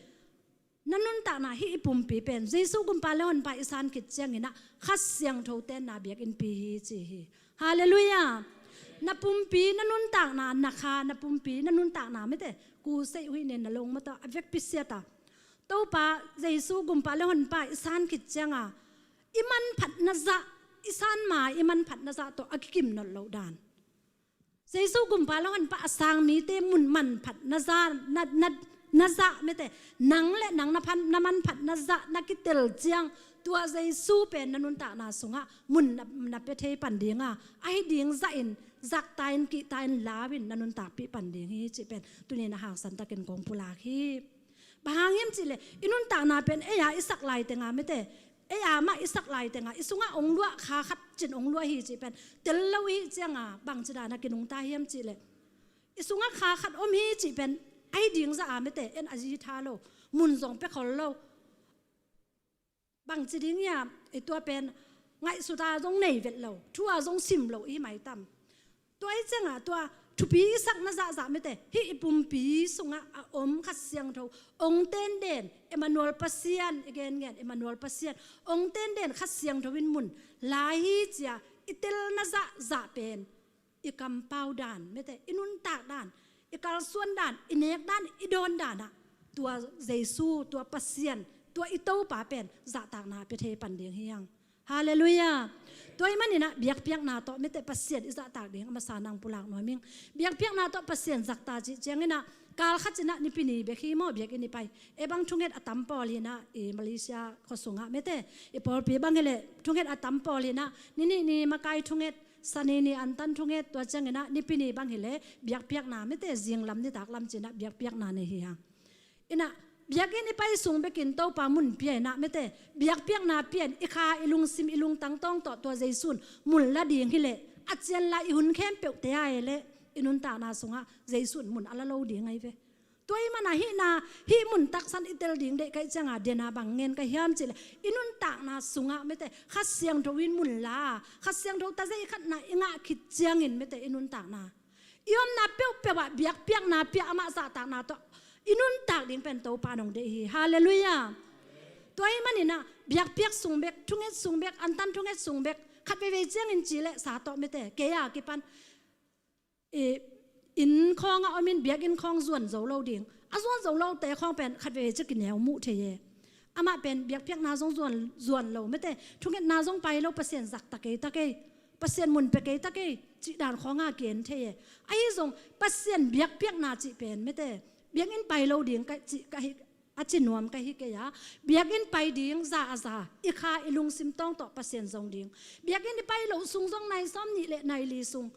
na nuntakna, hih i pumpi pen Jesu Gumpa leh Honpa i san khit ciangin ah Kha Siangtho tenna biakinnpi hi ci hi. Halleluiah. Na pumpi, na nuntakna, na kha, na pumpi, na nuntakna, mite, kuseih huih nen na lawng mah tawh a vekpi siat a, Topa Jesu Gumpa leh Honpa i san khit ciang a, i manphatna zah, i san ma i manphatna zah tawh a kikim nawn loh dan. Jesu Gumpa leh Honpa a sang mite mun manphatna zah, na, na, na zah, mite, nang leh nang na phan, na manphatna zah na kitel ciang, tua Jesu pen na nuntakna sungah mun na, na pia thei pan ding a, a hih ding zahin zakta in, kihta in, lau in na nuntakpih pan ding hi cih pen tuni-in a hangsan takin kong pulak hi. Bang hang hiam cih leh, i nuntakna pen ei a i sak lai teng a, mite, ei a mah i sak lai teng a, i sungah hong luah, kha khat cin hong luah hi cih pen tel lo i hih ciang a, bangci dan a kinungta hiam cih leh, i sungah kha khat om hi cih pen a hih ding zah a, mite, en a zi tha lo, mun zong pia khol lo. Bangci ding hiam, i tua pen ngaihsut a zong nei vet lo, thu a zong sim lo i maitam. Tua i ciang a, tua thupi i sakna zahzah, mite, hih i pumpi sungah a om Kha Siangtho, hong tenden, Emmanuel Pasian, i gengen Emmanuel Pasian, hong tenden Kha Siangtho in mun la hi ci a i telna zahzah pen i kampau dan, mite, i nuntak dan, i kalsuan dan, i nek dan, i dawn dan ah tua Jesu, tua Pasian, tua i Topa pen zahtakna a pia thei pan ding hi hang. Halleluiah. Tua ahih manin ah biakpiakna tawh, mite, Pasian i zahtak ding a masa-in hong pulak nuam ing. Biakpiakna tawh Pasian zahtak cih ciangin ah, kal khat in ah Nipi ni bek hi maw, biakinn i pai. Ei bang thunget a tam pawl hi-in ah, i Malaysia khua sungah, mite, i pawlpi bang hi leh thunget a tam pawl hi-in ah, ni nih ni makai thunget, Sani ni antan thunget, tua ciangin ah Nipi ni bang hi leh biakpiakna, mite, zinglam nitak lam ci-in ah biakpiakna nei hi hang. In ah biakinn i pai sung bekin Topa mun pia-in ah, mite, biakpiakna pia-in i kha, i lungsim, i lungtang tawng tawh tua Jesu in mun la ding hi leh, a cian lai i hun khempeuhte ah hi leh, i nuntakna sungah Jesu in mun a la lo ding ahi ve. Tua ahih manin ah hih na, hih mun taksa in i tel ding deih ka hih ciang a, den a bang ngen ka hiam cih leh, i nuntakna sungah, mite, Kha Siangtho in mun la, Kha Siangtho tazei khatna i ngah khit ciangin, mite, i nuntakna, i omna peuhpeuh ah biakpiakna pia, amah zahtakna tawh i nuntak ding pen Topa in hong deih hi. Halleluiah. Tua ahih manin ah biakpiak sung bek, thunget sung bek, antan thunget sung bek, khat veivei ciangin ci leh sa tawh, mite, kei a kipan, i, inn khawng a om in biakinn khawng zuan zo lo ding. A zuan zo lote khawng pen khat veivei ciang kineu muh thei e. Amah pen biakpiakna zong zuan, zuan lo, mite, thungetna zong pai lo, Pasian zahtak kei ta kei, Pasian mun pia kei ta kei cih dan khawng a ki-en thei e. Ahi zong Pasian biakpiakna cih pen, mite, biakinn pai lo ding ka cih ka hi, a ci nuam ka hi kei a. Biakinn pai ding, za a za, i kha, i lungsim tawng tawh Pasian zong ding. Biakinn i pai loh sung zong nai sawmnih leh nai li sung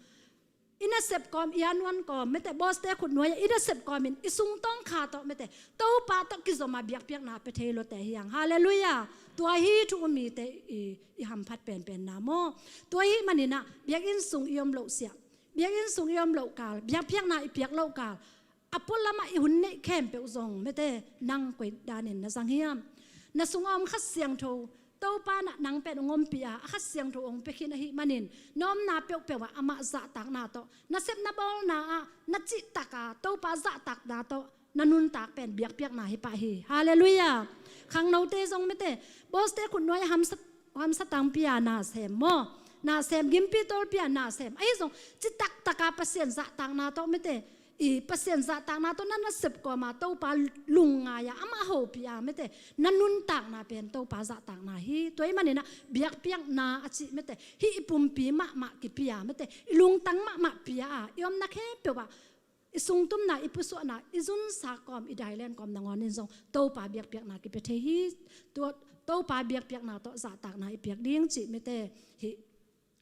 i nasep kawm, i anuan kawm, mete, bawste khutnuai-ah i nasep kawmin i sungtawng kha tawh, mete, Topa tawh kizom a biakpiakna pia thei lote hi hang. Halleluiah. Tua hi thu um mite i, i hamphat penpenna maw. Tua hi maninah biakinn sung i om loh siah, biakinn sung i om loh kal, biakpiakna i piak loh kal, a pualamah i hun neih khempeuh zong, mete, nang koi danin na zang hiam? Na sungah om Kha Siangtho, Topa nah nang pen hong ompih a, a Kha Siangtho hong pia khin ahih manin na omna peuhpeuh ah amah zahtakna tawh, na sep na bawlna ah na cihtak a, Topa zahtakna tawh na nuntak pen biakpiakna hi pah hi. Halleluiah. Khangnote zong, mete, bawste khutnuai-ah hamsa, hamsa tangpi-a na sem maw, na sem, gimpi tawlpi-a na sem, ahi zong citaktak a Pasian zahtakna tawh, mete, i Pasian zahtakna tawh na nasep kawm a Topa lungngai a, amah hopih a, mete, na nuntakna pen Topa zahtakna hi. Tua hi maninah biakpiakna a cih, mete, hih i pumpi mahmah kipia, mete, i lungtang mahmah pia a, i omna khempeuh ah i sungtumna, i pusuahna, i zunsa kawm, i dailen kawm nangawnin zong Topa biakpiakna kipia thei hi. Tua Topa biakpiakna tawh zahtakna i piak ding cih, mete, hih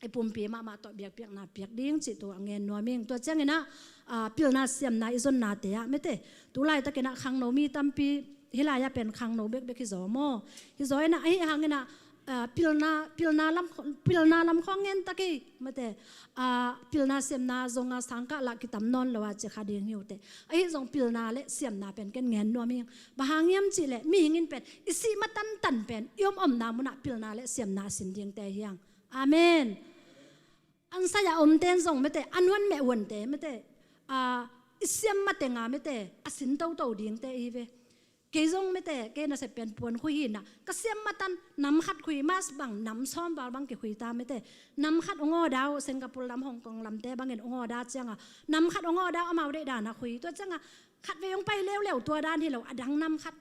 i pumpi mahmah tawh biakpiakna piak ding cih tua a ngen nuam ing. Tua cianginah, aa, pilna siamna i zonnate ah, mete, tu laitakinah khangno mi tampi, hih lai-ah pen khangno bekbek hi zaw maw. Hi zaw inah, ahi hanginah, aa, pilna, pilna lam, pilna lam khawng ngen ta kei, mete, aa, pilna siamna zong a sangkah lah kitam nawn lo a ci kha ding hi uh teh. Ahi zong pilna le siamna pen ken ngen nuam ing. Bang hang hiam cihleh mihing in pen i sih ma tantan pen i om omna munah pilna le siamna a sin dingte hi hang. Amen. An sai-a omte in zong, mete, an huan meh huante, mete, a, i siam mateng a, mete, a sin toto dingte hi ve. Kei zong, mete, kei nasep pen puan khui hinah, ka siam matan nam khat khui, mas bang nam sawm val bang kikhui ta, mete. Nam khat hong order uh, Singapore lam, Hong Kong lamte bangin hong order cianga, nam khat hong order, amau deih dana khui. Tua cianga khatvei hong pai leuleu, tua dan hi lo, a dang nam khat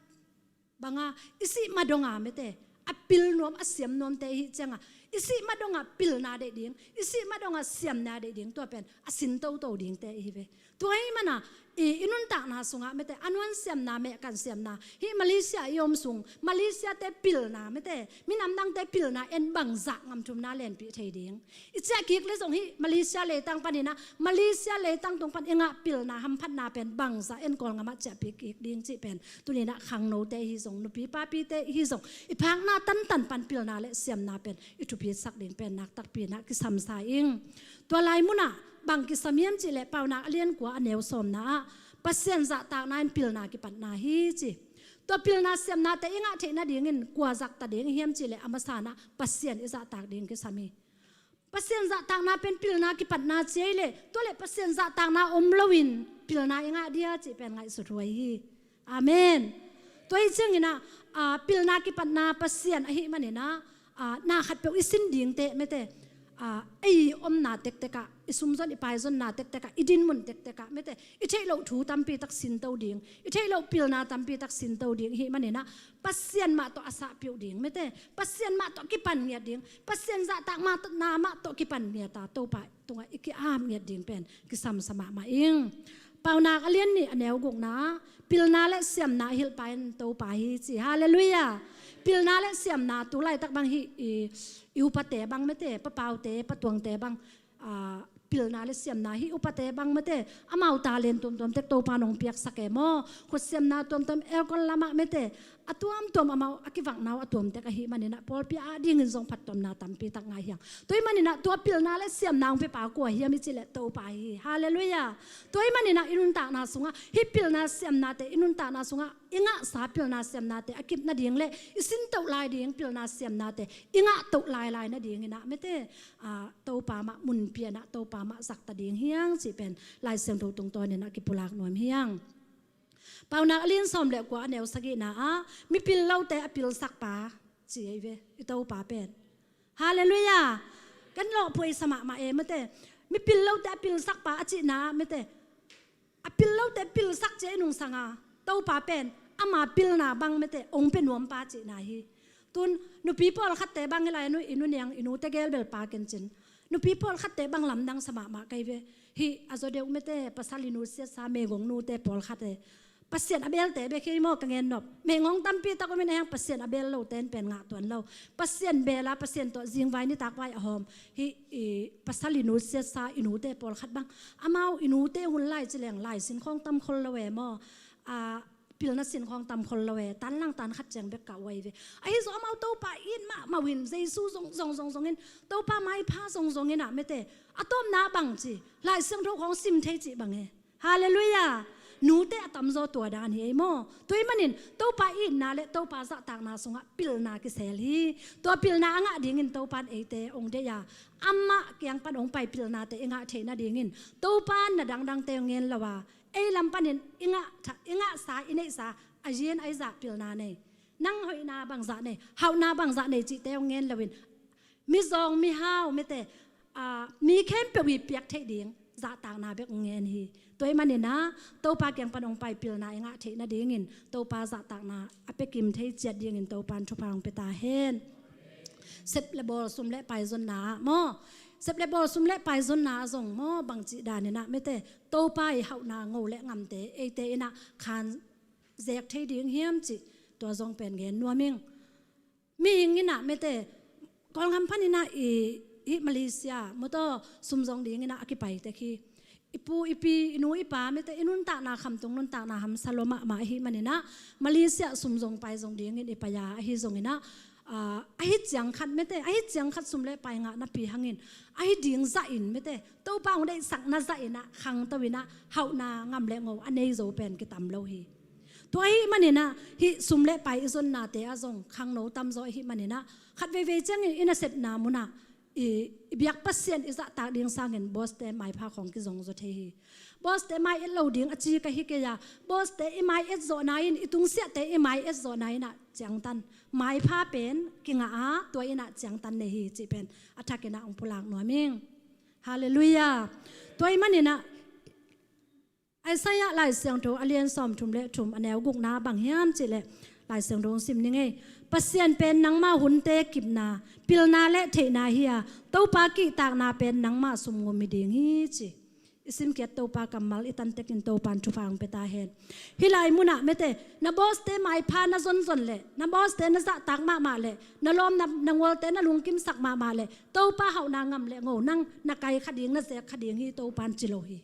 banga i sih ma donga, mete, a pil nuam, a siam nuamte i hih cianga, i sih ma donga pilna deih ding, i sih ma donga siamna deih ding, tua pen a sin toto dingte i hi ve. Tua hi mana, i, i nuntakna sungah, mete, a nuan siamna, meh kan siamna, hih Malaysia i om sung, Malaysia-te pilna, mete, minam dangte pilna en bangzah ngamthumna lenpih thei ding. I ciah kik le zong hih Malaysia leitang paninah, Malaysia leitang tung pan i ngah pilna hamphatna pen bangzah en Kawlngamah ciahpih kik ding cih pen tuninah khangnote hi zong, nupi papite hi zong, i phakna tantan pan pilna le siamna pen i thupitsak ding pen naktakpi inah kisamsa ing. Tua lai munah bang kisam hiam cihleh Paunak a lian kua a neu sawmna ah Pasian zahtakna in pilna kipatna hi ci. Tua pilna siamnate i ngah theih nadingin kua zahtak ding i hiam cihleh a masanah Pasian i zahtak ding kisam hi. Pasian zahtakna pen pilna kipatna ci ei leh, tua leh Pasian zahtakna om loin pilna i ngah dia cih pen ngaihsut huai hi. Amen. Tua hi cianginah, a, pilna kipatna Pasian ahih maninah, a, na khatpeuh i sin dingte, mete, a, ei omna tektekah, i sumzon i paizonna tektekah, i dinmun tektekah, mete, i theih loh thu tampi tak sinto ding, i theih loh pilna tampi tak sinto ding i hih maninah, Pasian mah tawh a sahpiuh ding, mete, Pasian mah tawh kipan ngiat ding, Pasian zahtak mah tawh, na mah tawh kipan ngiat a, Topa tungah i ki-ap ngiat ding pen kisamsa mahmah ing. Paunak a lian nih a neu gukna ah pilna le siamna a hilhpa in Topa hi ci. Halleluiah. Pilna le siamna tu laitak bang hih i, i upate bang, mete, papaute, patuangte bang, a, pilna le siamna hih upate bang, mete, amau talent tuamtuam tek Topa nong piaksak e maw. Khutsiamna tuamtuam, aircon lamah, mete, a tuamtuam, amau a kivakna uh a tuam tek ahih maninah pawlpi adingin zong phattuamna tampi tak ngah hi hang. Tua hih maninah tua pilna le siamna hong piapa kua hiam i cihleh Topa hi. Halleluiah. Tua hih maninah i nuntakna sungah hih pilna siamnate, i nuntakna sungah i ngahsa pilna siamnate a kip nading le i sintoh lai ding pilna siamnate i ngahtoh lailai nadinginah, mete, a, Topa mah mun pianah, Topa mah zakta ding hi hang cih pen Lai Siangtho tungtawninah kipulak nuam hi hang. Paunak a lian sawm le kua a neu sagihna ah mipil lote a pilsakpa ci ei ve, i Topa pen. Halleluiah. Kan lawhphuaisa mahmah e, mete. Mipil lote a pilsakpa a cihna ah, mete, a pil lote pilsak ci ei nungsanga Topa pen ama pilna bang, mete, hong pia nuampa cihna hi. Tun nupi pawlkhatte bang i lai-a nu, i nu niang, i nute gelbel pa kencin. Nupi pawlkhatte bang lamdang sa mahmah kei ve. Hih a zaw deuh, mete, pasal i nu siatsa, meigong nute pawlkhatte Pasian a belte bek hi maw ka gen nop. Meihong tampi tak om in a hiang Pasian a bel lote in pen ngah tuan lo. Pasian bel a, Pasian tawh zingvai nitak vai a hawm hi, i, pasal i nusiatsa i nute pawlkhat bang, amau i nute hun lai ci leng lai sin khawng tam khol lo e maw. A, pilna sin khawng tam khol lo e, tan lang tan khat ciang bek kah uai ve. Ahi zong amau Topa it mahmah uh in, Jesu zong zong zong zong in, Topa maipha zong zong in ah mete, a tawpna bang ci, Lai Siangtho khawng sim thei cih bang e. Halleluiah. Nute a tamzaw tua dan hi ei maw. Tua ahih manin Topa itna le Topa zahtakna sungah pilna kisel hi. Tua pilna a ngah dingin Topa in eite hong deih a, amah kiang pan hong pai pilnate i ngah theih nadingin Topa in na dangdangte hong ngen lo a, ei lam panin i ngah tha-, i ngahsa, i neihsa, a yin a i zah pilna nei. Nang hoihna bangzah nei, hauhna bangzah nei cihte hong ngen loin, mizawng mihau mete, a, mi khempeuh i piak theih ding zahtakna bek hong ngen hi. Tua ahih manin ah Topa kiang pan hong pai pilna i ngah theih nadingin Topa zahtakna a pia kim thei ciat dingin Topa in thupha hong pia ta hen. Sep le bawl, sum le pai zonna ah maw. Sep le bawl, sum le pai zonna ah zong maw, bangci danin ah mete, Topa i hauhna ngo le ngamte eite in ah khan zek thei ding hiam cih, tua zong pen gen nuam ing. Mihing in ah mete, Kawlgam panin ah i, i Malaysia mawtaw sum zong dingin ah a kipai tek hi. I pu i pi, i nu i pa mete, i nuntakna, khamtung nuntakna hamsa lua mahmah ahih manin ah Malaysia sum zong pai zong dingin i pai a, ahi zongin ah, a, ahi ciang khat mete, ahi ciang khat sum le pai ngah napi hangin ahi ding zahin mete, Topa hong deihsakna zahin ah khangto in ah hauhna ngam le ngo a nei zo pen kitam lo hi. Tua ahih manin ah hih sum le pai i zonnate ah zong khangno tamzaw ahih manin ah khat veivei ciangin i nasepna munah i, i biak Pasian i zahtak ding sangin bawste maipha khawng kizong zaw thei hi. Bawste mai et lo ding a ci ka hi kei a, bawste i mai et zawhna in, i tungsiahte i mai et zawhna in ah ciangtan, maipha pen kingah a, tua in ah ciangtan nei hi cih pen a thakin ah hong pulak nuam ing. Halleluiah. Tua ahih manin ah Isaiah Lai Siangtho a lian sawmthum le thum, a neu gukna bang hiam cih leh, Lai Siangtho hong sim ning ei. Pasian pen nangmah hunte kipna, pilna le theihna hi a, Topa kihtakna pen nangmah sumngum hi ding hi ci. I simkhiat Topa kammal i tantekin Topa in thupha hong pia ta hen. Hih lai munah mete, na bawste maipha na zonzon leh, na bawste na zahtak mahmah leh, na lawm na, na ngualte na lungkimsak mahmah leh, Topa hauhna ngam le ngo nang na kai kha ding, na zek kha ding hi Topa in ci lo hi.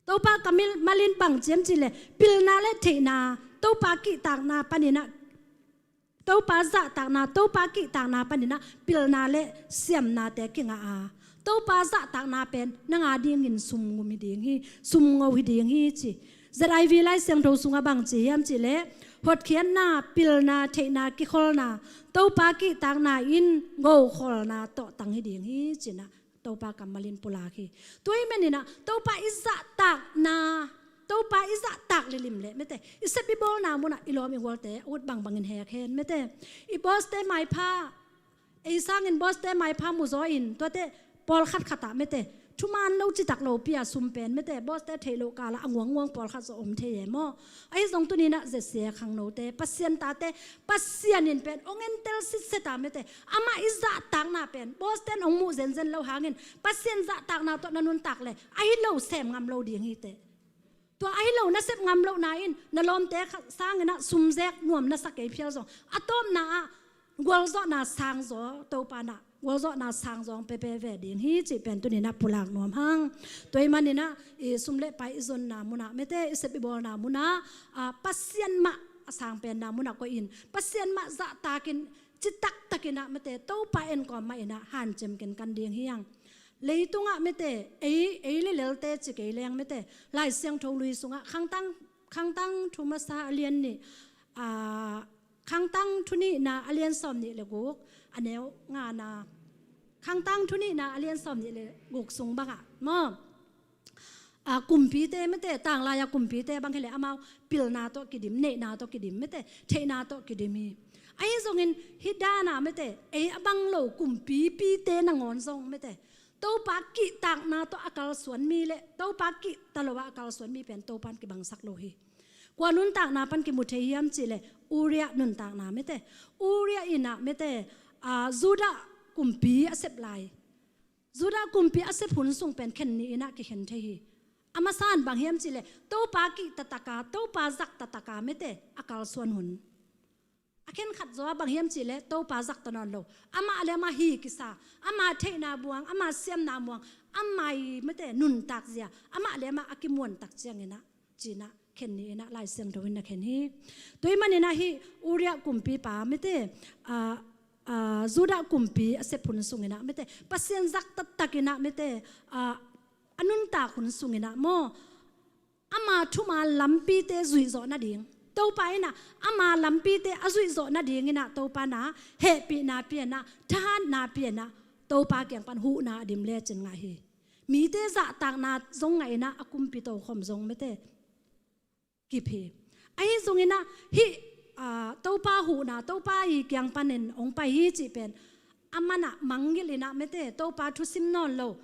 Topa kammal in bang ci hiam cih leh, pilna le theihna, Topa kihtakna panin ah, Topa zahtakna, Topa kihtakna panin ah pilna le siamnate kingah a, Topa zahtakna pen nang a dingin sumngum hi ding hi, sumngo hi ding hi ci. Z I V Lai Siangtho sungah bang ci hiam cih leh, hotkhiatna, pilna, theihna, kikholna, Topa kihtakna in ngokholna tawh tang hi ding hi ci-in ah Topa kammal in pulak hi. Tua ahih manin ah Topa i zahtakna, Topa i zahtak lilim leh mete, i sep i bawlna munah i lawm i gualte a ut bangbangin hek hen mete. I bawste maipha, ei sangin bawste maipha mu zaw in, tuate pawlkhat khat ah mete, thuman lo citak lopi a sum pen mete, bawste theih loh kal ah a nguangnguang pawlkhat zaw om thei e maw. Ahi zong tuni-in ah Z C A khangnote, Pasian tate, Pasian in pen hong entel sitset a mete, amah i zahtakna pen bawsten hong muh zenzen lo hangin, Pasian zahtakna tawh na nuntak leh ahi lo sem ngam lo ding hi teh. Tua ahi lo na sep ngam lohna in na lawmte kha sangin ah sum zek nuam na sa kei phial zong, a tawpna ah gualzawhna sangzaw, Topa in ah gualzawhna sangzaw hong pia ve ding hi cih pen tuni-in ah pulak nuam hang. Tua ahih manin ah i sum le pai i zonna munah mete, i sep i bawlna munah, a, Pasian mah a sangpenna munah koih in, Pasian mah zahtakin, citaktakin ah mete, Topa en kawm mah in ah hanciam kenkan ding hi hang. Leitungah mete, ei, ei le lelte ci kei leng mete, Lai Siangtho Lui sungah Khangtang, Khangtang Thu Masa a lian nih, a, Khangtang Thu Nihna a lian sawmnih le guk, a neu ngana. Khangtang Thu Nihna a lian sawmnih le guk sung bangah maw, a, kumpite mete, tanglai a kumpite bang hi leh amau pilna tawh kidim, neihna tawh kidim mete, theihna tawh kidim hi. Ahi zongin hih dan ah mete, ei a bang lo kumpipite nangawn zong mete, Topa kihtakna tawh a kalsuan mi le Topa kihta lo ah a kalsuan mi pen Topa in kibangsak lo hi. Kua nuntakna pan kimu thei hiam cih leh, Uriah nuntakna mete. Uriah in ah mete, a, Judah kumpi a sep lai, Judah kumpi a sep hun sung pen khen nih in ah kikhen thei hi. A masa in bang hiam cihleh Topa kihtataka, Topa zaktataka mete a kalsuan hun. A khenkhat zaw a bang hiam cihleh Topa zakta nawn lo, amah le amah hi kisa, ama theihna buang, ama siamna buang, ama i mete nuntak zia amah le amah a kimuantak cianginah cinah khen ni inah Lai Siangtho in na khen hi. Tua ahih maninah hih Uriah kumpipa mete, a, a, Judah kumpi a sep hun sunginah mete Pasian zaktattakinah mete, a, a nuntak hun sunginah maw, ama thuman lampite zuihzawh nading, Topa inah ama lampite a zuihzawh nadinginah Topa na hehpihna pianah, thahatna pianah, Topa kiang pan huhna a dim lecin ngah hi. Mite zahtakna zong ngah inah a kumpi tokhom zong mete kip hi. Ahi zonginah hih, a, Topa huhna, Topa i kiang panin hong pai hi cih pen a manah mangngilh inah mete Topa thusim nawn lo,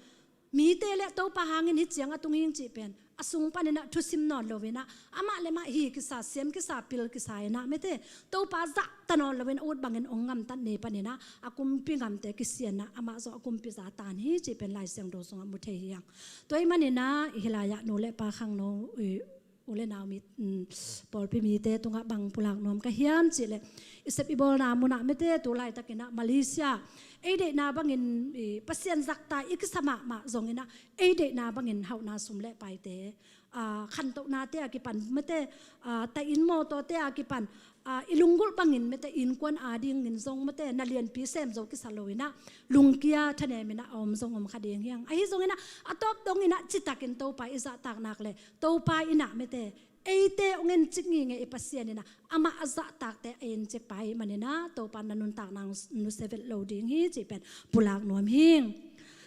mite le Topa hangin hih ciang a tung hing cih pen a sung paninah thusim nawn loinah amah le amah hi kisa, siam kisa, pil kisa inah mete Topa zahta nawn loin a ut bangin hong ngamtat ni paninah a kumpi ngamte kisianah amah zong a kumpi za tan hi cih pen Lai Siangtho sungah mu thei hi hang. Tua ahih maninah hih lai-ah nu le pa khangno, i, u le nau mi, um, pawlpi mite tungah bang pulak nuam ka hiam cihleh i sep i bawlna munah mete tu laitakinah Malaysia ei deihna bangin, i, Pasian zakta i kisa mahmah zonginah ei deihna bangin hauhna sum le paite, a, khantohnate a kipan mete, a, tai inn mawtawte a kipan, a, i lunggulh bangin mete innkuan adingin zong mete na lianpi sem zo kisa loinah lungkia thaneminah a om zong om kha ding hi hang. Ahi zonginah a tawp donginah citakin Topa i zahtak nak le Topa inah mete eite hong encik ngingei i Pasian inah amah a zahtakte a encik pa ahih maninah Topa na nuntakna nusia vet lo ding hi cih pen pulak nuam hing.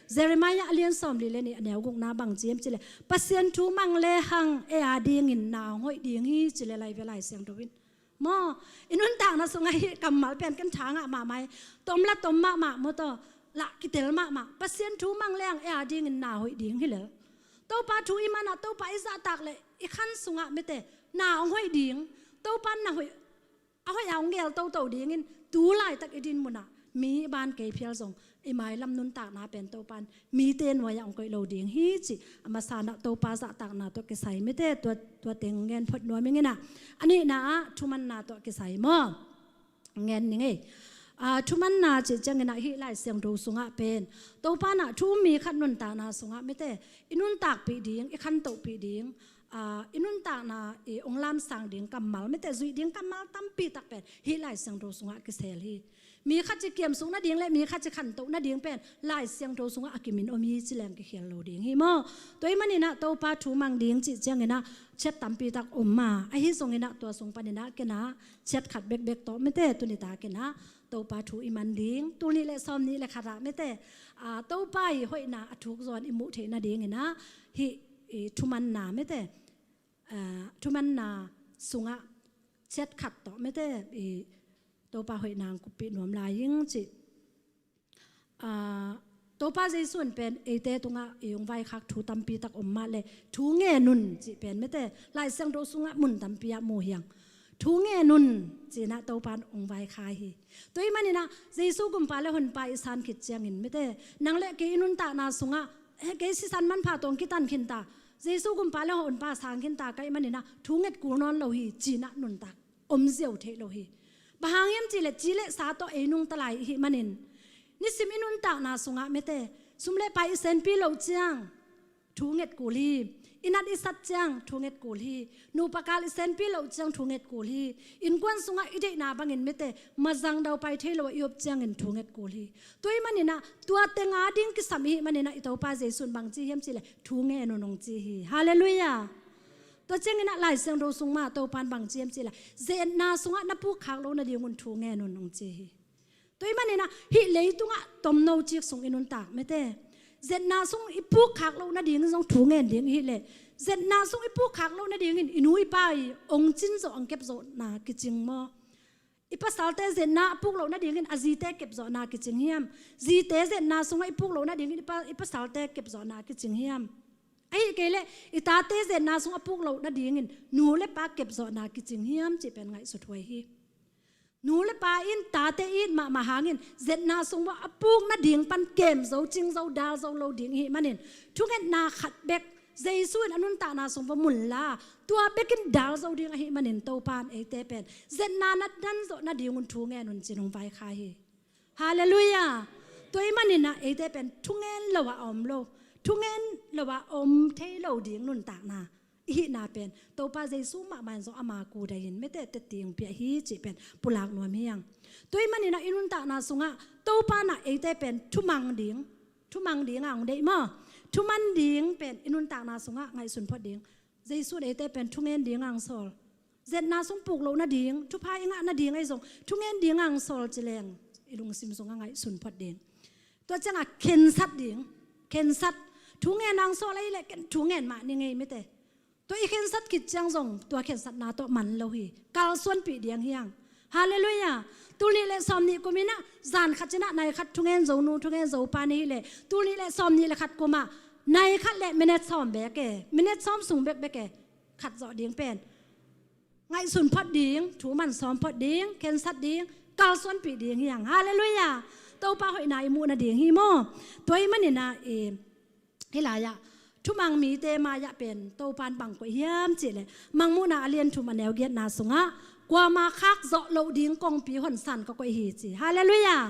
Jeremiah a lian sawmli le nih a neu gukna bang ci hiam cihleh Pasian thu mang le hang ei adingin na hong hoih ding hi ci le lai ve Lai Siangtho in. Maw, i nuntakna sungah hih kammal pen ken tha ngah mahmah hi. Tom la tom mahmah maw taw, lah kitel mahmah. Pasian thu mang le hang ei adingin na hoih ding hi lel. Topa thu i manah Topa i zahtak le i khan sungah mete na hong hoih ding. Topa na hoih, a hoih a hong gel toto dingin tu laitak i din munah mi i ban kei phial zong i mailam nuntakna pen Topa in mite nuai-ah hong koih lo ding hi cih a masanah Topa zahtakna tawh kisai mete tua, tua teng ngen phot nuam inginah a nihna ah thumanna tawh kisai maw? Ngen ning ei. A, thumanna cih cianginah hih Lai Siangtho sungah pen Topa nah thu um mi khat nuntakna sungah mete i nuntakpih ding, i khantohpih ding, a, i nuntakna i hong lamsang ding kammal mete zuih ding kammal tampi tak pen hih Lai Siangtho sungah kisel hi. Mi khat ci kiamsuk nading le mi khat ci khantoh nading pen Lai Siangtho sungah a kimin om hi ci leng kikhial lo ding hi maw? Tua ahih maninah Topa thu mang ding cih cianginah chet tampi tak om ma ahi zonginah tua sung paninah kenah chet khat bekbek tawh mete tuni takinah Topa thu i man ding. Tul nih le sawm nih le khatah mete, a, Topa i hoihna a thuk zawn i muh theih nadinginah hih i thumanna mete, a, thumanna sungah chet khat tawh mete i Topa hoihna hong kuppih nuam lai ing cih. A, Topa Jesu in pen eite tungah i hong vaikhak thu tampi tak om mah le thu ngen un cih pen mete Lai Siangtho sungah mun tampi ah mu hi hang. Thu ngen un cinah Topa in hong vaikhak hi. Tua ahih maninah Jesu gumpa le honpa i san khit ciangin mete nang le kei i nuntakna sungah, eh, kei sisan manpha tawh hong kitan khinta, Jesu gumpa le honpa sang khinta ka hih maninah thu nget kul nawn lo hi cinah nuntak om ziau theih lo hi. Bang hang hiam cihleh ci le sa tawh ei nungta lai i hih manin nisim i nuntakna sungah mete sum le pai i senpi loh ciang thu nget kul hi. I nat i sat ciang thu nget kul hi. Nupa kal i senpi loh ciang thu nget kul hi. Innkuan sungah i deihna bangin mete mazang daupai thei lo a i op ciangin thu nget kul hi. Tua ahih maninah tua teng ading kisam i hih maninah i Topa Jesu in bang ci hiam cihleh thu ngen un hong ci hi. Halleluiah. Tua cianginah Lai Siangtho sung mah Topa in bang ci hiam cihleh zetna sungah na pukkhak loh nadingun thu ngen un hong ci hi. Tua ahih maninah hih leitungah tomno cik sung i nuntak mete zetna sung i pukkhak loh nading zong thu ngen ding i hih leh zetna sung i pukkhak loh nadingin i nu i pa i hong cin zawh hong kep zawhna kicing maw? I pasalte zetna a puk loh nadingin a zite kep zawhna kicing hiam? Zite zetna sungah i puk loh nadingin i pa, i pasalte kep zawhna kicing hiam? Ahih kei leh i tate zetna sung a puk loh nadingin nu le pa kep zawhna kicing hiam cih pen ngaihsuthuai hi. Nu le pa in tate it mahmah hangin zetna sung uah a puk nading pan kem zo, cing zo, dal zo lo ding i hih manin thungetna khat bek Jesu in a nuntakna sung va mun la, tua bekin dal zo ding ahih manin Topa in eite pen zetna na dan zawh nadingun thu ngen un ci-in hong vaikhak hi. Halleluiah. Tua ahih manin ah eite pen thungen lo-a a om lo, thungen lo-a a om thei lo ding nuntakna i hihna pen Topa Jesu mahmah in zong ama kudai in mite tetting pia hi cih pen pulak nuam hi hang. Tua ahih manin ah i nuntakna sungah Topa in ah eite pen thumang ding, thumang ding a hong deih maw? Thuman ding pen i nuntakna sungah ngaihsun phot ding. Jesu in eite pen thungen ding a hong sawl. Zetna sung puk loh nading, thupha i ngah nading ahi zong thungen ding a hong sawl ci leng i lungsim sungah ngaihsun phot ding. Tua ciangah khensat ding, khensat. Thungen a hong sawl ahih leh ken thungen mah ni ngei mite. Tua i khensat khit ciang zong tua khensatna tawh man lo hi. Kalsuanpih ding hi hang. Halleluiah. Tul nih le sawm nih kum in ah zan khat in ah nai khat thungen zo nu, thungen zo pa na hih leh tul nih le sawm nih le khat kum ah nai khat le minute sawm bek e, minute sawm sung bekbek e, khat zawh ding pen ngaihsun phot ding, thu man sawm phot ding, khensat ding, kalsuanpih ding hi hang. Halleluiah. Topa hoihna i muh nading hi maw? Tua ahih manin ah i hih lai-ah thumang mite mai-ah pen Topa in bang koih hiam cih leh Mangmuhna a lian thum a neu giatna sungah kuamah khak zawh loh ding kongpi honsan ka koih hi ci. Halleluiah.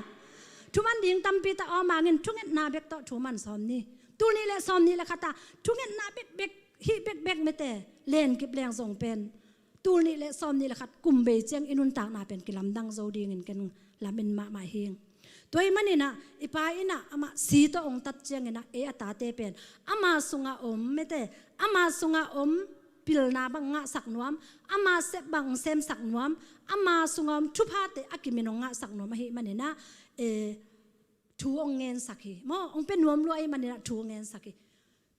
Thuman ding tampi tak a om hangin thungetna bek tawh thu man sawm ni. Tul nih le sawm nih le khat ah thungetna bekbek, hih bekbek mite len kip leng zong pen tul nih le sawm nih le khat kum bei ciang i nuntakna pen kilamdang zo dingin ken lamen mahmah hing. Tua ahih manin ah i Pa in ah amah si tawh hong tat ciangin ah ei a tate pen ama sungah om mite, ama sungah om pilna bang ngahsak nuam, ama sep bang semsak nuam, ama sungah om thuphate a kimin hong ngahsak nuam ahih manin ah e, thu hong ngensak hi. Maw, hong pia nuam lua ahih manin ah thu hong ngensak hi.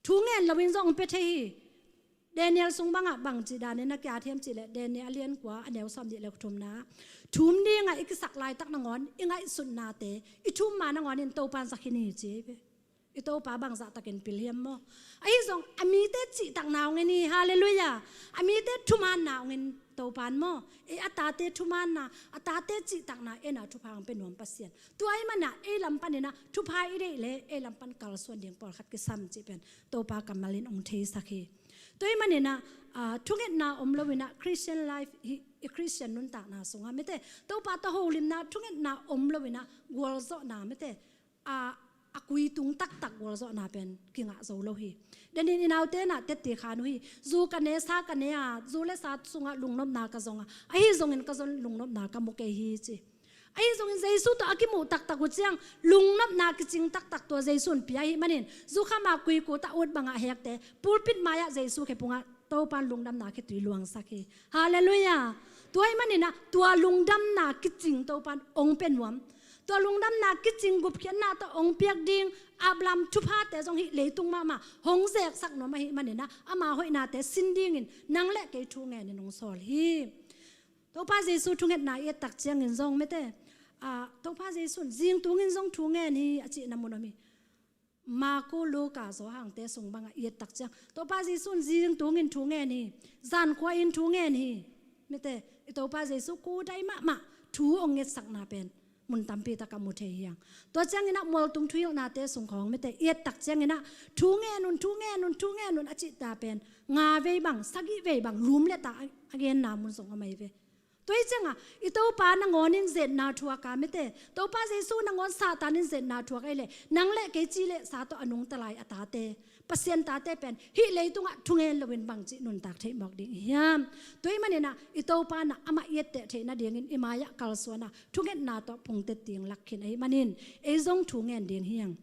Thu ngen loin zong hong pia thei hi. Daniel sung bangah bangci danin na kiat hiam cih leh Daniel a lian kua a neu sawm nih le thumna ah thum dingah i kisak laitak nangawn i ngaihsutnate, i thum ma nangawn in Topa in zak hi ni ci hi ve. I Topa bangzah takin pil hiam maw? Ahi zong a mite cihtakna hong en hi. Halleluiah. A mite thumaanna hong en Topa in maw? Ei a tate thumaanna, a tate cihtakna en a thupha hong pia nuam Pasian. Tua ahih manin ah ei lam panin ah thupha i deih leh ei lam pan kalsuan ding pawlkhat kisam cih pen Topa kammal in hong theisak hi. Tua ahih manin ah, ah, thungetna om loin ah Christian life hi, i Christian nuntakna sungah mite Topa tawh holimna thungetna om loin ah gualzawhna mite a, a kuitung taktak gualzawhna pen kingah zo lo hi. Denin i naute in ah tette khan uh hi. Zu ka ne, sa ka ne a, zu le sa sungah lungnopna ka zong a, ahi zongin ka zon lungnopna ka mu kei hi ci. Ahi zongin Jesu tawh a kimuh taktak uh ciang lungnopna kicing taktak tua Jesu in pia ahih manin zukham a kuikut a ut bangah hekte pulpit mai-ah Jesu khephungah Topa in lungdamna khitui luangsak hi. Halleluiah. Tua ahih manin ah tua lungdamna kicing Topa in hong pia nuam. Tua lungdamna kicing gupkhiatna tawh hong piak ding Abraham thuphate zong hih leitung mahmah hong zeksak nuam ahih manin ah ama hoihnate sin dingin nang le kei thu ngenin hong sawl hi. Topa Jesu thungetna i et tak ciangin zong mite, ah, Topa Jesu in zingtungin zong thu ngen hi a cihna mun om hi. Marku, Luka, Johan te sung bangah i et tak ciang Topa Jesu in zingtungin thu ngen hi. Zankhua in thu ngen hi. Mite, i Topa Jesu kudai mahmah thu hong ngetsakna pen mun tampi takah mu thei hi hang. Tua ciangin ah mualtung thuhilhnate sung khawng mite i et tak ciangin ah thu ngen un, thu ngen un, thu ngen un a cihta pen nga vei bang, sagih vei bang lum le ta a, a genna mun zong om ahi ve. Tua hi ciangah i Topa nangawnin zetna thuak a mite, Topa Jesu nangawn Satan in zetna thuak ahih leh nang le kei ci le sa tawh a nungta lai a tate, Pasian tate pen hih leitungah thungen loin bangci nuntak theih mawk ding i hiam? Tua ahih manin ah i Topa in ah amah i etteh theih nadingin i mai-ah kalsuan a thungetna tawh phungtet ding lak khin ahih manin ei zong thu ngen ding hi hang.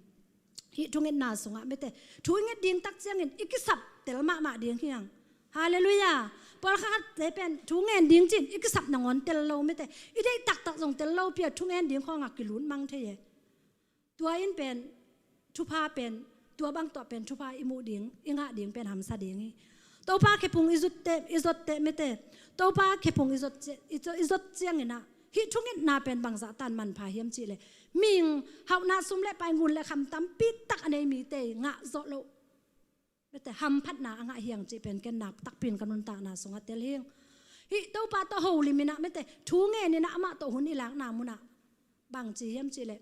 Hih thungetna sungah mite thu i nget ding tak ciangin i kisap tel mahmah ding hi hang. Halleluiah. Pawlkhatte pen thu ngen ding ci-in i kisap nangawn tel lo mite. I deih taktak zong tel lo pi a thu ngen ding khawngah kilut mang thei e. Tua in pen thupha pen tua bang tawh pen thupha i muh ding, i ngah ding pen hamsa ding hi. Topa khephung i zutte, i zotte mite, Topa khephung i zot ci-, i zo-, i zot ciangin ah hih thungetna pen bangzah tan manpha hiam cih leh mihing hauhna sum le pai, ngun le kham tampi tak a nei mite i ngah zawh loh mite hamphatna a ngah hi hang cih pen ken nak takpi in ka nuntakna sungah tel hi hang. Hih Topa tawh holimin ah mite thu ngenin ah amah tawh hun i lakna munah bangci hiam cih leh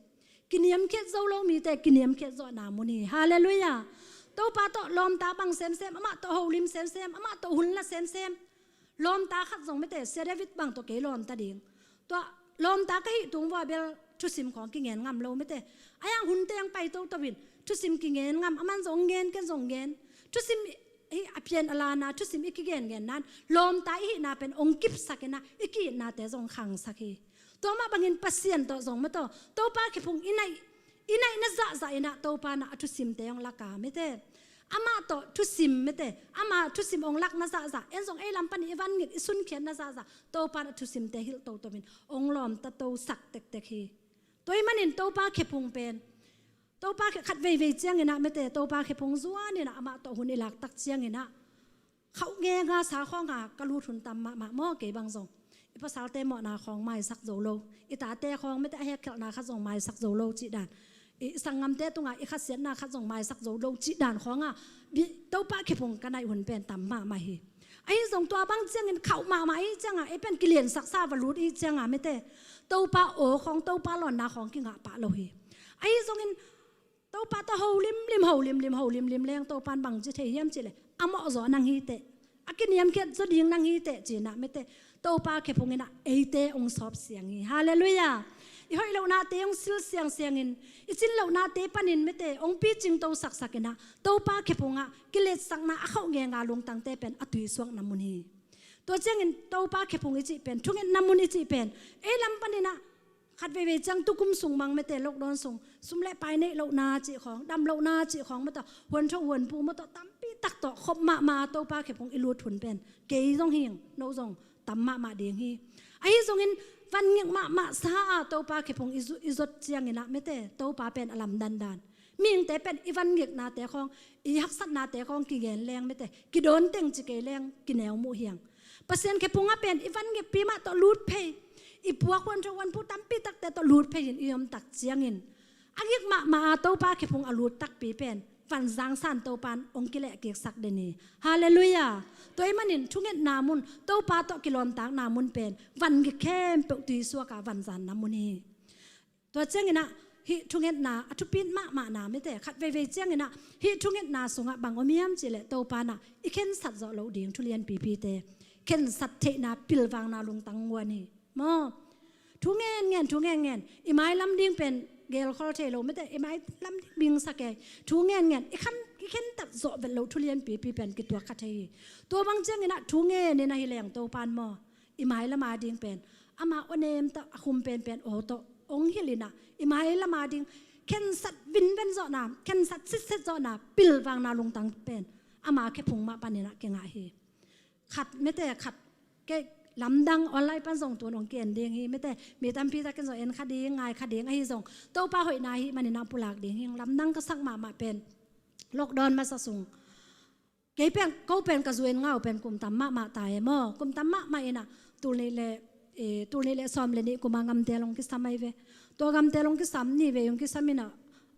kiniamkhiat zo lo mite kiniamkhiat zawhna mun hi. Halleluiah. Topa tawh lawmta bang semsem, amah tawh holim semsem, amah tawh hun la semsem. Lawmta khat zong mete, Sia David bang tawh kei lawmta ding. Tua lawmta ka hih tung vua bel thusim khawng kingen ngam lo mete. A yang hun teng pai toto in thusim kingen ngam, aman zong ngen, ken zong ngen. Thusim hi a pian a lana, thusim i kigen ngen nan lawmta i hihna pen ong kipsak ina, i kiitnate zong khangsak hi. Tua mah bangin Pasian tawh zong mete, Topa khephung i naih, i naihna zahzah ina Topa na a thusimte ong laka mete. Amah tawh thusim mete, amah thusim ong lakna zahzah, en zong ei lam pan i vangik i sunkhiatna zahzah Topa na thusimte hilh toto in ong lawmta tosak tektek hi. Tua ahih manin Topa khephung pen, Topa khe khat veivei ciang ina mete, Topa khephung zuan ina amah tawh hun i laktak ciang ina khauh ngenga sa khawnga ka lut hun tam mahmah maw, kei bang zong. I pasalte mawhna khawng maisak zo lo, i tate khawng mete a hekkhelhna khat zong maisak zo lo cih dan, i sanggamte tunga i khasiatna khat zong maisak zo lo cih dan khawnga Topa khephung ka naih hun pen tam mahmah hi. Ahi zong tua bang ciangin khauh mahmah i cianga, ei pen kiliansaksa va lut i cianga mete, Topa aw khawng, Topa lawnna khawng kingah pah lo hi. Ahi zongin Topa tawh holimlim, holimlim, holimlim leng Topan bang ci thei hiam cihleh, a mawh zaw nang hiteh, a kiniamkhiat zaw ding nang hiteh cina mete, Topa khephung ina eite ong sawp siang hi. Halleluiah. I hoih lohnate ong sil siangsiangin, i cin lohnate panin mete ong picing to saksak ina Topa khephunga kiletsakna a khauh ngenga lungtangte pen a tuisuakna mun hi. Tua ciangin Topa khephung i cih pen, thungetna mun i cih pen, ei lam pan ina khat veivei ciang tukum sung mang mete, lockdown sung sum le pai neih lohna cih khawng, dam lohna cih khawng mete, huantho huanpu mete tampi tak tawh khop mahmah Topa khephung i lut hun pen kei zong hing, no zong tam mahmah ding hi. Ahi zongin vangik mahmah sa a Topa khephung i zu-, i zot ciang ina mete, Topa pen a lamdandan. Mihingte pen i vangiknate khawng, i haksatnate khawng kigen leng mete, kidawn teng ci kei leng kineu muh hiang. Pasian khephunga pen i vangikpi mah tawh lut phei, i puak huantho huanpu tampi takte tawh lut phei in i omtak ciangin a gik mahmah a Topa khephung a lut takpi pen vanzang san Topan ong kilehkiksak den hi. Halleluiah. Tua ahih manin thungetna mun, Topa tawh kilawmtakna mun pen vangik khempeuh tuisuaka vanzanna mun hi. Tua ciang ina hih thungetna a thupit mahmahna mete, khat veivei ciang ina hih thungetna sungah bang om hiam cihleh, Topa na i khensat zawh loh ding thu lianpipite, khensat theihna pilvangna lungtang guan hi. Maw? Thu ngen ngen, thu ngen ngen. I mailam ding pen gelkhol thei lo mete, i mailam ding bingsa kei. Thu ngen ngen, i khan, i khentat zawh vet loh thu lianpipi pen kituak kha thei hi. Tua bang ciang ina thu ngen ina hi leng Topan maw, i mailam a ding pen ama aw nemta a khum penpen aw tawh ong hilh ina, i mailam a ding khensat vinven zawhna, khensat sitset zawhna pilvangna lungtang pen ama khephung mah pan ina kingah hi. Khat mete, khat kei lamdang online pan zong tun ong kien ding hi mete, mi tampi takin zong en kha ding, ngai kha ding, ahi zong Topa hoihna hi man ina pulak ding hi. Lamdang ka sak mahmah pen lockdown masa sung kei pen, ko pen ka zu en ngau pen kum tam mahmah ta e maw. Kum tam mahmah ina tul nih le, eh, tul nih le sawm le nih kuma gamte long kisam ai ve. Tua gamte long kisam ni ve ong kisam ina,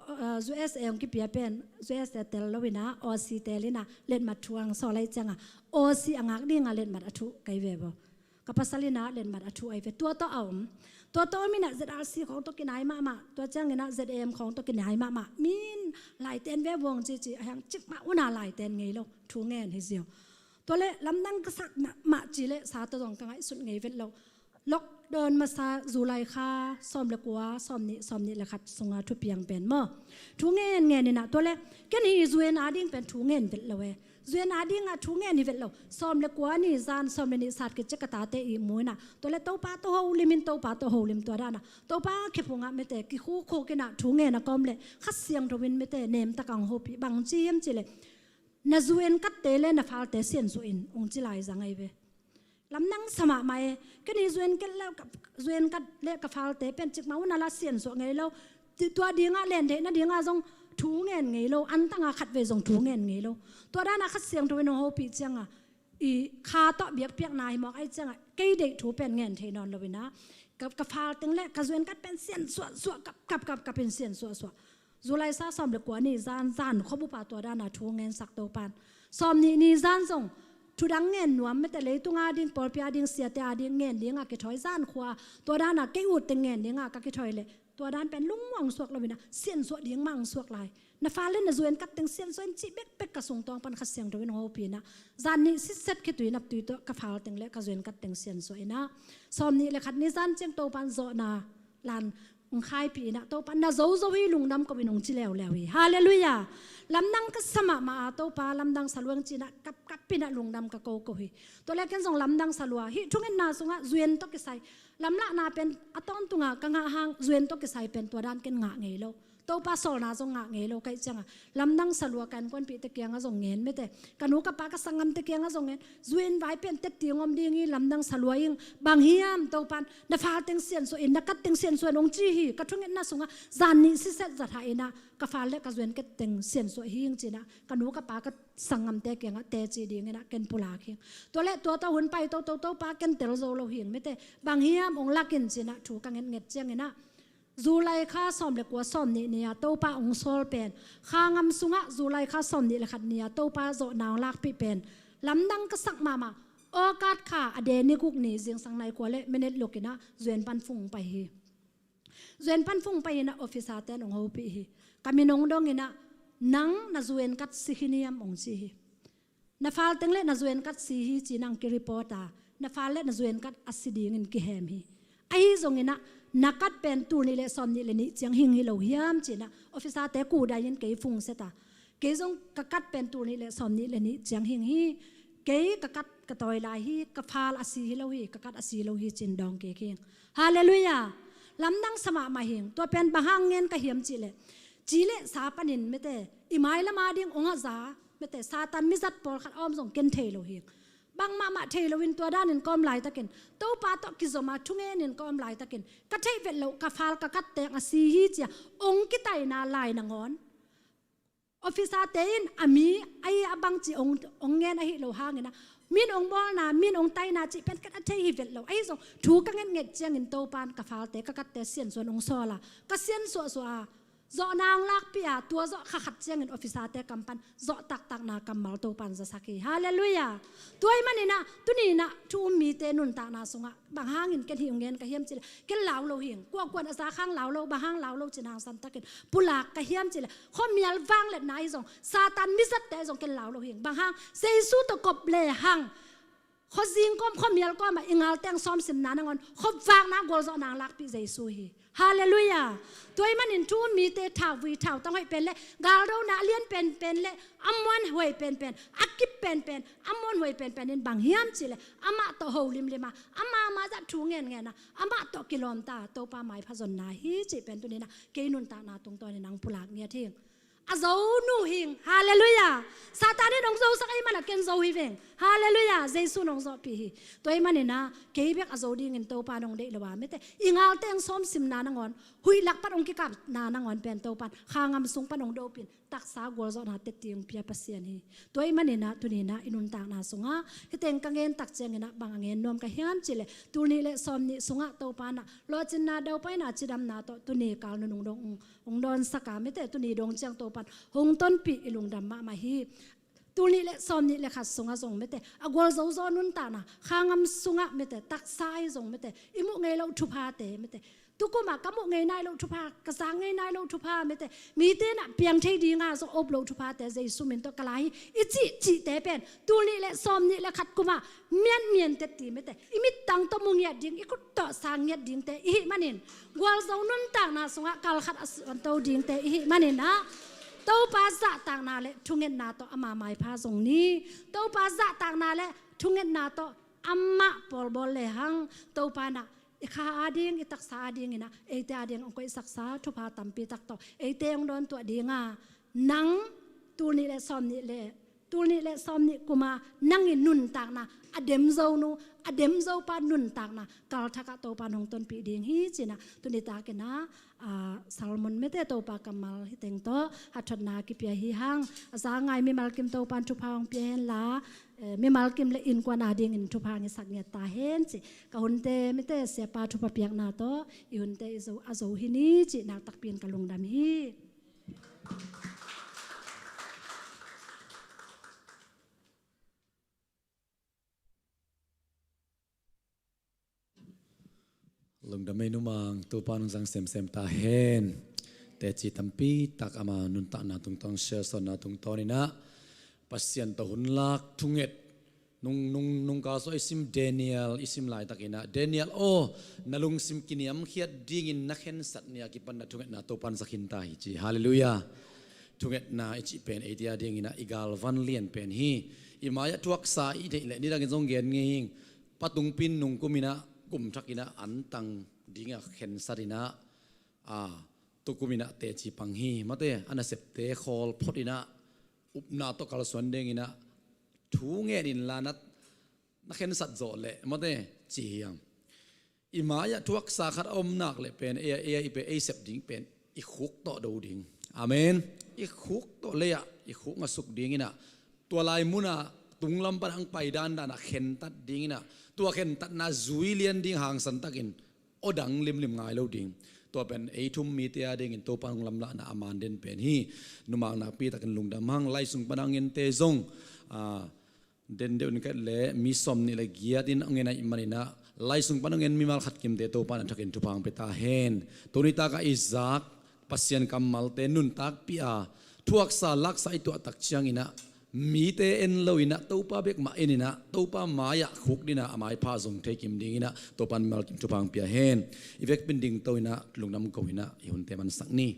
eh, U S A ong kipia pen, U S A tel lo ina, Aussie tel ina, letmat thu ang sawl ai cianga, Aussie a ngak dinga letmat a thu kai ve bo. Ka pasal ina letmat a thu ai ve. Tua tawh a om. Tua tawh om ina Z R C khawng tawh kinai mahmah. Tua ciang ina Z A M khawng tawh kinai mahmah. Min laiten ve buang cici a hiang cikmah una laiten ngei lo. Thu ngen hi ziau. Tua le lamdang ka sak mahmah ci le sa tawh zong ka ngaihsut ngei vet lo. Lockdown masa July kha sawm le kua, sawm nih, sawm nih le khat sunga thupiang pen maw. Thu ngen ngen ina tua le ken hi zu en a ding pen thu ngen vet lo e. Zu en a dinga thu ngen hi vet lo. Sawm le kua ni zan, sawm le nih sat kici ka tate ihmu ina. Tua le Topa tawh holim in, Topa tawh holim tua dana. Topa khephunga mete, kikhukhuk ina thu ngen a kawm le Kha Siangtho in mete, nemtak ang hopih bang ci hiam ci le. Na zu en katte le na falte siansuah in, ong ci lai zang ai ve. Lamdang sa mahmah e, ken hi zu en kat le ka, zu en kat le ka falte pen cikmah una la siansuah ngei lo. Ti, tua dinga len theihna dinga zong thu ngen ngei lo, antanga khat vei zong thu ngen ngei lo. Tua dana Kha Siangtho in ong hopih cianga, i kha tawh biakpiakna hi mawk ai cianga, kei deih thu pen ngen thei nawn lo ina. Ka, ka fal teng le ka zu en kat pen siansuah, suah, kap, kap, kap, kap in siansuah, suah. July sa sawm le kua ni zan, zan khop upa tua dana thu ngen sak Topan. Sawm nih ni zan zong thu dang ngen nuam mete, leitunga ding, pawlpi a ding, siate a ding ngen dinga kithawi zan khua. Tua dana kei ut teng ngen dinga ka kithawi le. Tua dan pen lungmuang suak lo ina, siansuah ding mah ang suak lai. Na fale na zu en kat teng siansuah in cih bekbek ka sungtuang pan Kha Siangtho in hong hopih in ah, zan nih sitset khitui naptui tawh ka fale teng le ka zu en kat teng siansuah in ah, sawm nih le khat ni zan ciang Topa in zawhna lan hong khaipih in ah, Topa na zo zo hi, lungdam ko in hong ci leuleu hi. Halleluiah. Lamdang ka sa mahmah a, Topa lamdang sa lua ing ci in ah kapkap in ah lungdam ka ko ko hi. Tua le ken zong lamdang sa lua, hih thungetna sungah zu en tawh kisai lamlahna pen a tawntunga ka ngah hang, zu en tawh kisai pen tua dan ken ngah ngei lo. Topa sawlna zong ngah ngei lo ka hih ciangah, lamdang sa lua ka innkuanpihte kiangah zong ngen, mete, ka nu ka pa ka sanggamte kiangah zong ngen, zu en vai pen teci hong om ding hi, lamdang sa lua ing. Bang hiam, Topa in na fale teng siansuah in, na kat teng siansuah in hong ci hi. Ka thungetna sungah zan nih sitset zathah in ah ka fale le ka zu en kat teng siansuah hi ing ci in ah ka nu ka pa ka sanggamte kiangah teci ding in ah ken pulak hi ing. Tua le tua tawh hun pai toto, Topa ken tel zo lo hi ing, mete, bang hiam hong lak in ci in ah thu ka ngetnget ciang in ah, July kha sawm le kua, sawm nih ni a Topa hong sawl pen, kha ngam sungah July kha sawm nih le khat ni a Topa zawhna hong lakpih pen lamdang ka sak mahmah. August kha a de ni guk ni zingsang nai kua le minit luk in ah zu en pan fung pai hi. Zu en pan fung pai in ah officer-te in hong hopih hi. Ka min hong dong in ah, nang na zu en kat si hi niam, hong ci hi. Na fale teng le na zu en kat si hi ci in ah hong ki-report a, na fale le na zu en kat a si dingin kihem hi. Ahi zongin ah na kat pen tul nih le sawm nih le nih ciang hing hi lo hiam ci in ah officer-te kudai in kei fungset a, kei zong ka kat pen tul nih le sawm nih le nih ciang hing hi. Kei ka kat ka tawi lai hi, ka fale a si hi lo hi, ka kat a si hi lo hi ci in dawng kik hi ing. Halleluiah. Lamdang sa mahmah hi ing. Tua pen bang hang ngen ka hiam cih leh, ci le sa panin, mete, i mailam a ding hong a za, mete, Satan mizat pawlkhat a om zong ken thei lo hi ing. Bang mahmah thei loin tua danin ka om laitakin, Topa tawh kizom a thungen in ka om laitakin, ka theih vet loh ka fale ka kat teng a si hi ci a hong kitaina lai nangawn, officer-te in a mi, a i a bang ci hong, hong ngen ahi lo hangin ah, min hong bawlna, min hong taina cih pen ken a thei hi vet lo. Ahi zong thu ka ngetnget ciangin Topa in ka falete, ka katte siansuah in hong sawl a, ka siansuahsuah a, zawhna hong lakpih a, tua zawh kha khat ciangin officer-te kam pan zawh taktakna kammal Topa in zasak hi. Halleluiah. Tua ahih manin ah tuni in ah thu um mite nuntakna sungah bang hangin ken hih hong ngen ka hiam cih leh, ken lau lo hi ing. Kuakua'n a za khang lau lo, bang hang lau lo ci in hangsan takin pulak ka hiam cih leh, khuamial vangliatna ahi zong, Satan mizatte ahi zong ken lau lo hi ing. Bang hang, Jesu tawh kop le hang, khuazing kawm, khuamial kawm ah i galte hong sawmsimna nangawn, khuavakna gualzawhna hong lakpih Jesu hi. Halleluiah. Tua ahih manin thu um mite thauvui thautang hoih pen le galdona a lian penpen le a muanhuai penpen, a kip penpen, a muanhuai penpen in bang hiam cih leh, amah tawh ho limlim a, ama mah zah thu ngenngen a, amah tawh kilawmta, Topa maipha zonna hi cih pen tuni in ah kei nuntakna tungtawnin hong pulak ngiat hi ing. A zo nu hi ing. Halleluiah. Satan in hong zosak ahih manin ken zo hi veng. Halleluiah. Jesu in hong zawhpih hi. Tua ahih manin ah kei bek a zo dingin Topa in hong deih lo a, mete, i galte hong sawmsimna nangawn, huih lak pan hong kikapna nangawn pen Topa in kha ngam sung pan hong dopin, taksa gualzawhna teci hong pia Pasian hi. Tua ahih manin ah tuni in ah i nuntakna sungah hih teng ka ngen tak ciangin ah bang a ngen nuam ka hiam cih leh, tul nih le sawm nih sungah Topa in ah lawhcinna, daupaina, cidamna tawh tuni kal nunung dong hong dawnsak a, mete, tuni dong ciang Topa in hong tonpih, i lungdam mahmah hi. Tul nih le sawm nih le khat sungah zong, mete, a gualzo zaw nuntakna, kha ngam sungah, mete, taksa ahi zong, mete, i muh ngei loh thuphate, mete, tu kum ah ka muh ngei nai loh thupha, ka zak ngei nai loh thupha, mete, mite in ah piang thei ding a zong a up loh thuphate Jesu min tawh ka la hi i cihcihte pen tul nih le sawm nih le khat kum ah mianmian teci, mete, i mittang tawh mu ngiat ding, i khut tawh sang ngiat dingte i hih manin, gualzo nuntakna sungah kal khat a suanto dingte i hih manin ah, Topa zahtakna le thungetna tawh ama maipha zong ni. Topa zahtakna le thungetna tawh amah pawlbawl le hang, Topa in ah i kha ading, i taksa adingin ah eite ading hong koihsaksa thupha tampi tak tawh eite hong dawntuah ding a, nang tul nih le sawm nih le tul nih le sawm nih kum a nang i nuntakna a demzo nu, a demzo pa nuntakna kalthak ah Topa in hong tonpih ding hi ci in ah tuni takin ah, ah, sermon, mete, Topa kammal hih teng tawh hathotna kipia hi hang. A za ngai mimal kim Topa in thupha hong pia hen la, eh, mimal kim le innkuan adingin thupha hong hisak ngiat ta hen ci. Ka hunte, mete, siapa thupha piakna tawh i hunte i zo, a zo hi ni cih nak takpi in ka lungdam hi. Lungdam ei, numang, Topa in hong zang semsem ta hen. teci tampi tak ama nuntakna tungtawn, siasawnna tungtawn inah Pasian tawh hun lak thunget nung, nung, nungkal sua i sim Daniel i sim laitakinah, Daniel aw, na lungsim kiniamkhiat dingin na khensat ni a kipan na thungetna Topan zakhin ta hi ci. Halleluiah. Thungetna i cih pen eite a dinginah i galvan lian pen hi. I mai-ah thuaksa i neih leh nidangin zong gen ngei hing. Patungpin nungkuminah kumthakinah antang dingah khensat inah, a, tukuminah teci pang hi. Mate, a nasepte khawl phot inah upna tawh kalsuan dinginah thu ngen inla na, na khensat zawh leh mate ci hiam. I mai-ah thuaksa khat a om nak leh pen ei, ei, ei pen ei sep ding pen i khuk tawh do ding. Amen. I khuk tawh lei-ah i khuk ngasuk dinginah tua lai munah tunglam pan ang pai dandanah khentat dinginah tua khentatna zui lian ding hangsantakin aw dang limlim ngai lo ding. Tua pen ei thum mite a dingin Topa hong lamlahna a man den pen hi. Numak nakpitakin lungdam hang. Lai sung pan a ngente zong, a, den deuh in kat le mi sawm nih le giat in a ngen ahih maninah lai sung pan a ngen mimal khat kimte Topa in a thakin thupha hong pia ta hen. Tuni takah i zak Pasian kammalte nuntakpih a thuaksa laksa i tuahtak cianginah mite en loinah Topa bek mah eninah Topa mai-ah khuk dinah a maipha zong thei kim dinginah Topa in mimal kim thupha hong pia hen. I vekpin dingto inah lungdam ko inah i hunte mansak ni.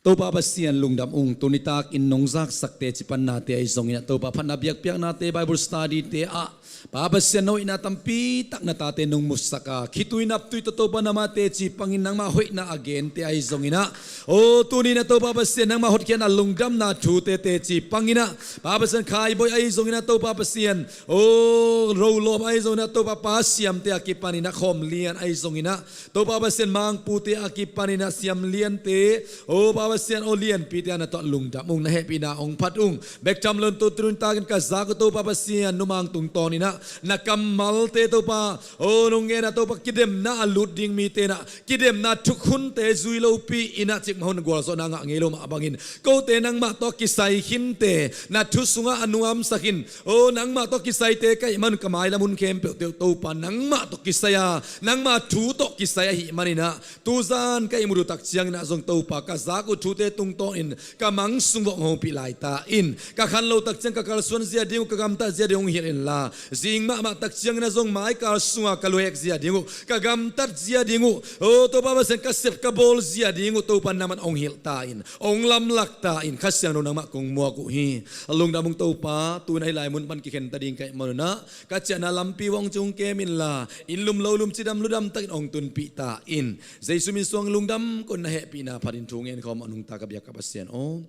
Topa Pasian lungdam ung. Tuni takin nong zaksak teci pannate ahi zonginah Topa phatna biakpiaknate, Bible study-te ah Pa Pasian, na hoihna tampi tak na tate nong musak a khitui naptui tawh Topa nangmah teci pangin nangmah hoihna a gente ahi zonginah, aw tuninah Topa Pasian nangmah hotkhiatna lungdamna thute teci panginah Pa Pasian, khaibawi ahi zonginah Topa Pasian, aw rolawm ahi zonginah Topa, pasiamte a kipaninah khawm lian ahi zonginah Topa Pasian, mangpute a kipaninah siam liante, aw Pa Pasian, aw lianpite a na tuah lungdam ung, na hehpihna hong phat ung. Bek tham lo-in tu tuntakin ka zak uh Topa Pasian, numang tungtawninah na kammalte Topa, aw nong ngenah Topa kidemna a lut ding mite inah kidemna thukhunte zui lopi inah cikmah hun gualzawhna ngah ngei lo mah bangin kote nangmah tawh kisai khinte, na thu sungah a nuamsak in, aw nangmah tawh kisaite ka hih man ka mailam hun khempeuhte uh Topa nangmah tawh kisai a, nangmah thu tawh kisai ahih maninah tuzan ka ihmut uh tak cianginah zong Topa ka zak uh thute tungtawnin ka mang sung vawh hong hopih lai ta in. Ka khan lo tak ciang ka kalsuan zia ding uh, ka gamtat zia ding hong hilh inla, zing mahmah tak cianginah zong maikal sunga ka luhek zia ding uh, ka gamtat zia ding uh, aw Topa Pasian, ka sep ka bawl zia ding uh Topa nangmah in hong hilh ta in, hong lamlak ta in. Kha Siangtho nangmah kong muak uh hi. Lungdam ung Topa, tu-in ahi lai mun pan kikhen ta ding ka hih manunah ka ciahna lampi vawng ci hong kem inla, inn lum lo lum, cidam ludam takin hong tunpih ta in. Jesu min suang lungdam ko-in, na hehpihna phatin thu ngen khawm a nungta ka biak ka Pasian aw.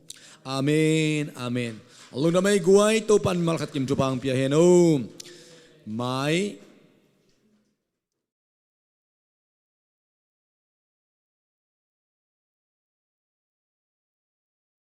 Amen. Amen. Lungdam ei guai, Topa in mimal khat kim thupha hong pia hen aw. Mai